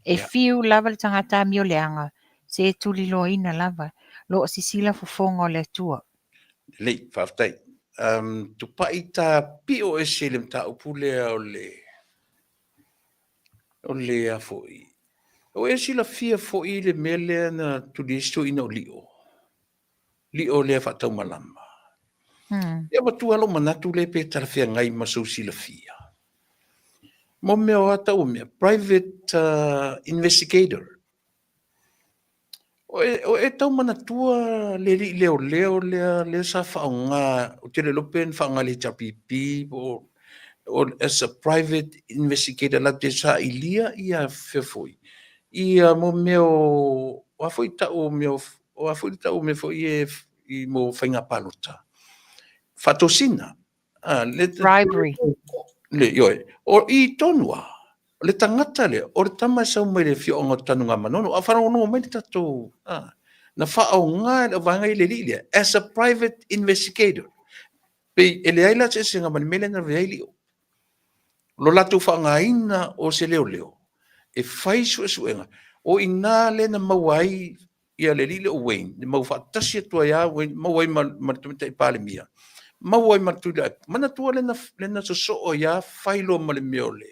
E fiu lava le tagata amio leaga, se e tuliloaina lava, lo o sisila fofoga o le Atua. Lelei, faafetai. Um, tupai ta pio ese i le mataupu lea o le o le a foi. O e silafia foi le mea lea na tuli ai si toeaina o Lio. Lio lea faataumalama. E avatua lou manatu lea pe talafeagai ma sou silafia. Mo mea o a tau o mea, private investigator. O e tau manatua le alii leoleo lea lea sa faaaoga, ou te le iloa pe na faaaoga e le HRPP po o as a private investigator latou te sailia ia fea foi, ia mo mea o, o a foi tau o mea o a foi tau o mea foi ia i mo faiga palota, faatosina. Ah, le, Bribery. Le, ioe. O i tonu a, le tagata lea, o le tama e sau mai le afioaga o Tanugamanono, a faalogologo mai le tatou, ah, na faaaoga e le vaega i le alii lea, as a private investigator. Pei e leai la se eseesega ma le mea lea na lavea ai Lio. Lo latou faaaogaina o se leoleo e fai suesuega, o i ina lea na maua ai ia le alii lea o Wayne, na maua faatasi atu ai lava Wayne, maua ai ma le Tamaitai Palemia, maua ai ma le Tuilaepa. Manatua lea na, lea na sosoo ai lava fai loa ma le mea o le,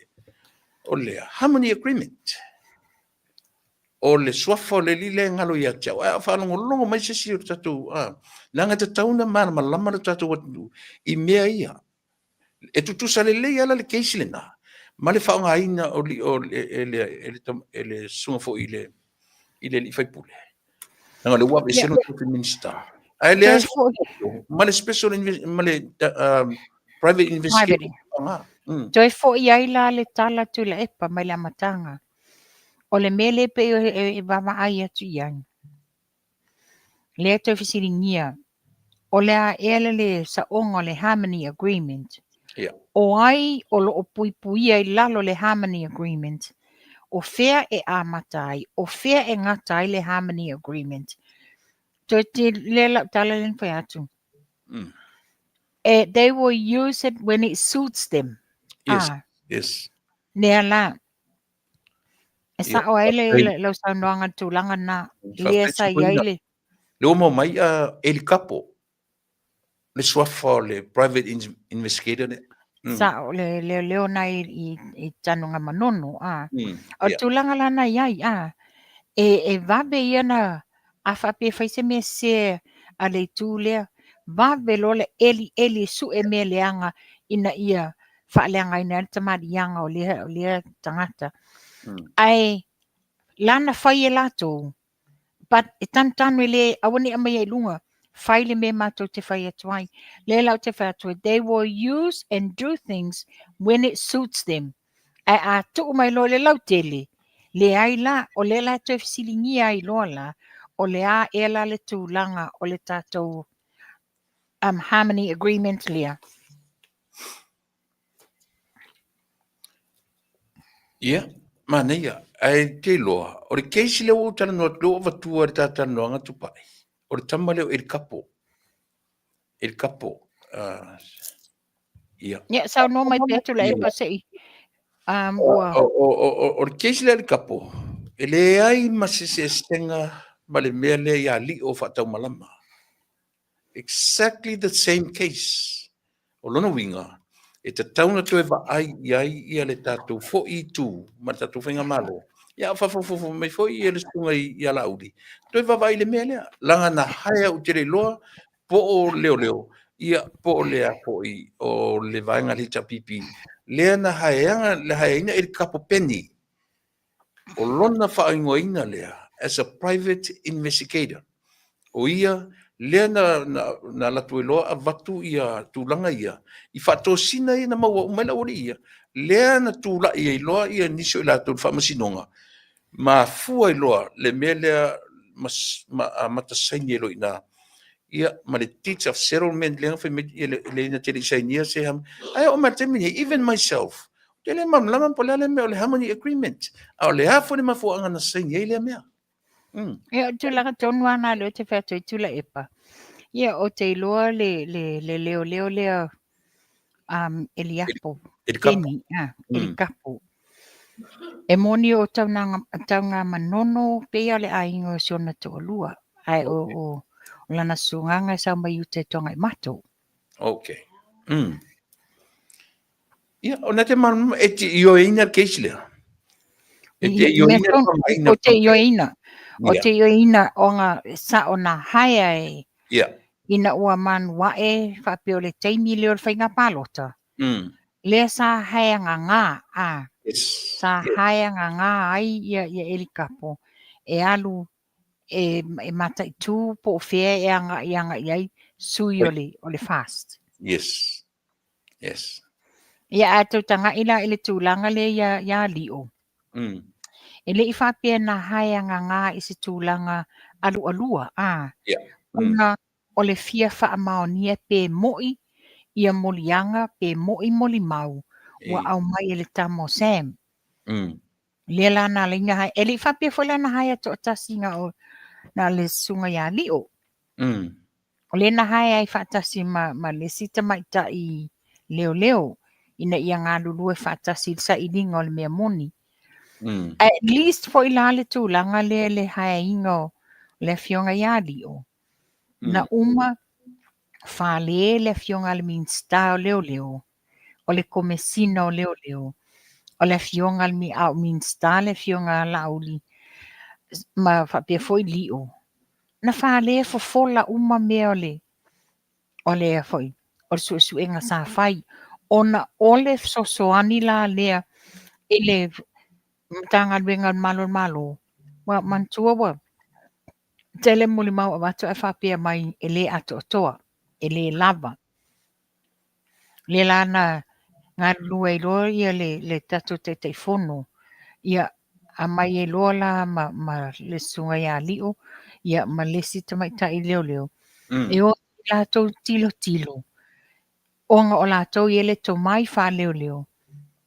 o le Harmony Agreement. O le suafa o le alii lea e galo ia te au. Ae a faalogologo mai se isi o le tatou, a, leaga e tatau ona malamalama le tatou atunuu i mea ia. E tutusa lelei lava la le case lena ma le faaaogaina o e le e le e le susuga foi i le i le alii faipule. Leaga o lea ua aveesea lona tofi Minisita. Ae leai ma le special ma le private investigation. Toe foi ai la le tala Tuilaepa mai le amataga. O le mea lea pei e vaavaai atu i ai. Lea toe fesiligia, o le a ea le le saoga o le Harmony Agreement? Yeah. O ai o lo o puipuia i lalo le Harmony Agreement? O fea e amata ai? O fea e gata ai le Harmony Agreement? Toe te lea lau tala lea na fai atu. They will use it when it suits them. Yes. Ah. Yes. Lea la. E sao ai le, le, lau saunoaga i le tulaga lena. Lea sa i ai le... Le ua maua mai a Eli Kapo, le suafa o le private investigator lea. Sao, le leoleo na i, i, i Tanugamanono. A. O le tulaga la na i ai, a, e, e vave ia na, a faapea e fai se mea sese a le itu lea, vave loa le elieli e sue mea leaga ina ia faaleagaina ai le tamaliiaga o lea, o lea tagata. Ae lana fai e latou, but e tanutanu e le, aua ne i aumaia i luga, fai le mea matou te fai atu ai. Lea la ou te fai atu ai, they will use and do things when it suits them. Ae a tuu mai loa i le lautele, leai la, o lea la e toe fesiligia ai loa la, o le a ea la le tulaga o le tatou um, Harmony Agreement lea? Ia, manaia. Ae te iloa, o le case lea ua ou talanoa atu, lea ua avatua i le ta talanoaga Tupai, o le tama lea o Eli Kapo. Eli Kapo. Ia. Ia, saunoa mai pea Tuilaepa se i. Ua... O le case lea Eli Kapo, e leai ma se eseesega ma le mea lea ia Lio Faataumalama. Exactly the same case. O lona uiga, e tatau ona toe vaai i ai ia le tatou foi itu ma le tatou faigamalo. Ia, a faafogafoga mai foi ia le susuga ia Laauli, toe vaavaai i le mea lea. Leaga na hire ou te le iloa po o leoleo, ia po o le a foi o le vaega a le HRPP, lea na hire na hire ina e le Kapo Penny. O lona faaigoaina lea as a private investigator. O ia lea na, na, na alu atu ai loa avatu ia tulaga ia i faatosina ia na maua uma ai le aualii ia, lea na tulai ai loa ia nisi o i latou i le faamasinoga, mafua ai loa le mea lea ma, ma amata saini ai loa i ina ia ma le deeds of settlement lea na fai mai ia le, le na te le i sainia se ae oo mai le taimi nei, even myself, ou te le malamalama po o le a le mea o le harmony agreement, a o le a foi le mafuaaga na saini ai lea mea. Ia, o le tulaga tonu lava lena lea ou te fai atu ai Tuilaepa. Ia, ou te iloa le, le, le leoleo lea um, Eliapo, Elikapo. Peni, ah, Elikapo. E moni o Taunaga, Taungamanono pei o le aiga o si ona toalua, ae o, o, o lana susugaga e sau mai uta i Toagaimato. Okay. Ia, o te malamalama, e te ioeina le case lea. E te ioeina le faaaogaina. O te ioeina. O te ioeina ona sao na haea e. Yeah. Ina ua manuae faapea o le taimi lea o le faiga palota. Lea sa haea ngāngā, a. Yes. Sa haea ngāngā ai ia, ia Eli Kapo e alu e, e mataitu po o fea e agai agai ai sui o le, o le FAST. Yes. Yes. Ia a tautaga'i la i le tulaga lea ia, ia Lio. E le i faapea na haeagaga i se tulaga alualua, a, Yeah. Ona o le fia faamaonia pe mo'i ia moliaga pe mo'i molimau ua aumai e le tama o Sam. Lea la na ala ai ona hae. E le i faapea foi la na haea toatasi na o na le susuga ia Lio. O lea na hae ai faatasi ma, ma le isi tamaitai leoleo ina ia galulue faatasi i le sailiga o le mea moni. At least foi la le tulaga lea i le haeaiga o le afioga ia Lio, na uma fale le afioga a le Minisita o Leoleo, o le Komesina o Leoleo, o le afioga a o Minisita le afioga a Laauli ma faapea foi Lio, na fale fofola uma mea o le o le foi o le suesuega sa fai ona o le fesoasoani la lea i le Matagaluega o le Malu o le Malo. Ua manatua ua tele molimau avatu ae faapea mai e le atoatoa, e le lava. Lea la na galulue ai loa ia le, le tatou Taitaifono, ia aumai ai loa la ma, ma le susuga ia Lio, ia ma le isi tamaitai leoleo, e o latou tilotilo, ona o latou e i ai le tomai faaleoleo,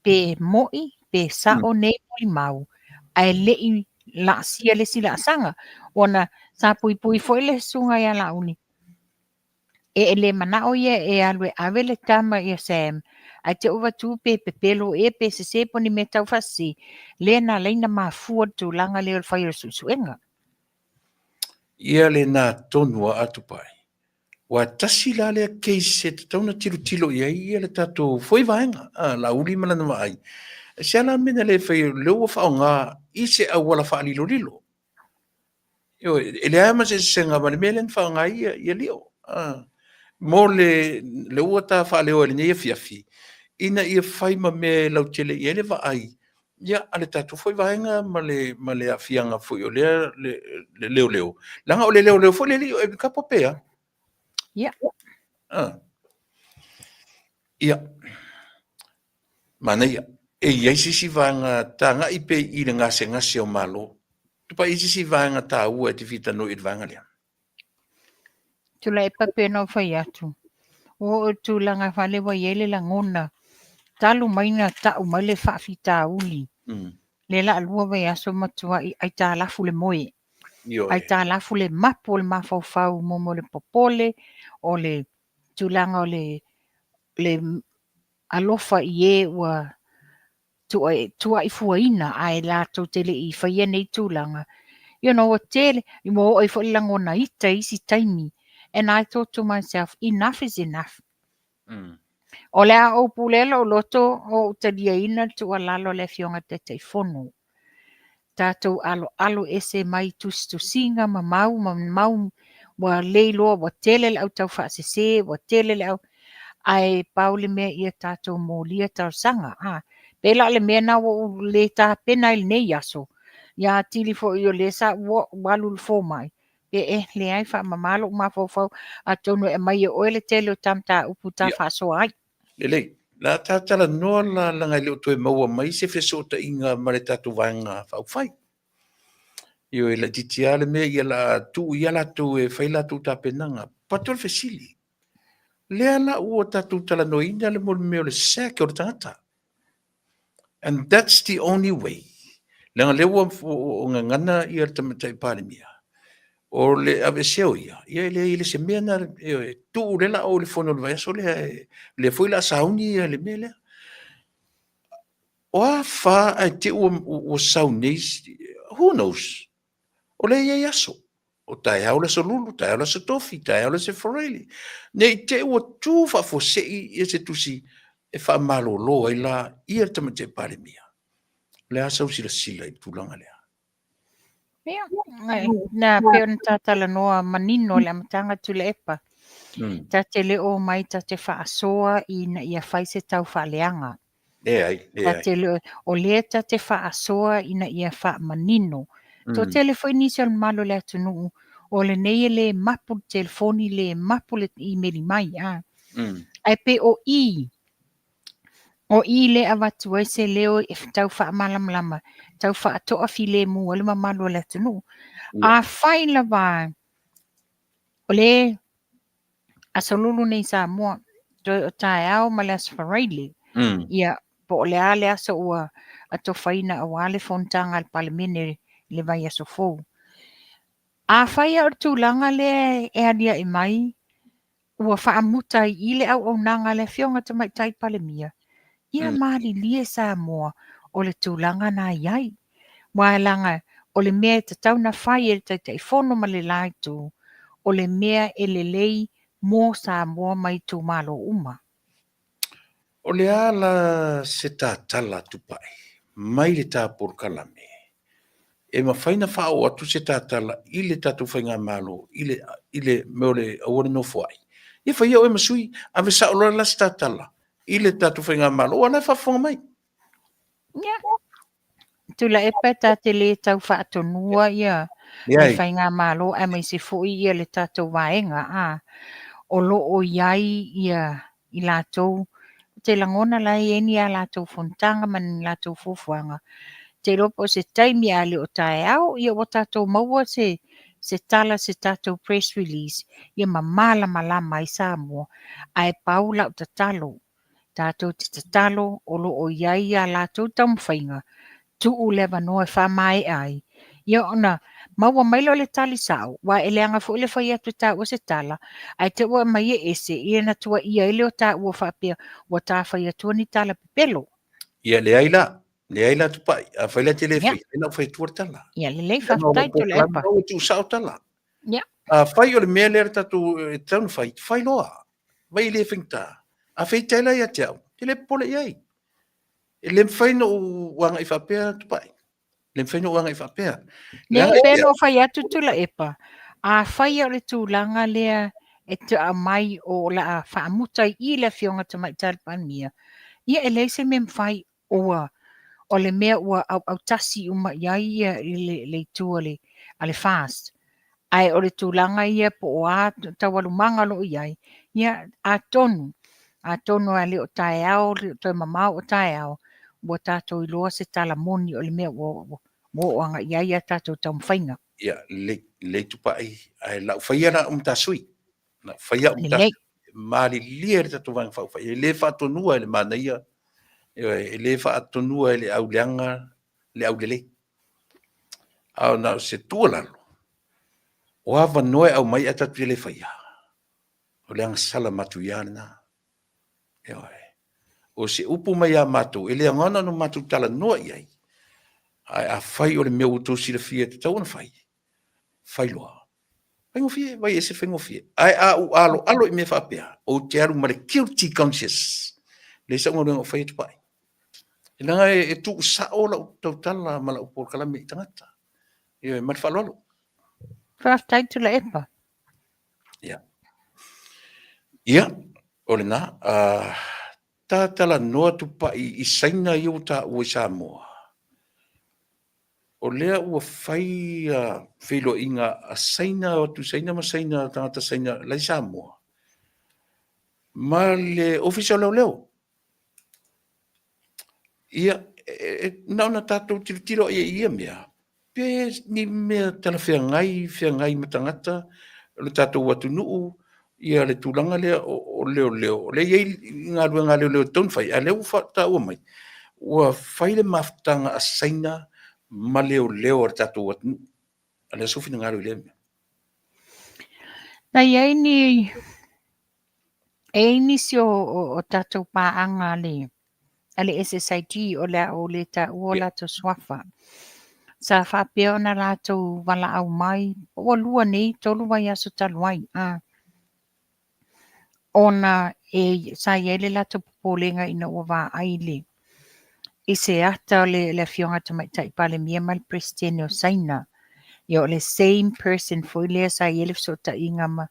pe mo'i, pe sa'o nei molimau, ae le i laasia le isi laasaga. Ona sa puipui foi le susuga ia Laauli, E le manao ia e alu e ave le tama ia Sam, ae te avatu pe pepelo ea pe sese po o ni mea taufaasese, lea na ala ai ona mafua le tulaga lea o le fai o le suesuega. Ia lena tonu a Atupai. Ua tasi la lea case e tatau ona tilotilo i ai ia le tatou foi vaega, a Laauli ma lana vaai. Se a la le mea na le fai ai, o lea ua faaaoga i se auala faalilolilo. Ioe, e leai ma se eseesega ma le mea lea na faaaoga ai ia, ia Lio. Ah, mo le, le ua ta faaleoa i lenei afiafi, ina ia fai ma mea e lautele i ai le vaai, ia, a le tatou foi vaega ma le, ma le aafiaga foi o lea le, le leoleo. Leaga o le leoleo foi le Lio e kapo pea. Ia. Ah. Ia. Manaia. E i ai se isi vaega tagai pea i le gasegase o Malo. Tupai e i ai se isi vaega taua e te fia talanoa i le vaega lea? Tulai e pei ona ou fai atu, ua oo i le tulaga fale ua i ai le lagona, talu mai na tau mai le faafitauli, lea la lua vaiaso matuai aitalafu le moe, aitalafu le mapu o le mafaufau mo le popole, o le tulaga o le le alofa i e ua tuaifuaina ae latou te le i faia nei tulaga. You know, ua tele, ua oo ai foi le lagona ita i isi taimi. And I thought to myself, enough is enough. O le a ou pulea lou loto o ou taliaina le tuualalo a le Afioga i le Taitaifono. Tatou aloalo ese mai tusitusiga ma mau ma mau ua le iloa ua tele le au taufaasese, ua tele le au ae pau le mea ia tatou molia talosaga. A, pei la o le mea lena ua ou le tapena ai i lenei aso, ia atili foi o lea sa ua alu i le fomai, pe eh, leai, faamama lou mafaufau, atonu e aumai e oe le tele o ta mataupu ta faasoa ai. Lelei. La ta talanoa la leaga e le o toe maua mai se fesootaiga ma le tatou Vaega Faaupufai. Ioe, laitiiti lava le mea ia la tuu ia latou e fai latou tapenaga. But o le fesili, lea la ua tatou talanoaina le mea o le sack o le tagata. And that's the only way. Leaga lea ua gagana ia le Tamaitai Palemia, o le aveesea o ia, ia e leai e le se mea na, e tuu lea la o le fono o le vaiaso lea, lea foi la sauni ia le mea lea. O a fa ae te ua, ua sau nei, who knows? O lea e i ai aso. O taeao le Aso Lulu, taeao le Aso Tofi, taeao le Aso Faraile. Ne i te i ua tu faafuasei ia se tusi e faamalolo ai la ia le Tamaitai Palemia. O le a sau silasila i le tulaga lea? Ia, na pei ona ta talanoa manino i le amataga Tuilaepa. Ta te le o omai ta te faasoa ina ia fai se taufaaleaga. Leai, leai. Ta te le, o lea ta te faasoa ina ia faamanino. Toatele foi nisi o le mamalu o le atunuu o lenei e le mapu le telefoni, le mapu le imeli mai, a. Ae pei o i, o i lea e avatu ai se leo e tau faamalamalama, tau faatoafilemu ai le mamalu o le atunuu. Afai lava o le Aso Lulu nei i Samoa, toe o taeao ma le Aso Faraile, ia, po o le a le aso ua atofaina aua le fonotaga a le Palemene i le vaiaso fou. Afai lava o le tulaga lea e aliae mai, ua faamuta ai i i le auaunaga a le Afioga Tamaitai Palemia, ia malilie Samoa o le tulaga na i ai. Aua leaga o le mea e tatau ona fai e le Taitaifono ma le la Itu, o le mea e lelei mo Samoa ma itumalo uma. O le a la se tatala Tupai mai le ta polokalame e mafai ona faaoo atu se tatala i le tatou faigamalo i le i le mea o le aua le nofoai? Ia faia oe ma sui, ave sao loa la se tatala i le tatou faigamalo aua o la e faafofoga mai. Ia, Tuilaepa ta te le tau faatonua ia le faigamalo aemaise foi ia le tatou vaega a o lo o i ai ia i latou ou te lagona la e i ai ni a latou fonotaga ma ni latou fuafuaga. Ou te iloa po o se taimi a le o taeao ia ua tatou maua se se tala se tatou press release ia ma malamalama ai Samoa. Ae pau lau tatalo Tatou te tatalo o lo o i ai a latou taumafaiga, tuu le avanoa e faamaea ai, ia ona maua mai lea o le tali sao, aua e leaga foi le fai atu e taua se tala, ae te i ua aumai e ese, ia ona tuuaia ai lea o taua faapea ua ta fai atua ni tala pepelo. Ia leai la, leai la Tupai, afai la e te le faia, o lea o le a ou fai atua le tala. Ia lelei, faafetai Tuilaepa. Ua tuusao tala. Ia. Afai o le mea lea le tatou e tatau ona fai, fai loa. Vai e le faigata. A feitai la ia te au, ou te le popole i ai. E le mafai ona ou agai faapea Tupai. E le mafai ona ou agai faapea. Leaga e pei ona ou fai atu Tuilaepa, afai o le tulaga lea e aumai o le a faamuta i i le Afioga Tamaitai Palemia, ia e leai se mea e mafai ua o le mea ua auautasi uma i ai ia le, le itu a le, a le FAST. Ae o le tulaga ia po o a taualumaga o lo o i ai, ia atonu, atonu a le o taeao, le o toe mamao o taeao, ua tatou iloa se tala moni o le mea ua, ua, ua oo agai i ai a tatou taumafaiga. Ia, lelei, lelei Tupai, ae lau faia la au matasui. Na fai au Lelei. Malilie le tatou Vaega Faaupufai, e le faatonua e le manaia, e le faatonua e le auleaga le aulelei. A o na o se tuualalo, o avanoa e aumai ae tatou te le faia, o le agasala matuia lena. Ioe. O se upu mai ia matou, e le aoga ona matou talanoa i ai, ae afai o le mea ua outou silafia e tatau ona fai, fai loa. Faigofie, vai ese faigofie. Ae a ou aloalo i mea faapea, ou te alu ma le guilty conscious. Leai sau galuega o faia Tupai. E leaga e tuusao lau tautala ma lau polokalame i tagata. Ioe, ma le faaaloalo. Faafetai Tuilaepa. Ia. Ia, o lena, ta talanoa Tupai i Saina ia ua taua i Samoa. O lea ua fai feiloaiga a Saina, o atu i Saina ma Saina, tagata Saina la i Samoa, ma le Ofisa o Leoleo. Ia, na ona tatou tilotilo i ai i ia mea, pe ni mea talafeagai, feagai ma tagata o le tatou atunuu, ia le tulaga lea o leoleo, o lea e i ai galuega a leoleo e tatau ona fai, a o lea ua taua mai, ua fai le mafutaga a Saina ma leoleo a le tatou atunuu. O le a sou finagalo i lea mea? Na i ai ni, e i ai nisi o tatou paaga a le a le SSIG o le a ou le taua o latou suafa. Sa faapea ona latou valaau mai, ua lua nei, 3 vaiaso talu ai, a, ona e, sa i ai le latou popolega ina ua vaai le, i se ata o le, le Afioga Tamaitai Palemia ma le Peresetene o Saina. Ia o le same person foi lea sa i ai le fesootaiga ma,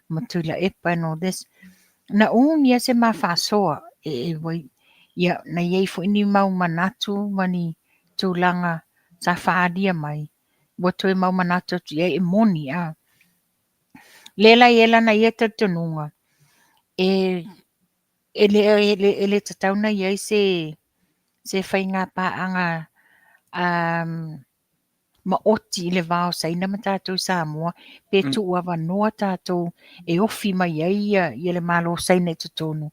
ma Tuilaepa and all this. Na umi lava se ma faasoa, e, e, ia, na i ai foi ni mau manatu ma ni tulaga sa faaalia mai. ua toe mau manatu atu i ai e moni, a. Lea la e i ai lana ia talitonuga, e e le, e le, e le tatau ona i ai se, se faiga paaga um, maoti i le va o Saina ma tatou i Samoa, pe mm. tuu avanoa tatou e ofi mai ai ia, ia le Malo o Saina i totonu.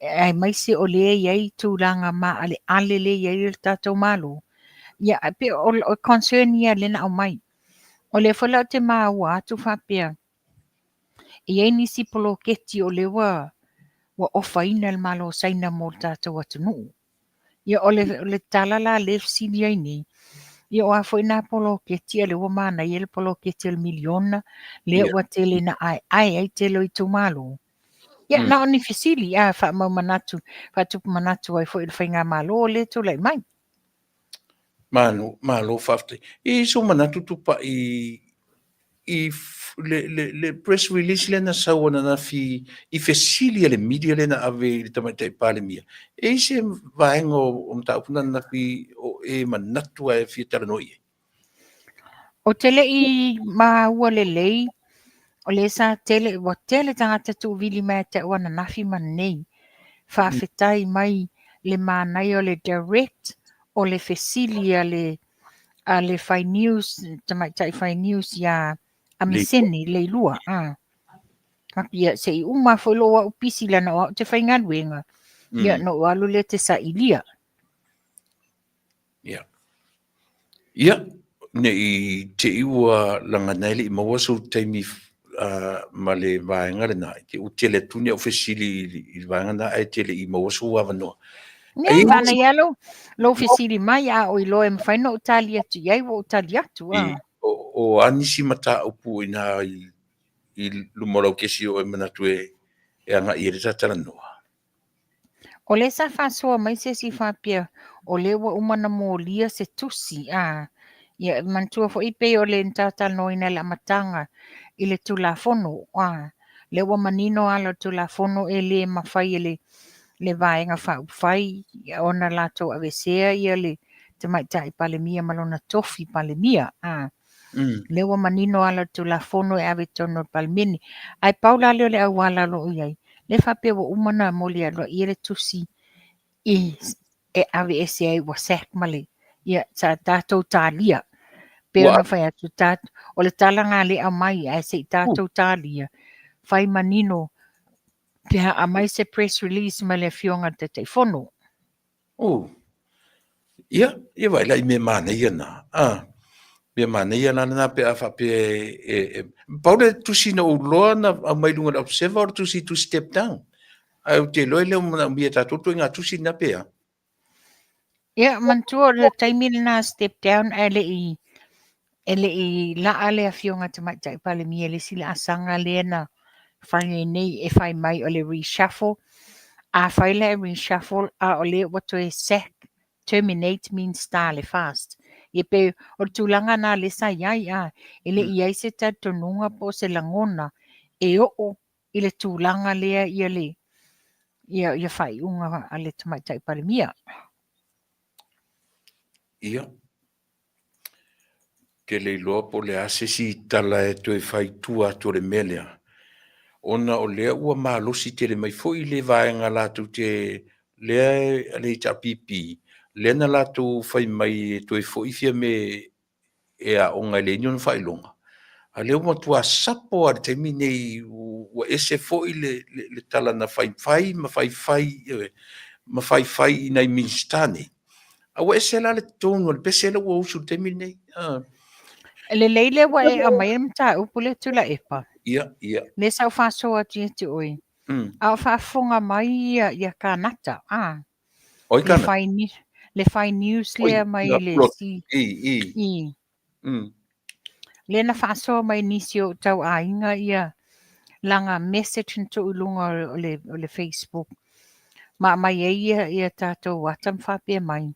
Aemaise o lea e i ai tulaga maaleale lea e i ai le tatou Malo. Ia, pe o, o concern ia lea na aumai. O lea foi la ou te maua atu faapea, e i ai nisi poloketi o lea ua, ua ofaina e le Malo o Saina mo le tatou atunuu. Ia o le, o le tala la lea e fesili ai nei, ia o a foi nā poloketi a lea ua manaia le poloketi o le miliona, lea ua tele na aeae ai tele o itumalo. Ia, na o ni fesili, a faamau manatu, faatupu manatu ai foi i le faigamalo lea e tulai mai. Malo, malo faafetai. E i ai sou manatu Tupai i le, le, le press release lea na sau ananafi i fesili a le media lea na ave i le Tamaitai Palemia. E i ai se vaega o mataupu na ananafi o e manatu ae fia talanoa i ai? Ou te le i maua lelei, o lea sa tele, ua tele tagata tuuvili mai ia te au ananafi ma nei. Faafetai mai le manaia o le direct o le fesili a le a le fai news, tamaitai fai news ia Amisene Leilua. Ah. Ia, se i uma foi lou au pisi leaga o au te faigaluega. Ia, na ou alu lea te sailia. Ia. Ia, ne i te i ua lagana e le i maua sou taimi ma le vaega lena, ua tele atu ni au fesili i le vaega lena ae te le i maua sou avanoa. Ia, manaia lou, lou fesili mai, a ou iloa e mafai ona ou tali atu i ai, ua ou tali atu. A. O a nisi mataupu i ina i luma o lau kesi o e manatu e agai i ai le ta talanoa? O lea sa faasoa mai se isi faapea o lea ua uma ona molia se tusi, a ia manatua foi pei o le na talatalanoaina i le amataga i le Tulafono, a lea ua manino ala o le Tulafono e le mafai e le le Vaega Faaupufai ona latou aveesea ia le Tamaitai Palemia ma lona tofi Palemia, a. Lea ua manino ala o le Tulafono e ave i totonu o le Palemene. Ae pau la lea o le auala o lo o i ai, lea faapea ua uma ona moli aloaia le tusi i e aveese ai ua sack ma le ia sa tatou talia. Pei ona fai atu, ta, o le tala lena lea e aumai, ae se i tatou talia, fai manino pe a aumai se press release mai le Afioga i le Taitaifono. Oh. Ia, ia vaai la i mea manaia na. Ah. Mea manaia la lena pe a faapea e, e, e pau le tusi na ou loa na aumai i luga o le Observer o le tusi to step down. Ae ou te iloa e le o manaomia e tatou ituaiga tusi na pe a. Ia, manatua o le taimi lena step down ae le i E le i laa le Afioga Tamaitai Palemia i le isi laasaga lea na fai ai nei e fai mai o le reshuffle. A fai la e reshuffle a o lea ua toe sack, terminate means star le fast. Ia pei o le tulaga na lea sa i ai, a e le i i ai se talitonuga po o se lagona e oo i le tulaga lea ia le ia ia faaiuga a le Tamaitai Palemia. Ia. Te le iloa po o le a se isi tala e toe fai tua atu o le mea lea, ona o lea ua malosi tele mai foi le vaega latou te lea a le HRPP, lea na latou fai mai e toe foi Fiame e aoga e leai ni ona faailoga, a o lea ua matua sapo lava i le taimi lenei, ua ese foi le tala na faifai ma faifai, ioe, ma faifai i nai Minisita nei. A ua ese la le tone o le pese lea ua usu i le taimi lenei. E lelei lea ua e aumaia le mataupu lea Tuilaepa. Ia, ia. Lea sa ou faasoa atu ia te oe. A o faafofoga mai ia, ia Kanata, a. Oi Kanata. Le fai news lea mai le si. I, i. I. Lea na faasoa mai nisi o ou tauaiga ia lana message na tuu i luga o le, o le Facebook. Ma aumai ai ia, ia tatou ata ma faapea mai,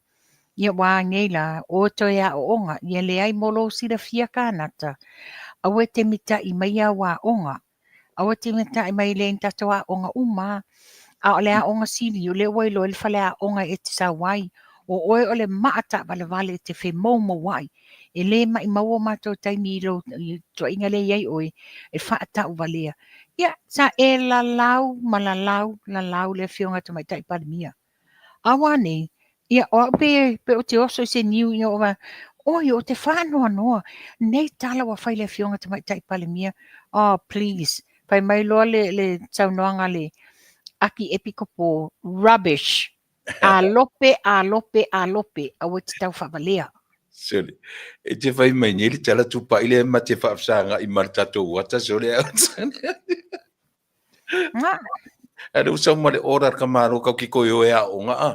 ia ua a nei la, o e toe aooga, ia leai mo lou silafia Kanata, aua e te mita'i mai au aoga. Aua e te mita'i mai e leai ni tatou aoga uma a. A o le aoga sili, o lea ua iloa ai le faleaoga e te sau ai, O oe o le maa taavalevale e te femoumouai. E le maimau o matou taimi i lou tuuaiga lea e i ai oe e faatauvalea. Ia, sa e lalau ma lalau, lalau le Afioga i le Tamaitai Palemia. A ua nei, ia, o au pe, pe ou te oso i se niu ina ua, oi, ou te faanoanoa, nei tala ua fai le Afioga i le Tamaitai Palemia. Oh, please, fai mai loa le, le saunoaga a le Akiepikopo, rubbish. A lope, a lope, a lope, aua e te tau faavalea. Sole, e te fai mai nei le tala tupai lea ma te faafesagai ma le tatou ata, sole, Nga. A le usa ma le ora ka malo kau ki koi oe a o nga a.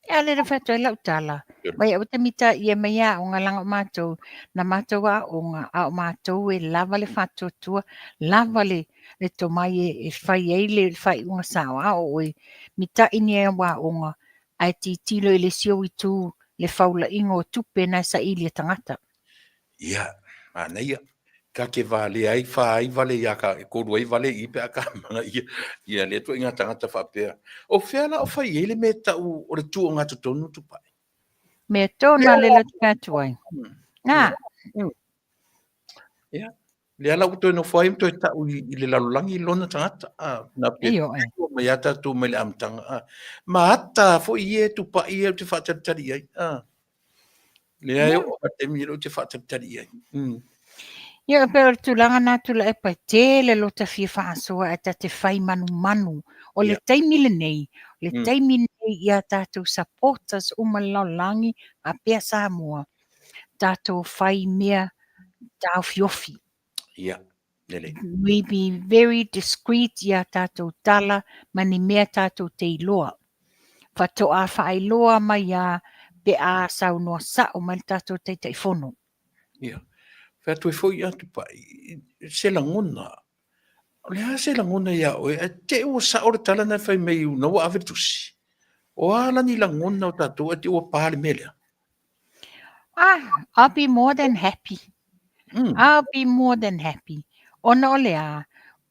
E le le whatu lau tala. Mai au te mita ia mai a o nga langa o mātou. Na mātou a o nga a o mātou e lava le whatuatua, lava le, le tomai e, e whai ei le whai unga sao a o oe. Mita ini e wā o nga. Ae titilo i le sio i tū le faulaiga o tupe na e saili e tangata. Ia, manaia. Ka ke valea ai, wha ai vale ia ka, e koru ai vale i pe a ka manga ia, ia le atua i ngā tangata whaapea. O whea la o whai ei le me tau o le tu o ngā totonu tupai? Mea tōna le la tupai atu ai. Nā. Ia. Lea la ua toe nofo ai ma toe ta'u i, i le lalolagi lona tagata. Ah, na pe Ioe. mai a tātou mai le amataga. Ah, ma ata foi ia e tupa'i ia ou te faatalitali i ai. Ah. Lea e oo a taimi ia ou te faatalitali i ai. Ia, e pei o le tulaga na Tuilaepa, e tele lota fia faasoa ae ta te fai manumanu. O le taimi lenei, o le taimi lenei i a tatou supporters uma i le lalolagi faapea Samoa, tatou fai mea taofiofi. Ia, lelei. We be very discreet i a tatou tala ma ni mea tatou te iloa. Faatoa faailoa mai a pe a saunoa sa'o mai le tatou Taitaifono. Ia. Fai atu ai foi a Tupai, se lagona, o le a se lagona iā oe, ae te i ua sa'o le tala na e fai mai na ua ave le tusi. O a la ni lagona o tatou ae te i ua pa le mea lea? Ah, I'll be more than happy. I'll be more than happy. Ona o le a,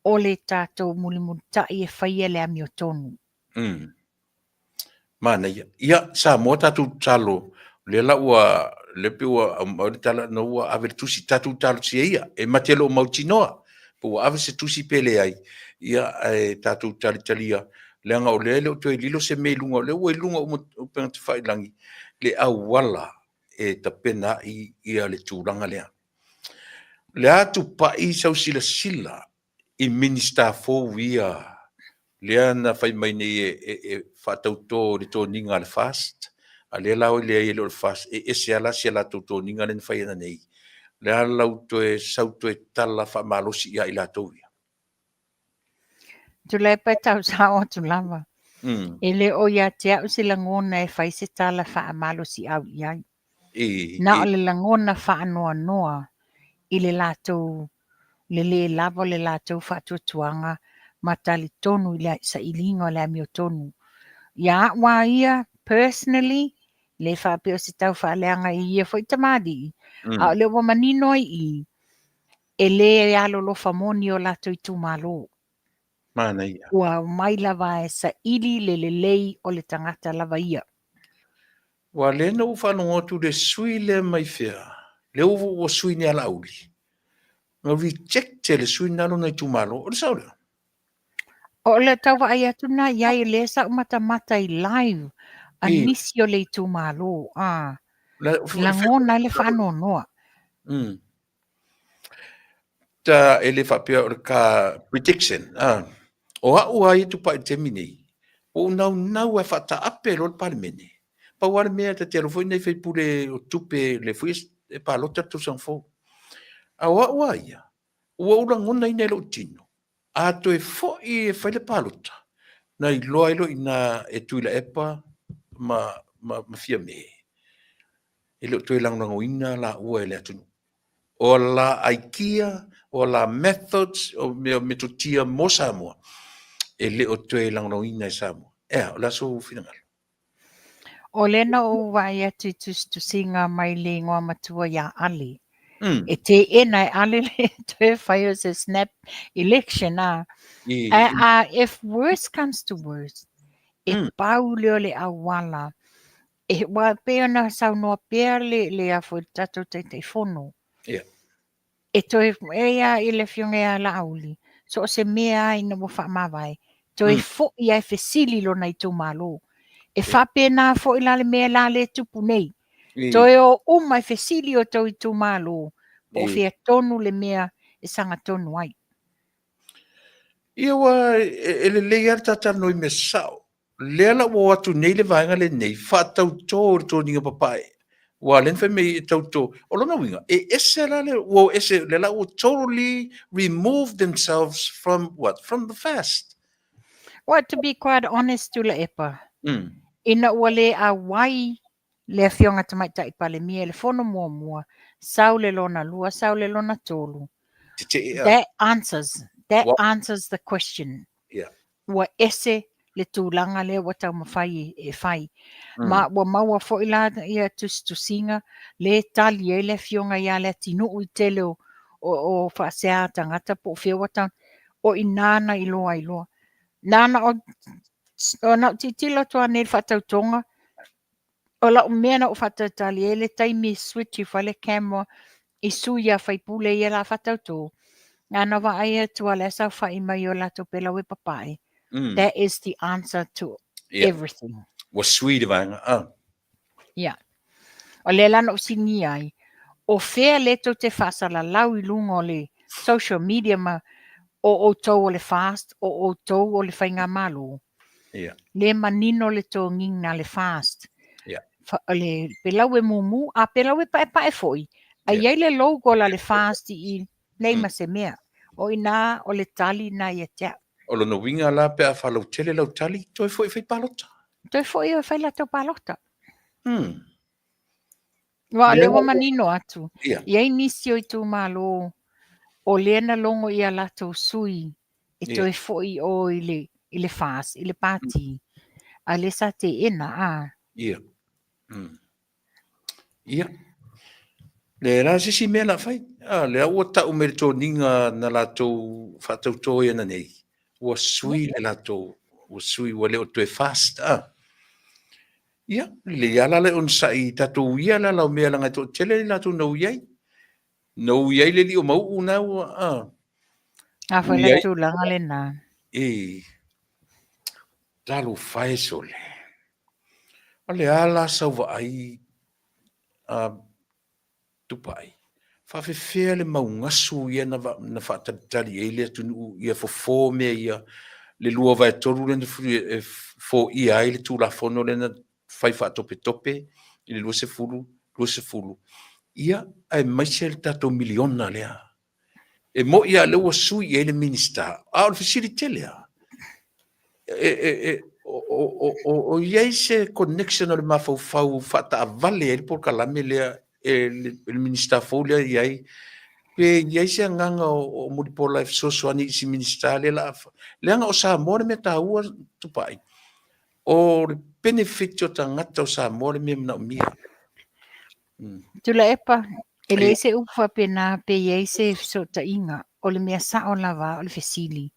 o le tatou mulimulita'i e faia le amiotonu. Manaia. Ia, Samoa tatou tatalo, lea la ua, lea pei ua aumai le tala na ua ave le tusi, tatou talosia ia, e ma te le o mautinoa, po ua ave se tusi pe leai, ia, ae tatou talitalia, leaga o lea e le o toe lilo se mea i luga, o lea ua i luga uma o upega tafailagi, le auala e tapena ai ia le tulaga lea. O le a tupai sau silasila i Minisita fou ia lea na fai mai nei e, e, e faatauto i le toniga a le FAST, a lea la oi leai e le o le FAST, e ese lava la si a latou toniga lea na fai ana nei. O le a lau toe sau toe tala faamalosi ia i latou ia? Tuilaepa e tau sao atu lava. E le o ia te au se lagona e fai se tala faamalosiau i ai. Na o le lagona faanoanoa i le latou le lē lava o le latou faatuatuaga ma talitonu i le sailiga o le amiotonu. Ia a'u a ia personally, le faapea o se tau faaleaga i ia foi tamalii, a o lea ua manino ai i i, e lē alolofa moni o latou itumalo. Manaia. Ua omai lava e saili le lelei o le tagata lava ia. Ua lea na ou faalogo atu i le sui lea mai fea, lea ua sui nei a Laauli, na reject e le sui lena lona itumalo. O le sao lea? O le tau vaai atu lena i ai, lea sa ou matamata i live a nisi o le itumalo, a lagona ai le faanoanoa. Ta e le faapea o le ka prediction, a. O a'u a ia tupai i le taimi nei, ua ou naunau lava e faataape loa le Palemene. Pau lava le mea, ta te alu foi nai sui usufono o tupe, o lea foi e palota le tausaga fou. A o a'u a ia, ua ou lagonaina i lou tino, a toe foi e fai le palota, na iloa ai loa i ina e Tuilaepa ma, ma, ma Fiame, e le o toe lagolagoina laua e le atunuu. O a la aikia, o a la methods, o mea metotia mo Samoa, e le o toe lagolagoina e Samoa. Ea, o le a sou finagalo? O lea na ou vaai atu i tusitusiga mai le igoa matua iā Ale. E teena e Ale le toe fai o se snap election a. Ae a if worse comes to worse, e pau lea o le auala. E, ua pei ona saunoa pea le, le a foi le tatou Taitaifono. Yeah. E toe, e ia i le afioga ia Laauli, so o se mea lava ina ua faamavae, toe foi lava e fesili lona itumalo. E faapena foi la le mea la lea e tupu nei. Toe o uma e fesili o outou itumalo, po o fea tonu le mea e sagatonu ai. Ia ua e lelei lava le ta talanoa i mea sao. Lea la ua o atu nei le vaega lenei, faatauto i le toniga papae. Aua o lea na fai mai e tauto. O lona uiga, e ese la le, ua o ese, lea la ua totally remove themselves from what? From the fast. Well, to be quite honest, Tuilaepa, ina ua le auai le Afioga Tamaitai Palemia i le fono muamua, sau le lona lua, sau le lona tolu. Tetee a. That answers, that Wa- answers the question. Yeah. Ua ese le tulaga lea ua taumafai e fai. Ma ua maua foi la ia tusitusiga le tali ai le afioga ia Leatinuu i tele o, o, o faasea a tagata po o fea ua tau, o i ina na iloa ai loa. Na ona o, na ou tilotilo atu lava nei i le faatautoga, o lau mea na ou faatalitali ai le taimi e switch ifo ai le camera i sui a faipule ia la faatauto, na ona vaai atu lava o la e saofai mai o latou pelaue papae. That is the answer to everything. Ua sui le vaega. Ah. Yeah. O lea la na ou sinia ai, o fea lea tou te faasalalau i luga o le social media ma o outou o le FAST, o outou o le Faigamalo. Yeah. Le manino le togiga a le FAST. Yeah. Fa, le pelaue mumu, a pelaue paepae foi, a Yeah. i ai le logo la le FAST i lei Mm. ma se mea. O ina o le tali na ia te au. O lona uiga la pe a faalautele lau tali, toe foi e fai palota. Toe foi e fai latou palota. Aua o lea ua manino atu, Yeah. i ai nisi o itumalo o lea na logo i a latou sui e toe foi i o i le, i le FAST, i le pati, a lea sa teena, a. Ia. Ia. Le la se isi mea la fai. A, lea ua tau mai le toniga na latou faatauto ai ananei, ua sui le latou, ua sui ua le o toe FAST, a. Ia, lelei lava la le onosai i tatou ia la lau mea leaga e toatele i latou na ui ai. Na ui ai le alii o Mauu na ua, a. A foi la tulaga lena. E, talofa e sole. O le a la sau vaai a Tupai. Faafefea le maugasu ia na, na faatalitali ai le atunuu ia fofo mea ia le 2/3 lea na e foia ai le Tulafono lea na fai faatopetope i le 20 20, ia aemaise le tatou miliona lea. E moi lava o lea ua sui i ai le Minisita, a o le fesili tele lava, o i ai se connection o le mafaufau faataavale ai le polokalame lea e le Minisita fou lea i ai, pe i ai se agaga o Mulipola e fesoasoani i si Minisita lea la, leaga o Samoa le mea taua Tupai, o le benefit o tagata o Samoa le mea manaomia. Tuilaepa, e leai se upu faapena pe i ai se fesootaiga, o le mea sao lava o le fesili,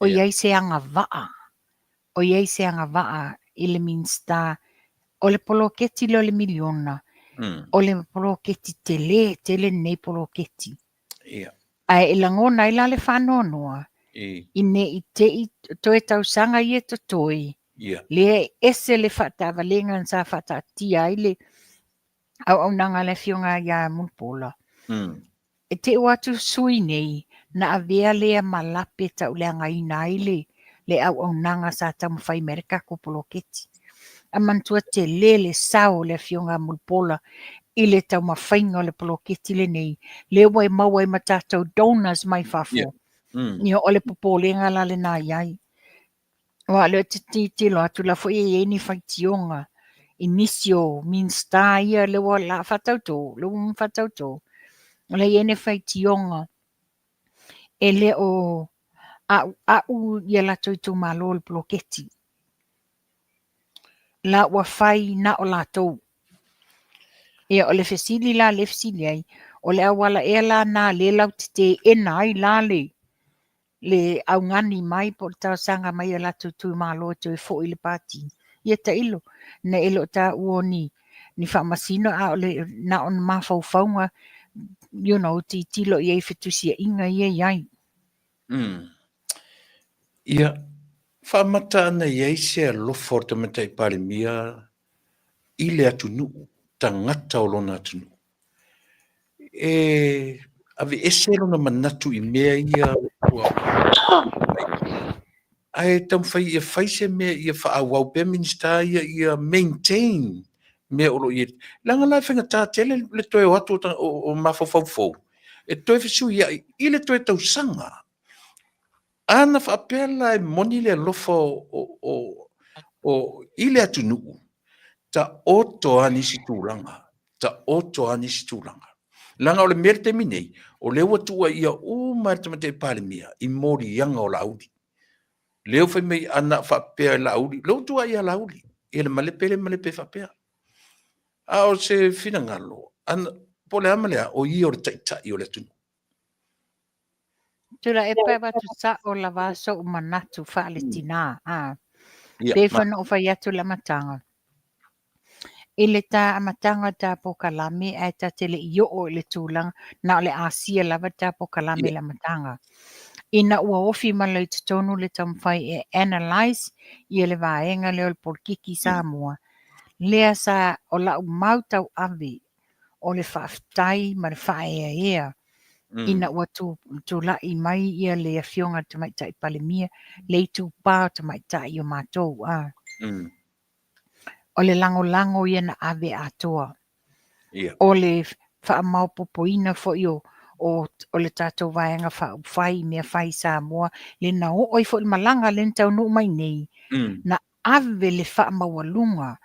o i ai se agavaa, o i ai se agavaa i le Minisita, o le poloketi lea o le miliona, o le poloketi tele tele lenei poloketi. Ae e lagona ai la le faanoanoa, ine i te i toe tausaga ia totoe, lea e ese le faataavalega sa faataatia ai le auaunaga a le afioga ia Mulipola. E te ua atu sui nei, na avea lea ma lape tauleagaina ai le, le auaunaga sa taumafai mai le tatou poloketi. A manatua tele le sao o le afioga a Mulipola i le taumafaiga o le poloketi lenei, lea ua e maua ai ma tatou donors mai fafo. Ia, o le popolega la lena i ai. Aua o lea ou te tilotilo atu la foi e i ai ni faitioga i nisi o Minisita ia lea ua la faatauto, lea ua faatauto. O la e i ai ni faitioga e le o a'ua'u ia latou itumalo i le poloketi. La ua fai na o latou. Ia, o le fesili la lea e fesili ai, o le auala ea la na lea latou te teena ai la le le augani mai po o le talosaga mai a latou itumalo e toe foi i le pati. Ia tailo, ne i le o taua o ni, ni faamasino a o le na o ni mafaufauga you know, tilotilo i ai i fetusiaiga ia e i ai. Ia, faamata ana i ai se alofa o le Tamaitai Palemia i le atunuu, tagata o lona atunuu. E aveese lona manatu i mea ia ua ae taumafai ia fai se mea ia faaauau pea Minisita ia ia maintain mea o lo o i ai. Leaga la e faigata tele le toe o atu o mafaufau fou e toe fesuiai i le toe tausaga. Ana faapea la e moni le alofa o i le atunuu, taoto lava nisi tulaga, taoto lava nisi tulaga. Leaga o le mea i le taimi nei, o lea ua tuuaia uma e le Tamaitai Palemia i moliaga o Laauli. Lea ua fai mai ana faapea e Laauli, lea ua tuuai ia Laauli, ia le malepe lea e malepe faapea. A o se finagalo, ana, po o le a ma le a, o ia o le taitai o le atunuu. Tuilaepa e avatu sao lava sou manatu faale-tina. A. Pei foi ona ou fai atu i le amataga. I le ta amataga o le ta polokalame ae ta te le i oo i le tulaga na o le asia lava le ta polokalame i le amataga. Ina ua ofi mai i totonu le taumafai e analyse ia le vaega lea o le polokiki i Samoa, lea sa o lau mau tauave o le faafetai ma le faaeaea ina ua tulai mai ia le Afioga i le Tamaitai Palemia, le itupa o tamaitai o matou. A. O le lagolago ia na ave atoa. O le faamaopoopoina foi o o le tatou Vaega Faaupufai i mea fai i Samoa, lea na oo ai foi le malaga lea na taunuu mai nei, na ave le faamaualuga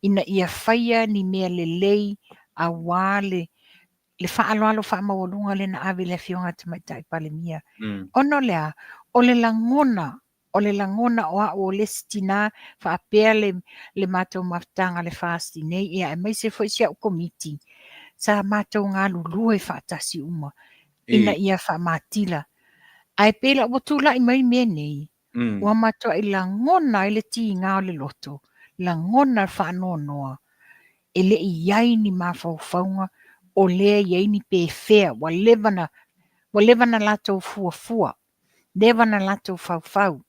ina ia faia ni mea lelei aua le le faaaloalo faamaualuga lea na ave i le Afioga i le Tamaitai Palemia. Ona o le a? O le lagona, o le lagona o au o le isi tina faapea le, le matou mafutaga le FAST nei, ia aemaise foi si au komiti, sa matou galulue faatasi uma ina ia faamatila. Ae pei la ua tulai mai mea nei, ua matuai lagona ai le tiga o le loto, lagona le faanoanoa, e le i i ai ni mafaufauga o lea e i ai ni pefea, ua leva na, ua leva na latou fuafua, leva na latou faufau,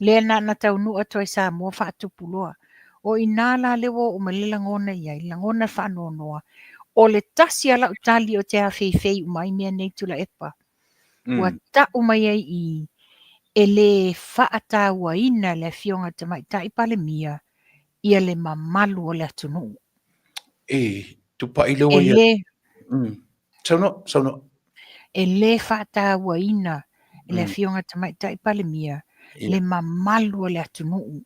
lea na ona taunuu atu ai i Samoa faatupu loa. O i ina la lea ua oo mai le lagona i ai, lagona le faanoanoa. O le tasi lava lau tali ou te afeifei uma ai mea nei Tuilaepa. Ua tau mai ai i i, e le faatauaina e le Afioga i le Tamaitai Palemia ia le mamalu o le atunuu. E tupai le ua ia. Saunoa, saunoa. E le faatauaina e le Afioga i le Tamaitai Palemia le mamalu o le atunuu.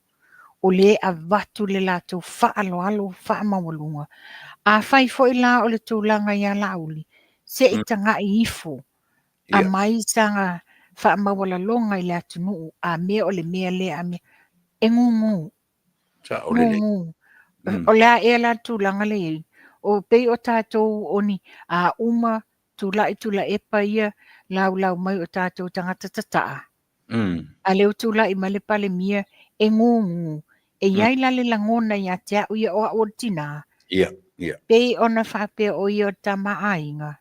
O lea e avatu le latou faaaloalo faamaualuga. Afai foi la o le tulaga ia Laauli, se i tagai ifo, aumai sana faamaualaloga i le atunuu, a mea o le mea lea, a mea, e gugu. Gugu. O le a ea la le tulaga lea e i ai? O pei o tatou o ni a uma tulai Tuilaepa ia laulau mai o tatou tagata tataa. A lea ua tulai mai le Palemia e gugu. E i ai la le lagona ia te au ia o au o le tinā. Pei ona faapea o ia o le tama a aiga.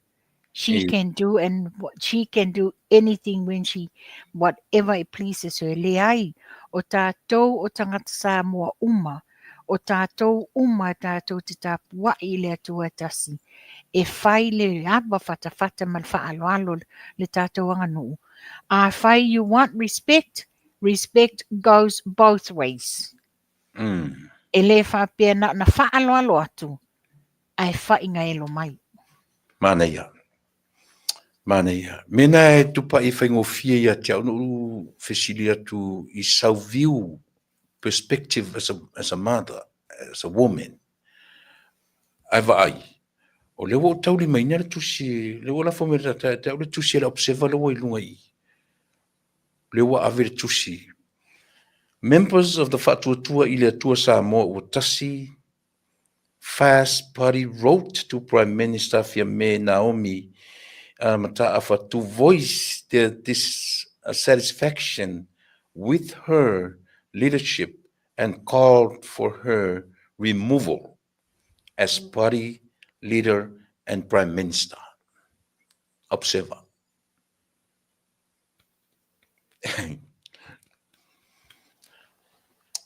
She can do and she can do anything when she whatever it pleases her. Leai, o tatou o tagata Samoa uma, o tatou uma tatou te tapuai i le Atua e tasi, e fai le ava fatafata ma le faaaloalo le tatou aganuu. Afai you want respect, respect goes both ways. E le faapea na ona faaaloalo atu, ae faigaelo mai. Manaia. Manaia. Mena e tupai e faigofie ia te au ona ou fesili atu i sau view, perspective as a, as a mother, as a woman. Ae vaai, o lea ua ou taulimaina le tusi, lea ua lafo mai le tata ia te au le tusi a le Observer lea ua i luga i i. Lea ua ave le tusi. Members of the Faatuatua i le Atua Samoa ua tasi Fast Party wrote to Prime Minister Fiame Naomi Mataafa to voice their dissatisfaction with her leadership and called for her removal as party leader and prime minister. Observer.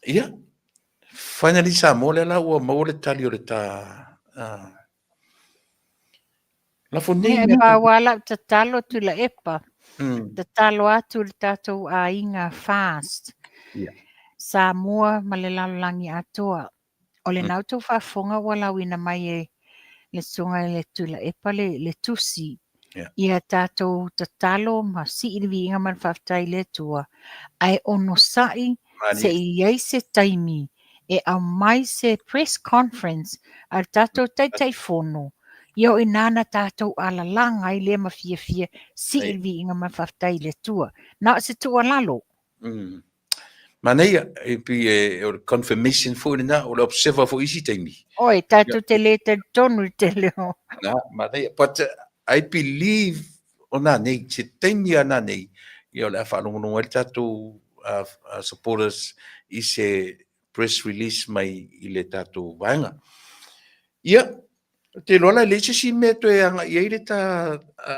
Ia, finally Samoa lea la ua maua le tali o le ta lafo nei mea. E pau lava lau tatalo Tuilaepa, tatalo atu i le tatou aiga FAST, Samoa ma le lalolagi atoa. O lena outou faafofoga ua lauina mai e le Susuga i le Tuilaepa le, le tusi ia tatou tatalo ma sii le viiga ma le faafetai i le Atua, ae onosai se i i ai se taimi e aumai se press conference a le tatou Taitaifono, ia o i ina na tatou alalaga ai lea ma fiafia sii le viiga ma le faafetai i le Atua. Na o se tuualalo. Manaia, e pei e, o le confirmation foi lena, o le observer foi isi taimi. Oi, tatou te le talitonu i tele o. Na, manaia. But I believe o nā nei, se taimi a nā nei, ia o le a faalogologo ai le tatou supporters i se press release mai i le tatou vaega. Ia, Ou te iloa la e leai se isi mea e toe agai ai le ta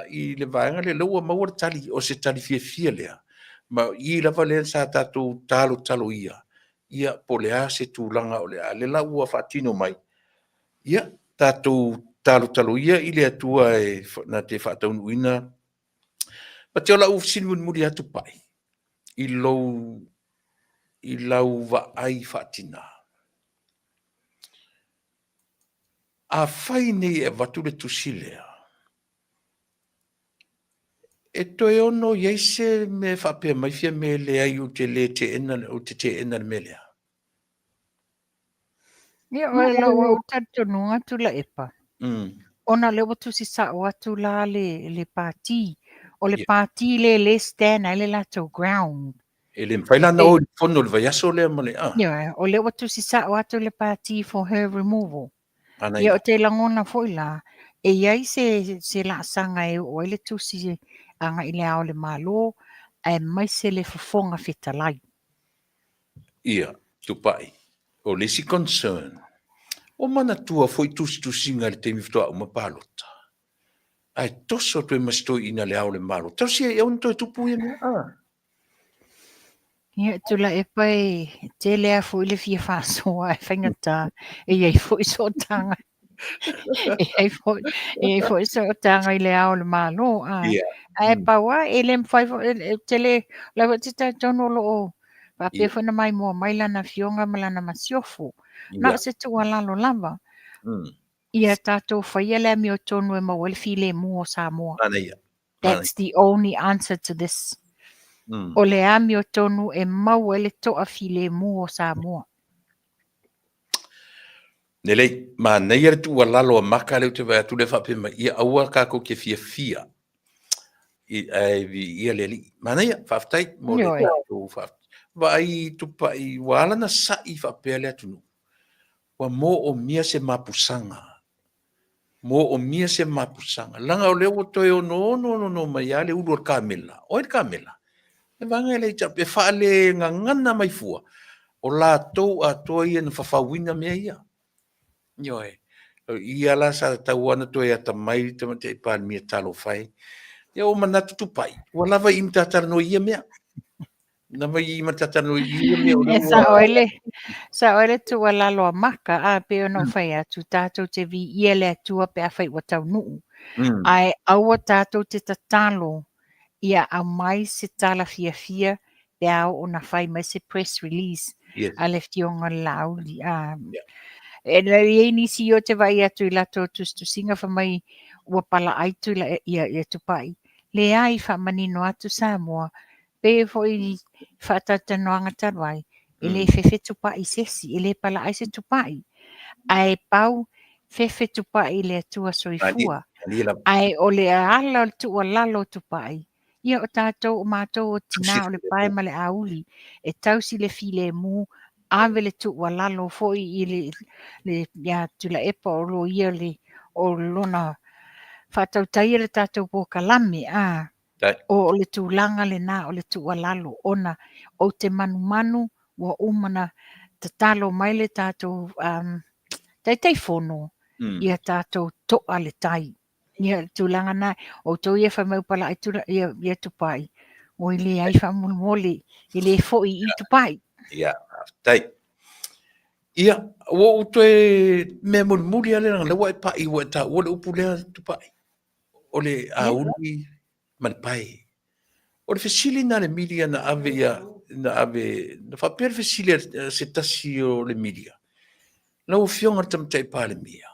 i le vaega lea, lea ua maua le tali, o se tali fiafia lea. Ma o i lava lea sa tatou talotalo ia, ia po o le a se tulaga o le a, lea la ua faatino mai, ia tatou talotalo ia i le Atua e na te faataunuuina. But o lau fesili mulimuli lava Tupai, i lou, i lau vaai faatina, Afai nei e avatu le tusi lea, e toe ono i ai se mea e faapea mai Fiame e leai ou te le teena, ou te teena le mea lea? Ia, o lou au talitonuga Tuilaepa, ona o lea ua tusi sao atu la le, le pati. O le pati lea lea e stand ai le latou ground. E le mafai la ona o i le fono i le vaiaso lea ma le a. Ioe, o lea ua tusi sao atu le pati for her removal. Ana Ia, o te lagona foi la, e i ai se, se laasaga e oo ai le tusi agai i le Ao o le Malo, aemaise le Fofoga Fetalai. Ia, Tupai, o le isi concern, ua manatua foi tusitusiga i le taimi faatoa uma palota. Ae toso atu ai ma si toeaina le Ao o le Malo. Tausia i au na toe tupu ia mea. Ah. Ia, Tuilaepa e tele lava foi le fia faasoa ae faigata e i ai foi sootaga e i ai foi, e i ai foi sootaga i le Ao o le Malo. A, ae pau lava, e le mafai foi, e tele, o la foi ou te talitonu o lo o faapea foi ona maimoa mai lana afioga ma lana masiofo. Na o se tuualalo lava. Ia tatou faia le amiotonu e maua ai le filemu o Samoa. Manaia. That's the only answer to this. O le amiotonu e maua ai le toafilemu o Samoa. Lelei, manaia le tuualalo a Maka lea ou te vaai atu lea faapea mai, ia aua tatou te fiafia ae viia le Alii. Manaia, faafetai mo le tatou vaai Tupai, ua ala ona sa'i faapea le atunuu. Ua moomia se mapusaga. Moomia se mapusaga. Leaga o lea ua toe onoono onoono mai lava le ulu o le kamela. O ai le kamela? Le vaega lea i e faalegagana mai fua, o latou atoa ia na fafauina mea ia. Ioe. O ia la sa tatau lava ona toe atamai le Tamaitai Palemia talofa e. Ia ua manatu Tupai, ua lava i i ma ta talanoa i ia mea. E sao ai le, sao ai le tuualalo a Maka, a pei ona ou fai atu, tatou te viia le Atua pe afai ua taunuu. Ae aua tatou te tatalo ia aumai se tala fiafia pe a oo ina fai mai se press release a le Afioga i le Laauli. A, e i ai nisi ou te vaai atu i latou tusitusiga fai mai ua palaai tula, ia, ia Tupai. Leai, faamanino atu Samoa, Pei foi i faatalatalanoaga talu ai, e le fefe tupai i se isi, e le palaai se tupai. Ae pau fefe tupai i le Atua soifua. Ae o le ala o le tuualalo o tupai, ia o tatou o matou o tina o le pae ma le auli, e tausi le filemu, ave le tuualalo foi i le, le ia Tuilaepa o lo ia le, o lona faatautaia le tatou polokalame, a. O le tulaga lena o le tuualalo ona ou te manumanu ua uma ona tatalo mai le tatou um, Taitaifono, ia tatou to'a le tai. Ia, le tulaga na, outou ia fai mai ua palai tula, ia, ia Tupai, oi leai faamolemole, e le foi i Tupai. Ia, faafetai. Ia, ua ou toe mea mulimuli lava lea, leaga o lea ua e pai, ua e taua le upu lea Tupai, o le auli ma le pae. O le fesili lena a le media na ave ia, na ave, na faapea le fesili a se tasi o le media, lau Afioga i le Tamaitai Palemia,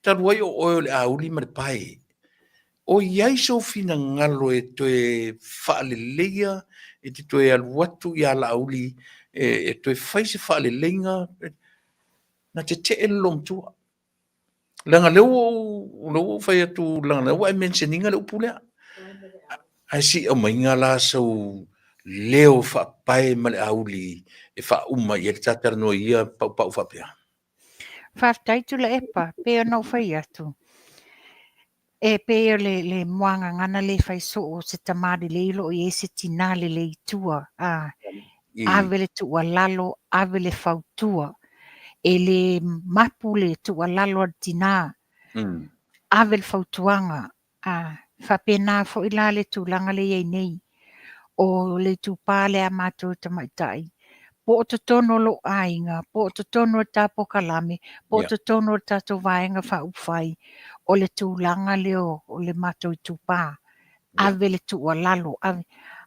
talu ai o oe o le auli ma le pae, o i ai sou finagalo e toe faaleleia, e te toe alu atu ia Laauli e toe fai se faaleleiga? Na tetee le loomatua. Leaga lea ua ou, lea ua ou fai atu, leaga lea ua e mention ina le upu lea. Ae se i aumaiga la sou leo faapae ma le auli e faauma i ai le ta talanoa i ia paupau faapea. Faafetai Tuilaepa, pei ona ou fai atu, E pei o le le muagagana le fai soo o se tama lelei o lo o i ai se tina lelei i tua, a ave le tuualalo, ave le fautua. E le mapu le tuualalo a le tina, ave le fautuaga. A faapena foi la le tulaga lea e i ai nei. O le itupa lea a matou tamaitai, po o totonu o lou aiga, po o totonu o le ta polokalame, po o totonu o le tatou Vaega Faaupufai, o le tulaga lea o le matou itupa, ave le tuualalo, ave.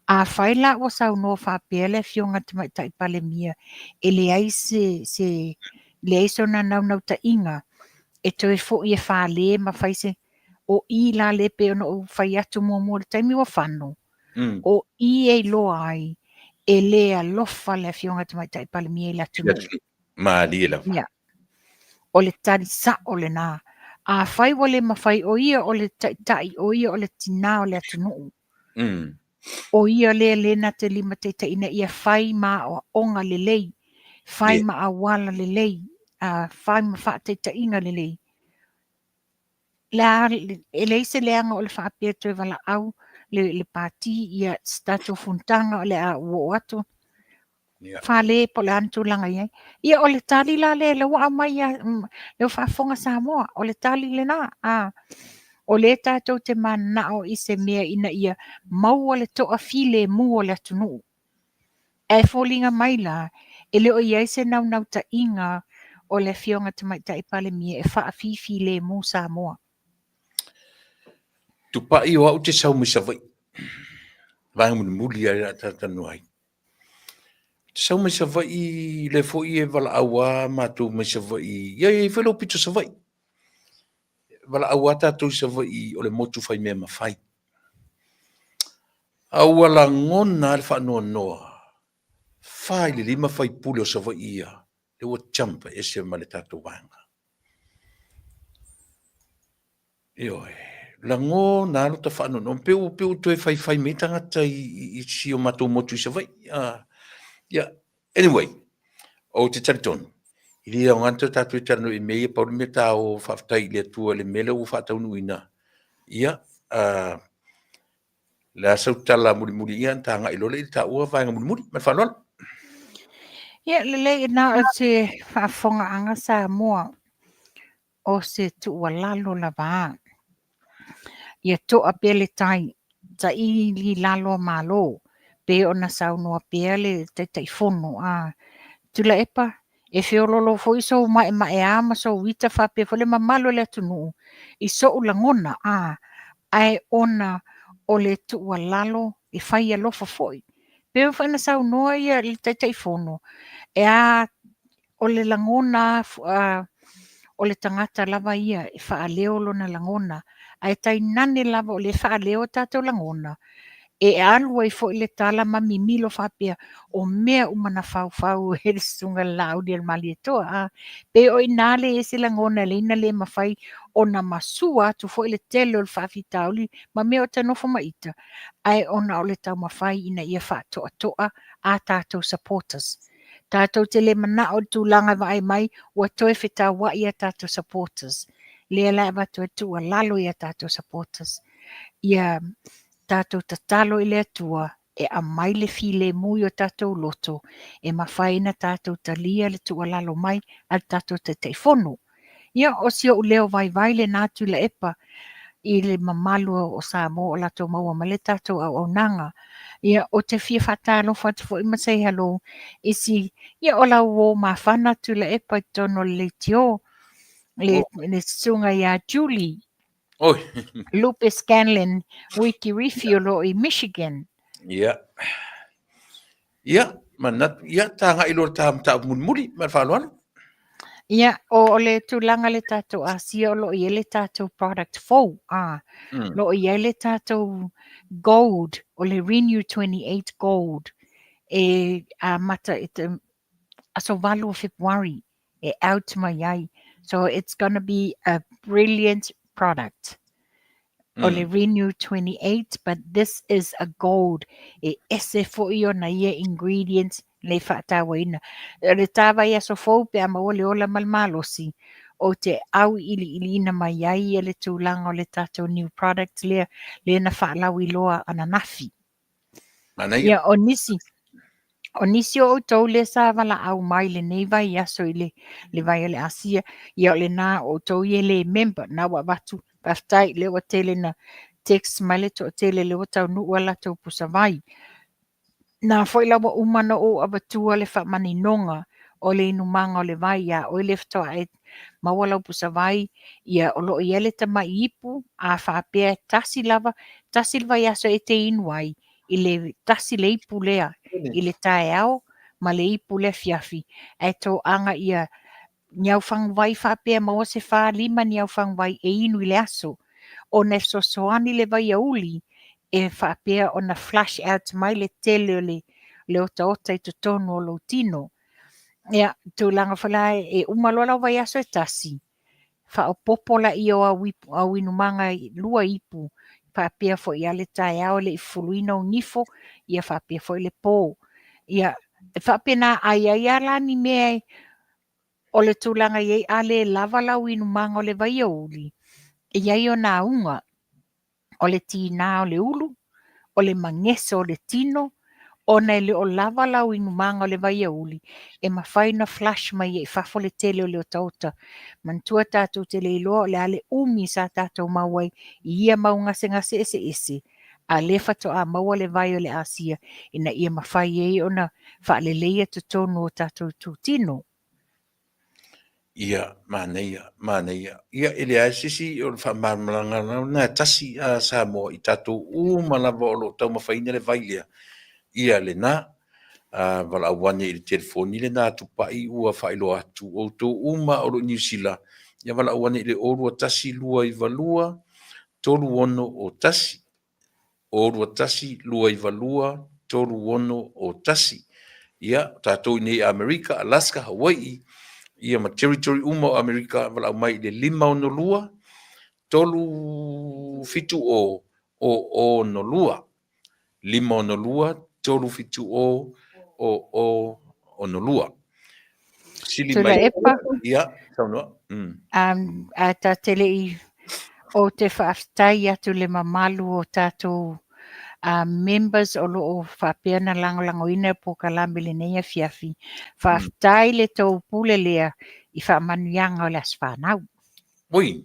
Afai la ua saunoa faapea le Afioga i le Tamaitai Palemia e leai se, se, leai sona naunautaiga e toe foi e fale ma fai se, o i la lea pei ona ou fai atu muamua i le taimi ua fano, o i e iloa ai e le alofa le Afioga i le Tamaitai Palemia i le atunuu. Malie lava. Ia. O le tali sa'o lena. Afai ua le mafai, o ia o le taitai, o ia o le tinā o le atunuu. O ia lea lea na te limataitaiina ia fai ma aoaoga lelei, fai ma auala lelei, fai ma faataitaiga lelei. Le a, e leai se leaga o le faapea toe valaau le, le pati ia se tatou fonotaga o le a ou oo atu. Fale po o le a le tulaga i ai. Ia o le tali la lea lea ua aumai ia, lea ua faafofoga Samoa, o le tali lena. A, o lea tatou te mananao i se mea ina ia maua le toafilemu o le atunuu. Ae foliga mai la, e le o i ai se naunautaiga o le Afioga Tamaitai Palemia e faafifilemu Samoa. Tupai o au te sau mai Savaii, vaega mulimuli lava lea a talatalanoa ai. Ou te sau mai Savaii, lea foi e valaau lava matou mai Savaii, ia e i ai foi lou pito Savaii. Valaau lava tatou i Savaii o le motu faimea mafai. A ua lagona lava le faanoanoa, 4 i le 5 faipule o Savaii ia, lea ua jump ese ma le tatou vaega. Ioe, lagona lava lota faanoanoa, pei ua, pei ua toe faifai mai tagata i, i, i si o matou motu i Savaii. Yeah. Anyway, ou te talitonu, e le aoga ona tatou toe talanoa i mea ia, pau le mea ta o faafetai i le Atua i le mea lea ua faataunuuina. Ia, le a sau tala mulimuli ia ona ta agai loa lea i le taua vaega mulimuli. Ma le faaaloalo. Ia, lelei, na o se faafofogaaga Samoa, o se tuualalo lava. Ia to'a pea le tai, saili lalo a Malo, pei ona saunoa pea le Taitaifono a Tuilaepa, e feololo foi sou maemaea ma sou ita faapea foi le mamalu o le atunuu i so'u lagona, a, ae ona o le tuualalo e fai alofa foi. Pei foi ona saunoa ia le Taitaifono, e a O le lagona o le tagata lava ia e faaleo lona lagona, ae tainane lava o lea e faaleo o tatou lagona, e alu ai foi le tala ma mimilo faapea, o mea uma na faufau e le Susuga i le Laauli a le Malietoa. A, pei o i ina lea e i ai se lagona e lei na le mafai ona masua atu foi le tele o le faafitauli ma mea o ta nofo ma ita, ae ona o le taumafai ina ia faatoatoa a tatou supporters. Tatou te le manao i le tulaga e vaai mai ua toe fetauai a tatou supporters. Lea la e avatu ai le tuualalo i a tatou supporters. Ia tatou tatalo i le Atua e aumai le filemu i o tatou loto e mafai ona tatou talia le tuualalo mai a le tatou Taitaifono. Ia, o si ou leo vaivai lena Tuilaepa i le mamalu o Samoa o latou maua mai le tatou auaunaga. Ia, ou te fia faatalofa atu foi ma say hello i si, ia o lau uo mafana Tuilaepa i totonu o le leitio, le, le susuga ia Julie. Oi. Lupe Scanlon Wikiriwhi o lo o i Michigan. Ia. Ia, manatu, ia, tagai loa le ta mataupu mulimuli, ma le faaaloalo. Ia, o le tulaga le tatou Asia o lo o i ai le tatou product fou, a, lo o i ai le tatou gold, o le Renew 28 Gold, e amata i te aso 8 o Fepuari e out mai ai. So it's gonna be a brilliant product. O le Renew 28, but this is a gold. E ese foi ona ia ingredients le faatauaina. O le ta vaiaso fou pe a maua le ola ma le malosi, ou te auiliiliina mai ai ia le tulaga o le tatou new product lea, lea na faalauiloa ananafi. Manaia. Ia, o nisi, o nisi o outou lea sa valaau mai lenei vaiaso i le, le vai o le Asia, ia o lena o outou ia e le member, na ua avatu, faafetai, lea ua tele na text mai le toatele lea ua taunuu a latou pusavai. Na foi la ua uma ona ou avatua le faamaninoga o le inumaga o le vai iā oe lea faatoa e maua lau pusavai, ia o lo o i ai le tamai ipu, a faapea e tasi lava, tasi le vaiaso e te inu ai i le tasi le ipu lea i le taeao ma le ipu le afiafi, ae toaga ia ni au faguvai faapea maua se fa lima ni au faguvai e inu i le aso, ona e fesoasoani le vaiauli e faapea ona flush out mai le tele o le le otaota i totonu o lou tino. Ia, tulaga foi la e uma loa lau vaiaso e tasi, faaopoopo laia o au ipu, au inumaga e lua ipu, faapea foi ia le taeao e le i fufuluina ou nifo, ia faapea foi le po. Ia, e faapena a i ai lava la ni mea o le tulaga i ai a le lava lau inumaga o le vaiauli, e i ai ona auga. O le tiga o le ulu, o le mageso o le tino, ona e le o lava lau inumaga o le vaiauli e mafai ona flush mai ai i fafo le tele o le otaota. Manatua tatou te le iloa o le a le umi sa tatou mau ai i ia mau gasegase eseese, a lea faatoa maua le vai o le Asia ina ia mafai ai ona faaleleia totonu o tatou itutino. Ia, manaia, manaia. Ia, e leai se isi o le faamalamalamaga lena e tasi a Samoa i tatou uma lava o lo o taumafaina le vai lea. Ia lena, a valaau ane i le telefoni lena Tupai ua faailoa atu outou uma o lo o i Niu Sila, ia valaau ane i le 021 292 361. 021 292 361. Ia, o tatou i nei i Amerika, Alaska, Hawaii, ia ma territory uma o Amerika, valaau mai i le 562 370 0062. 562 370 0062. Sili mai. Tuilaepa. Ia, saunoa. Ae ta te le i, ou te faafetai atu i le mamalu o tatou members o lo o faapea ona lagolagoina le polokalame i lenei afiafi. Faafetai le tou pule lea i faamanuiaga o le aso fanau. Ui,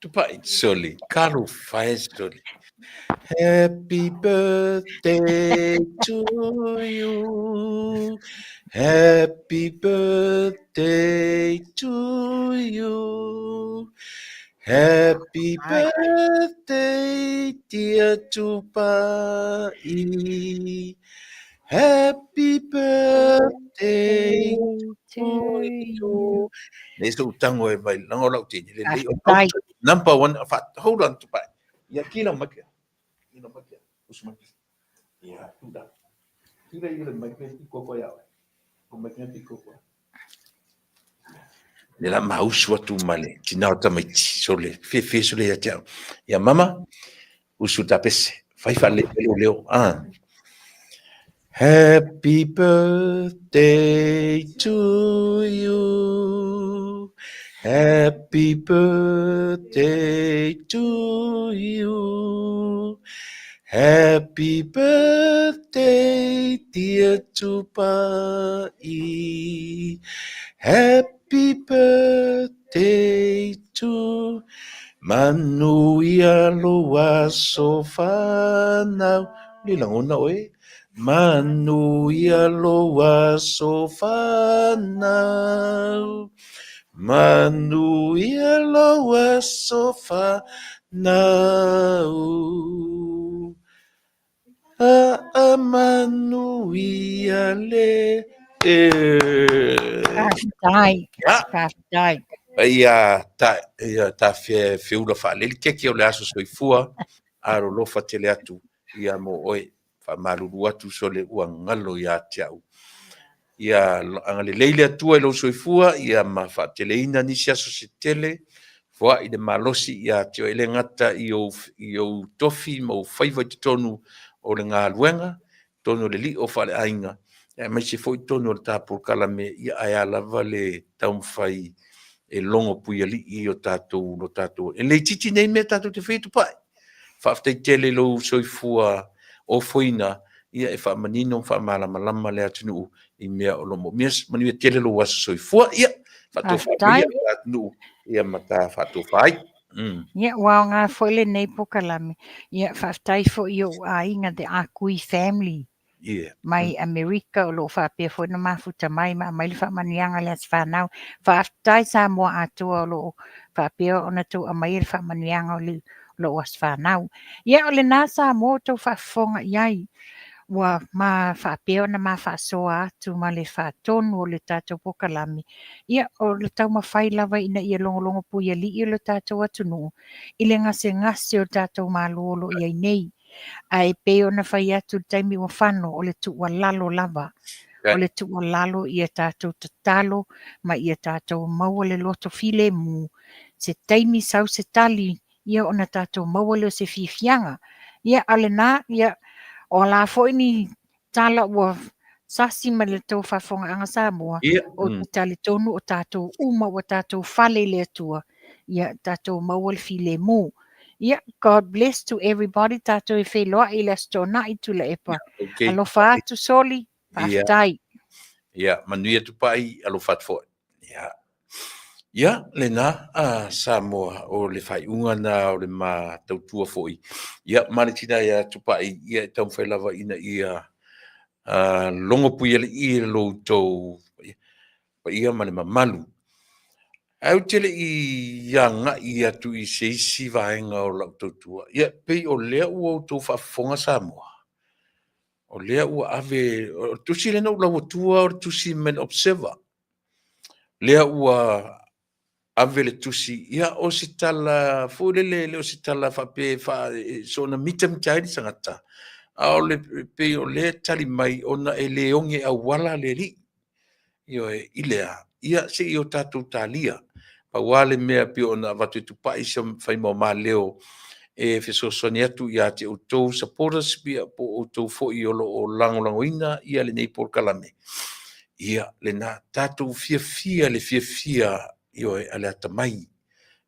Tupai soli, talofa e soli. Happy birthday to you. Happy birthday to you. Happy birthday dear Tupai. Happy birthday to you. Nei se utango e vai lango lau tini le lei o number one fa hold on Tupai. Ia kila mai pia. Kila mai pia. Usu mai pia. Ia tula. Tula i le mai pia i koko ia. Ko mai pia i koko. Le la mausu atu ma le tina o tamaiti sole fefe sole ia te au. Ia mama usu tapese. Fai fale leo leo. Ah. Happy birthday to you. Happy birthday to you. Happy birthday dear Tupai Happy birthday to Manuia lou aso fanau Le lagona oe Manuia lou aso fanau Manuia lou aso fanau Aa manuia le e. Faafetai, faafetai. Ia ta ia ta fe feula faalele keke o le aso soifua alolofa tele atu ia mo oe faamalulu atu sole ua galo ia te au. Ia agalelei le Atua i lou soifua, ia ma faateleina nisi aso se tele, foai le malosi ia te oe, e le gata i ou, i ou tofi ma ou faiva i totonu o le galuega, totonu o le lio faaleaiga, aemaise foi totonu o le ta polokalame, ia ae a lava le taumafai e logo puialii o tatou, lo tatou. E le itiiti nei mea tatou te faia Tupai. Faafetai tele i lou soifua ofoina ia e faamanino ma faamalamalama le atunuu i mea o lo o moomia. Manuia tele lou aso soifua. Ia, faatofa mai le atunuu ia ma ta faatofa ai. Ia, ua aoga foi lenei polokalame. Ia, faafetai foi i ou aiga, the Akui family. Yeah. Mai Amerika o lo o faapea foi ona mafuta mai ma aumai le faamanuiaga i le aso fanau. Faafetai Samoa atoa o lo o faapea ona tou aumaia le faamanuiaga o lou aso fanau. Ia o lena Samoa ua tou faafofoga i ai, ua ma faapea ona ma faasoa atu ma le faatonu o le tatou polokalame. Ia o le taumafai lava ina ia logologo puialii o le tatou atunuu i le gasegase o le tatou Malo o lo o i ai nei. Ae pei ona fai atu i le taimi ua fano, o le tuualalo lava. O le tuualalo ia tatou tatalo ma ia tatou maua le loto filemu. Se taimi sau se tali, ia ona tatou maua lea o se fiafiaga. Ia, a o lena, ia, o la foi ni tala ua sasi mai le tou faafofogaaga Samoa, ou te talitonu o tatou uma ua tatou fale i le Atua, ia tatou maua le filemu. Ia, God bless to everybody, tatou e feiloai i le Aso Toonai, Tuilaepa. Okay. Alofa atu Soli, faafetai. Ia, manuia Tupai, alofa atu foi. Ia. Ia, lena a Samoa, o le faaiuga na o le ma tautua foi. Ia, ma le tina ia Tupai, ia e taumafai lava ina ia logo puialii lo outou paia ma le mamalu. Ae ou te le i agai atu i se isi vaega o lau tautua, ia pei o lea ua outou faafofoga Samoa, o lea ua ave, o le tusi lea na ou lau atua o le tusi mai le Observer, lea ua ave le tusi, ia o se tala foi lele, e le o se tala faapea e faa, soona mitamita ai le tagata, a o le pei o lea e tali mai ona e le oge auala le alii. Ioe, i lea, ia se i o tatou talia. Pau lava le mea pei ona avatu e Tupai se faimaumaleo e fesoasoani atu ia te outou supporters pia po o outou foi o lo o lagolagoina ia lenei polokalame. Ia, lena, tatou fiafia le fiafia, ioe, a le atamai.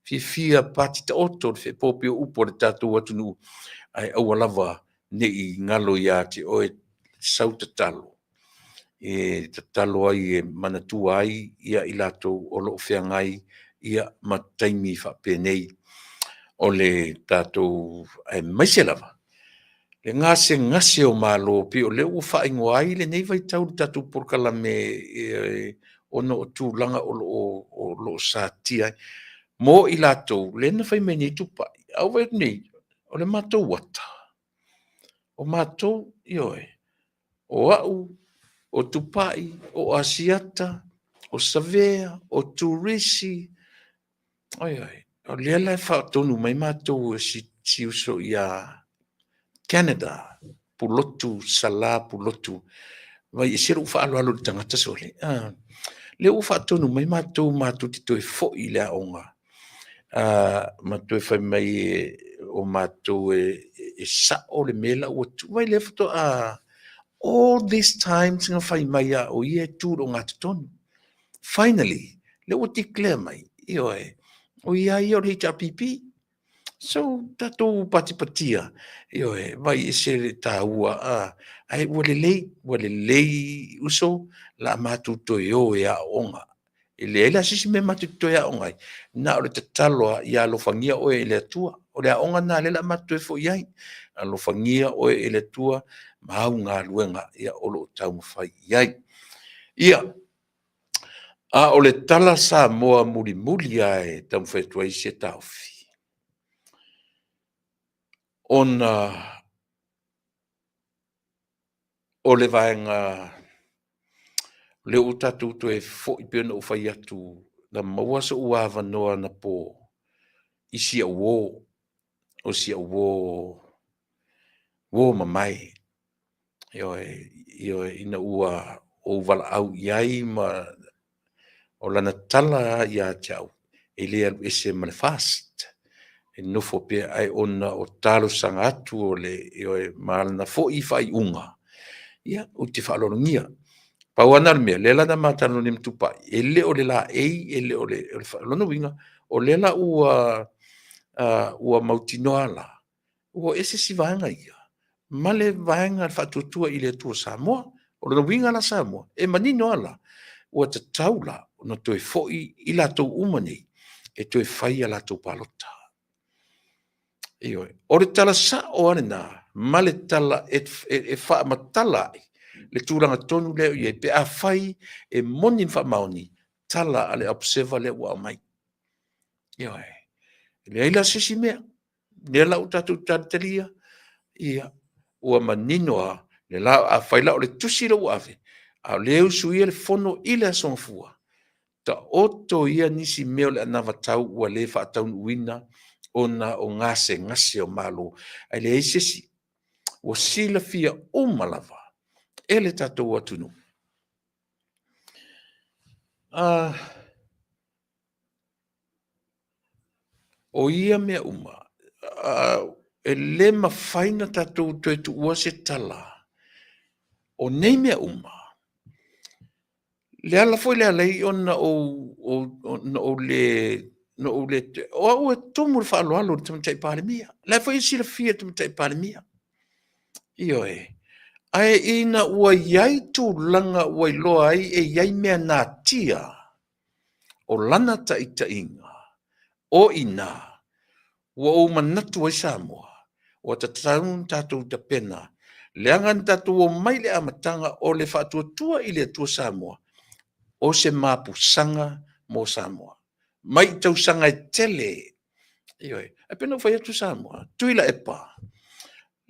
Fiafia pati taoto le feepo pei o upu a le tatou atunuu, ae aua lava ne i galo ia te oe sau tatalo e tatalo ai e manatua ai ia i latou o lo o feagai ia ma taimi faapenei o le tatou, aemaise lava le gasegase o Malo, pei o lea ua faaigoa ai lenei vaitau i le tatou polokalame ona o tulaga o lo o satia ai mo i latou lea na fai mai nei Tupai, a ou vaai atu nei, o le matou ata, o matou, ioe, o au, o Tupai, o Asiata, o Savea, o Turisi, oi, o lea la e faatonu mai matou e si uso ia Canada, Pulotu, Sala Pulotu. Vai e ese lou faaaloalo i le tagata sole. Ah, lea ua faatonu mai matou matou te toe foi i le aoga. Ma toe fai mai o matou e sao le mea la ua tu. Vai lea faatoa all these times na fai mai a o ia e tu i le ogatotonu. Finally, lea ua declare mai, ioe, o ia ia o le HRPP. So tatou patipatia, ioe, vai ese le taua, a, ae ua lelei, ua lelei uso, la matou toe o e aooga. E leai la se isi mea matou te toe aoga ai, na o le tatalo lava ia alofagia oe e le Atua. O le aoga lena lea o le a matou toe foi ai. Alofagia oe e le Atua ma au galuega ia o lo o taumafai i ai. Ia, a o le tala Samoa mulimuli lava e taumafai atu ai se taofi, ona o le vaega lea ua tatou toe foi pei ona ou fai atu, na maua sou avanoa anapo i si au uo, o si au uo, uo mamae, ioe, ioe, ina ua ou valaau i ai ma o lana tala lava ia te au, e le alu ese ma le FAST, e nofo pea, ae ona o talosaga atu o le, ioe, ma lana foi faaiuga, ia, ou te faaaloalogia. Pau lava lena o le mea, lea la na ma talanoa nei ma Tupai, e le o le laei, e le o le, o lona uiga, o lea la ua, ua mautinoa la, ua ese si vaega ia ma le vaega Faatuatua i le Atua Samoa. O lona uiga la Samoa, e manino lava la, ua tatau la ona toe foi i latou uma nei e toe fai a latou palota. Ioe. O le tala sao lava lena ma le tala e, e, e faamatala ai le tulaga tonu lea e i ai pe afai e moni ma faamaoni tala a le Observer lea ua aumai. Ioe. E leai la se isi mea. Lea la ua tatou talitalia, ia, ua manino lava, le la, afai la o le tusi lea ua ave, a o lea e usuia le fono i le Aso Gafua, taoto ia nisi mea o le anavatau ua le faataunuuina ona o gasegase o Malo, ae leai se isi ua silafia uma lava e le tatou atunuu. O ia mea uma, e le mafai ona tatou toe tuua se tala o nei mea uma, le ala foi lea e ala ai ona ou, ona ou le, na ou le, o au e tumu i le faaaloalo i le Tamaitai Palemia. O la e foi e silafia e le Tamaitai Palemia. Ioe. Ae ina ua i ai tulaga ua iloa ai e i ai mea natia o lana taitaiga, o i ina ua ou manatu ai Samoa, ua tatau ona tatou tapena, leaga na tatou omai i le amataga o le faatuatua i le Atua Samoa, o se mapusaga mo Samoa. Mai i tausaga e tele, ioe, ae pei ona ou fai atu Samoa, Tuilaepa,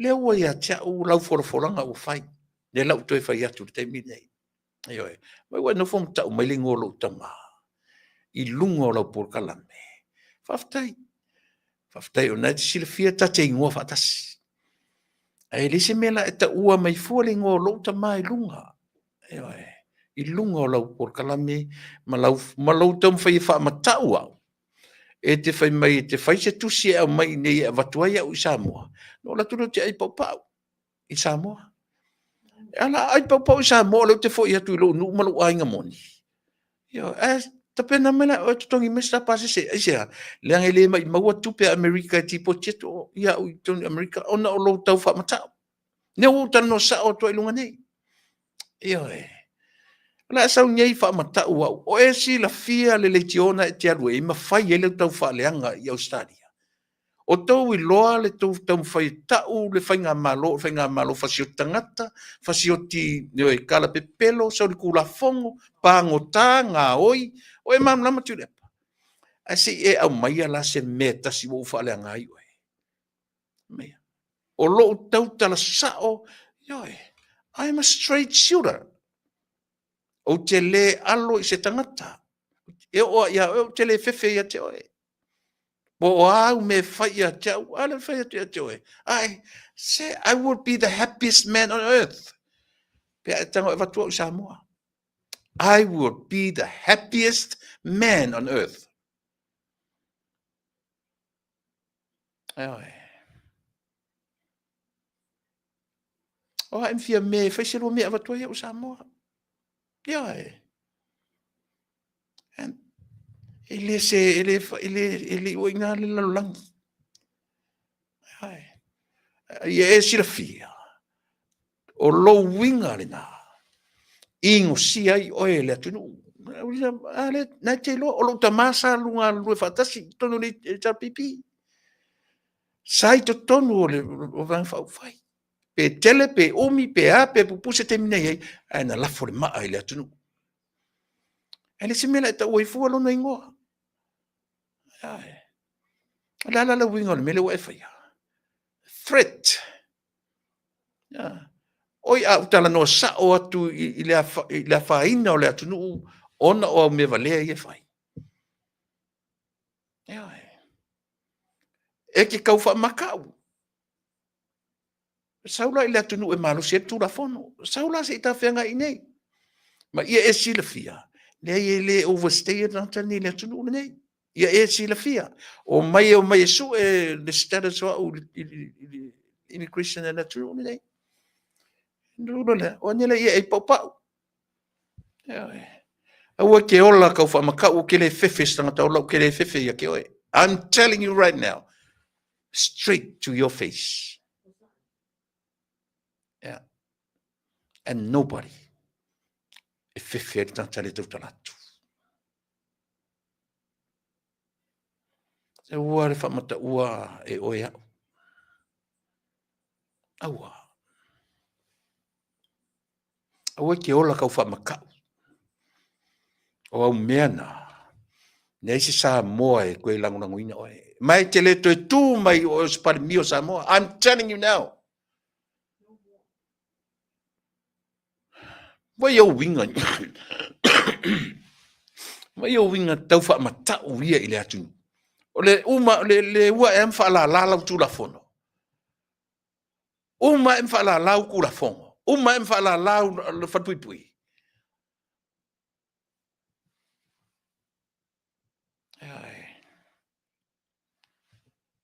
lea ua ia te au lau folafolaga ua fai, lea la ua toe fai atu i le taimi lenei. Ioe. Mai ua e nofo ma tau mai le igoa o lou tama i luga o lau polokalame. Faafetai. Faafetai o lena e te silafia ta te igoa faatasi. Ae leai se mea la e taua mai fua le igoa o lou tama i luga. Ioe. I luga o lau polokalame ma lau, ma lou taumafai e faamatau au. E te fai mai e te fai se tusi e aumai i inei e avatu ai au i Samoa. Na ou alu atu lea ou te ai paupau i Samoa. A la ai paupau i Samoa o lea ou te foi atu i lou nuu ma lou aiga moni. Ioe, ae tapena mai la oe totogi mai se ta pasese. Aisea? Leaga e le maimaua tupe a Amerika e tipoti atu ia au i totonu o Amerika ona o lou tau faamatau. Lea ua ou talanoa sao atu ai i luga nei. Ioe. O le a sau nei faamatau au. O e silafia le leitio na e te alu ai ma fai ai le tau faaleaga i Ausetalia. O tou iloa le tou taumafai e tau le faigamalo o le faigamalo fasioti tagata, fasioti ioe, kalapepelo, solitulafono, pagota, gaoi, o e malamalama Tuilaepa. Ae se i e aumaia la se mea e tasi ua ou faaleaga ai oe. Aumaia. O lou tautala sao, ioe, I'm a straight shooter. Ou te le alo i se tagata. E oo lava ia oe, ou te le fefe ia te oe. Po o a au mea e fai ia te au, a lea fai atu ia te oe. I say I will be the happiest man on earth. Pe a e tago e avatu au i Samoa. I will be the happiest man on earth. Ioe. O a e fia mea e fai se lua mea e avatu ai au i Samoa. Ioe. E le se, e le, e le, e le i ua i ina le lalolagi. Ai. Ia e silafia, o lou uiga lena, inosia ai oe e le atunuu. A lea, na e te iloa, o lou tama sa galulue faatasi i totonu o le HRPP. Sa i totonu o le Vaega Faaupufai. Pe tele, pe umi, pe a, pe pupuu se taimi na i ai, ae na lafo le maa i le atunuu. Ae le o se mea o le a e taua ai fua lona igoa. O le a la le uiga o le mea lea ua e faia? Threat. Oi, a ou talanoa sao atu i le afaina o le atunuu ona o au mea valea ia e fai. E te tau faamata'u. Sau la i le atunuu e malosi ai le Tulafono. Sau la se i ta feagai i inei. Ma ia e silafia, leai e le overstay le tagata lenei i le atunuu lenei. Ia e silafia, omai e omai e sue le status o au i le immigration a le atunuu lenei. Ona ou iloa lea, o ane laia e ai paupau. Aua e te ola tau faamatau, ou te le fefe i se tagata ola, ou te le fefe ia te oe. I'm telling you right now, straight to your face. Yeah. And nobody e fefe ai le tagata le tautala atu. E ua le faamataua e oe au. Aua. Aua e te ola tau faamatau. O au mea na, leai se Samoa e toe lagolagoina oe. Ma e te le toe tu mai o oe o se Palemia o Samoa. I'm telling you now. Vai ou uiga, vai ou uiga tau faamatau ia i le atunuu. O le uma, le, le ua ea ma faalala lau Tulafono. Uma ae ma faalala au Tulafono. Uma ae ma faalala au falepuipui.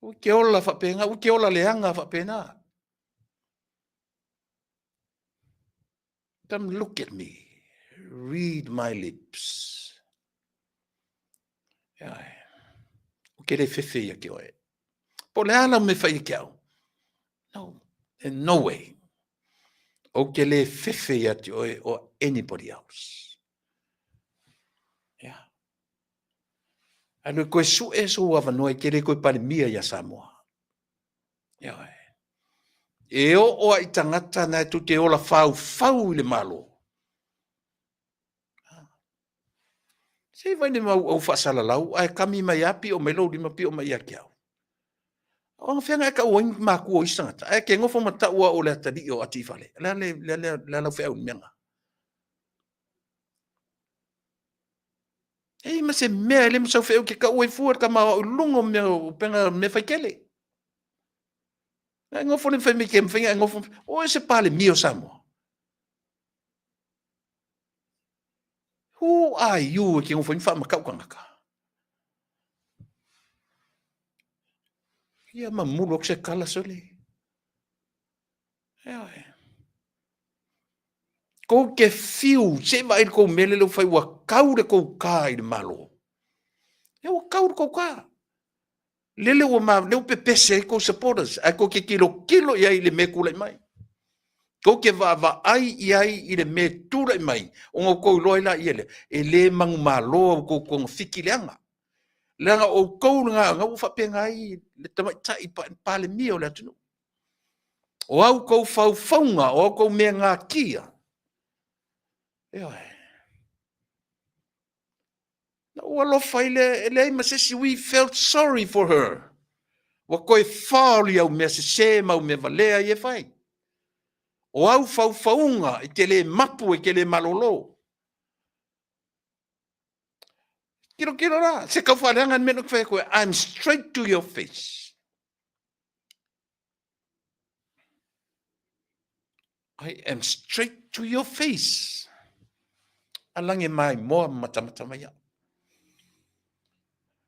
Ua te ola faapena, ua te ola leaga faapena. Come look at me. Read my lips. Ou te le fefe ia te oe. Po o le a lau mea fai ia te au? No, in no way. Ou te le fefe ia te oe or anybody else. Yeah. Alu e koe sue sou avanoa e te le koe Palemia ia Samoa. Ioe. E oo a i tagata na e tou te ola faufau i le Malo. Se i vai le mau au faasalalau ae kami mai a pio mai lou lima pio mai ia te au. O anga fea e tau ai makua o isi tagata ae ke nofo ma tau au o le atalii o Atiifale. Le a le le le le lau feau i le mea na. Ei ma se mea e le masau feau ke tau ai fua le tama o au i luga o mea o upega mea faitele. Ae nofo le fai mai ke mawhai ae nofo o e se Palemia o Samoa. Who are you e ke nofo i whaamatau tangata? Ia mamulu aku se kala sole. Ioe. Kou te fiu, se vaai le kou mele le fai ua kau le kou kā i le malo. E ua kau le kou kā. Lele ua ma, lea ua pepese ai kou supporters, ae kou te tilotilo i ai i le mea e tulai mai. Kou te vaavaai i ai i le mea e tulai mai, ona outou iloa ai laia lea, e le manumalo a outou togafiti leaga. Leaga o outou lena, na ua faapena ai le tamaitai Palemia o le atunuu. O a outou faufauga, o a outou mea natia, ioe. Na ou alofa ai lea, e leai ma se isi, we felt sorry for her. Ua toe fall i au mea sese ma au mea valea ia e fai. O au faufauga e te le mapu, e te le malolo. Tilotilo la, se tau faaleaga le mea na ou fai atu ai, I'm straight to your face. I am straight to your face. Alagi maimoa matamata mai au.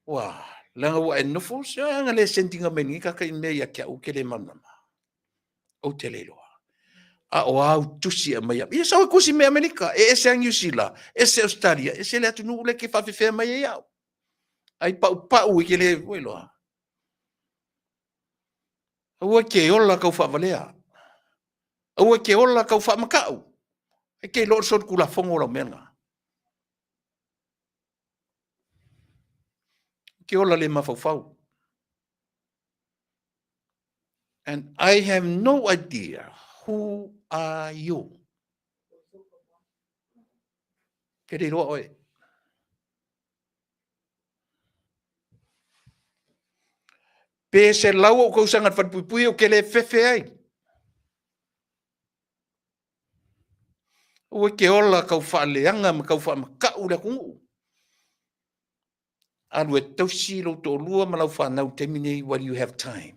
Ua, leaga ua e nofo, se anga le sendinga mai ni kaka i mea ia ke au ke le manama. Ou te le iloa. A o au tusi e mai au. Ia sau e kusi me Amerika, e ese a New Zealand, ese Australia, ese le atunuu le ke whaafefea mai ai au. Ai pau pau i ke le, ua iloa. Aua e te ola kau faavalea. Aua e te ola kau faamata'u. E te iloa o le solitulafono lau mea lena. E te ola le mafaufau. And I have no idea who are you. Ke le iloa oe. Pe 100 ou tausaga i le falepuipui ou te le fefe ai. Aua e te ola tau faaleaga ma tau faamata'u le atunuu. Alu e tausi lou toalua ma lau fanau i le taimi nei while you have time.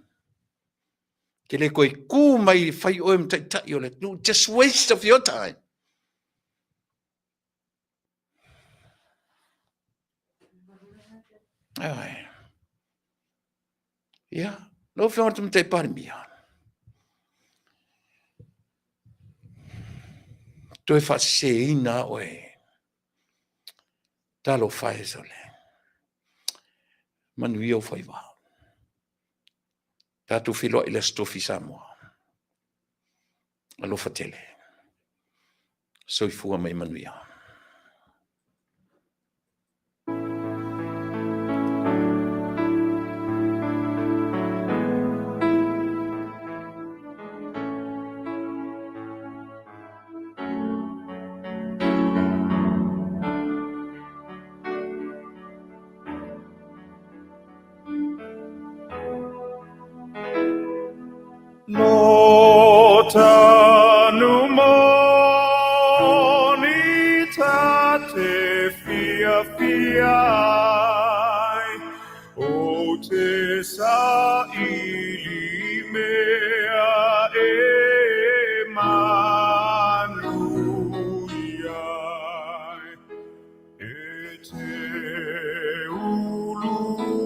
Te le toe tu mai e fai oe ma taitai o le atunuu. Just waste of your time. Ai. Ia, lau Afioga i le Tamaitai Palemia, toe faaseseina lava oe. Talofa e sole. Manuia ou faiva. Tatou feiloai i le Aso Tofi Samoa. Alofa tele. Soifua ma ia manuia. Lo tanu moni ta te fiafia ai, o te saili mea e manuia ai. E te ulu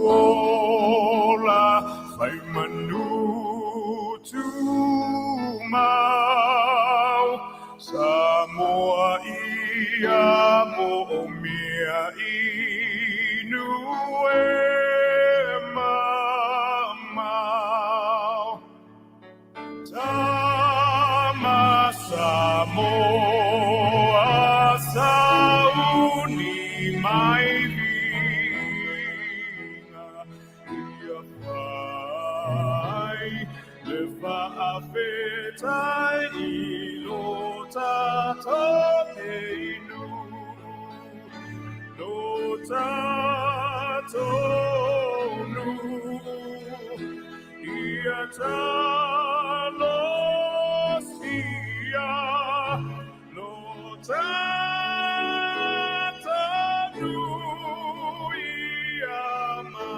ola whai manu tumau, Samoa ia moomia inu e mamao. Tama Samoa sauni mai viiga ia fai le faafetai i lo tatou inu lo tatou nuu. Ia talosia lo tatou nuu ia manuia.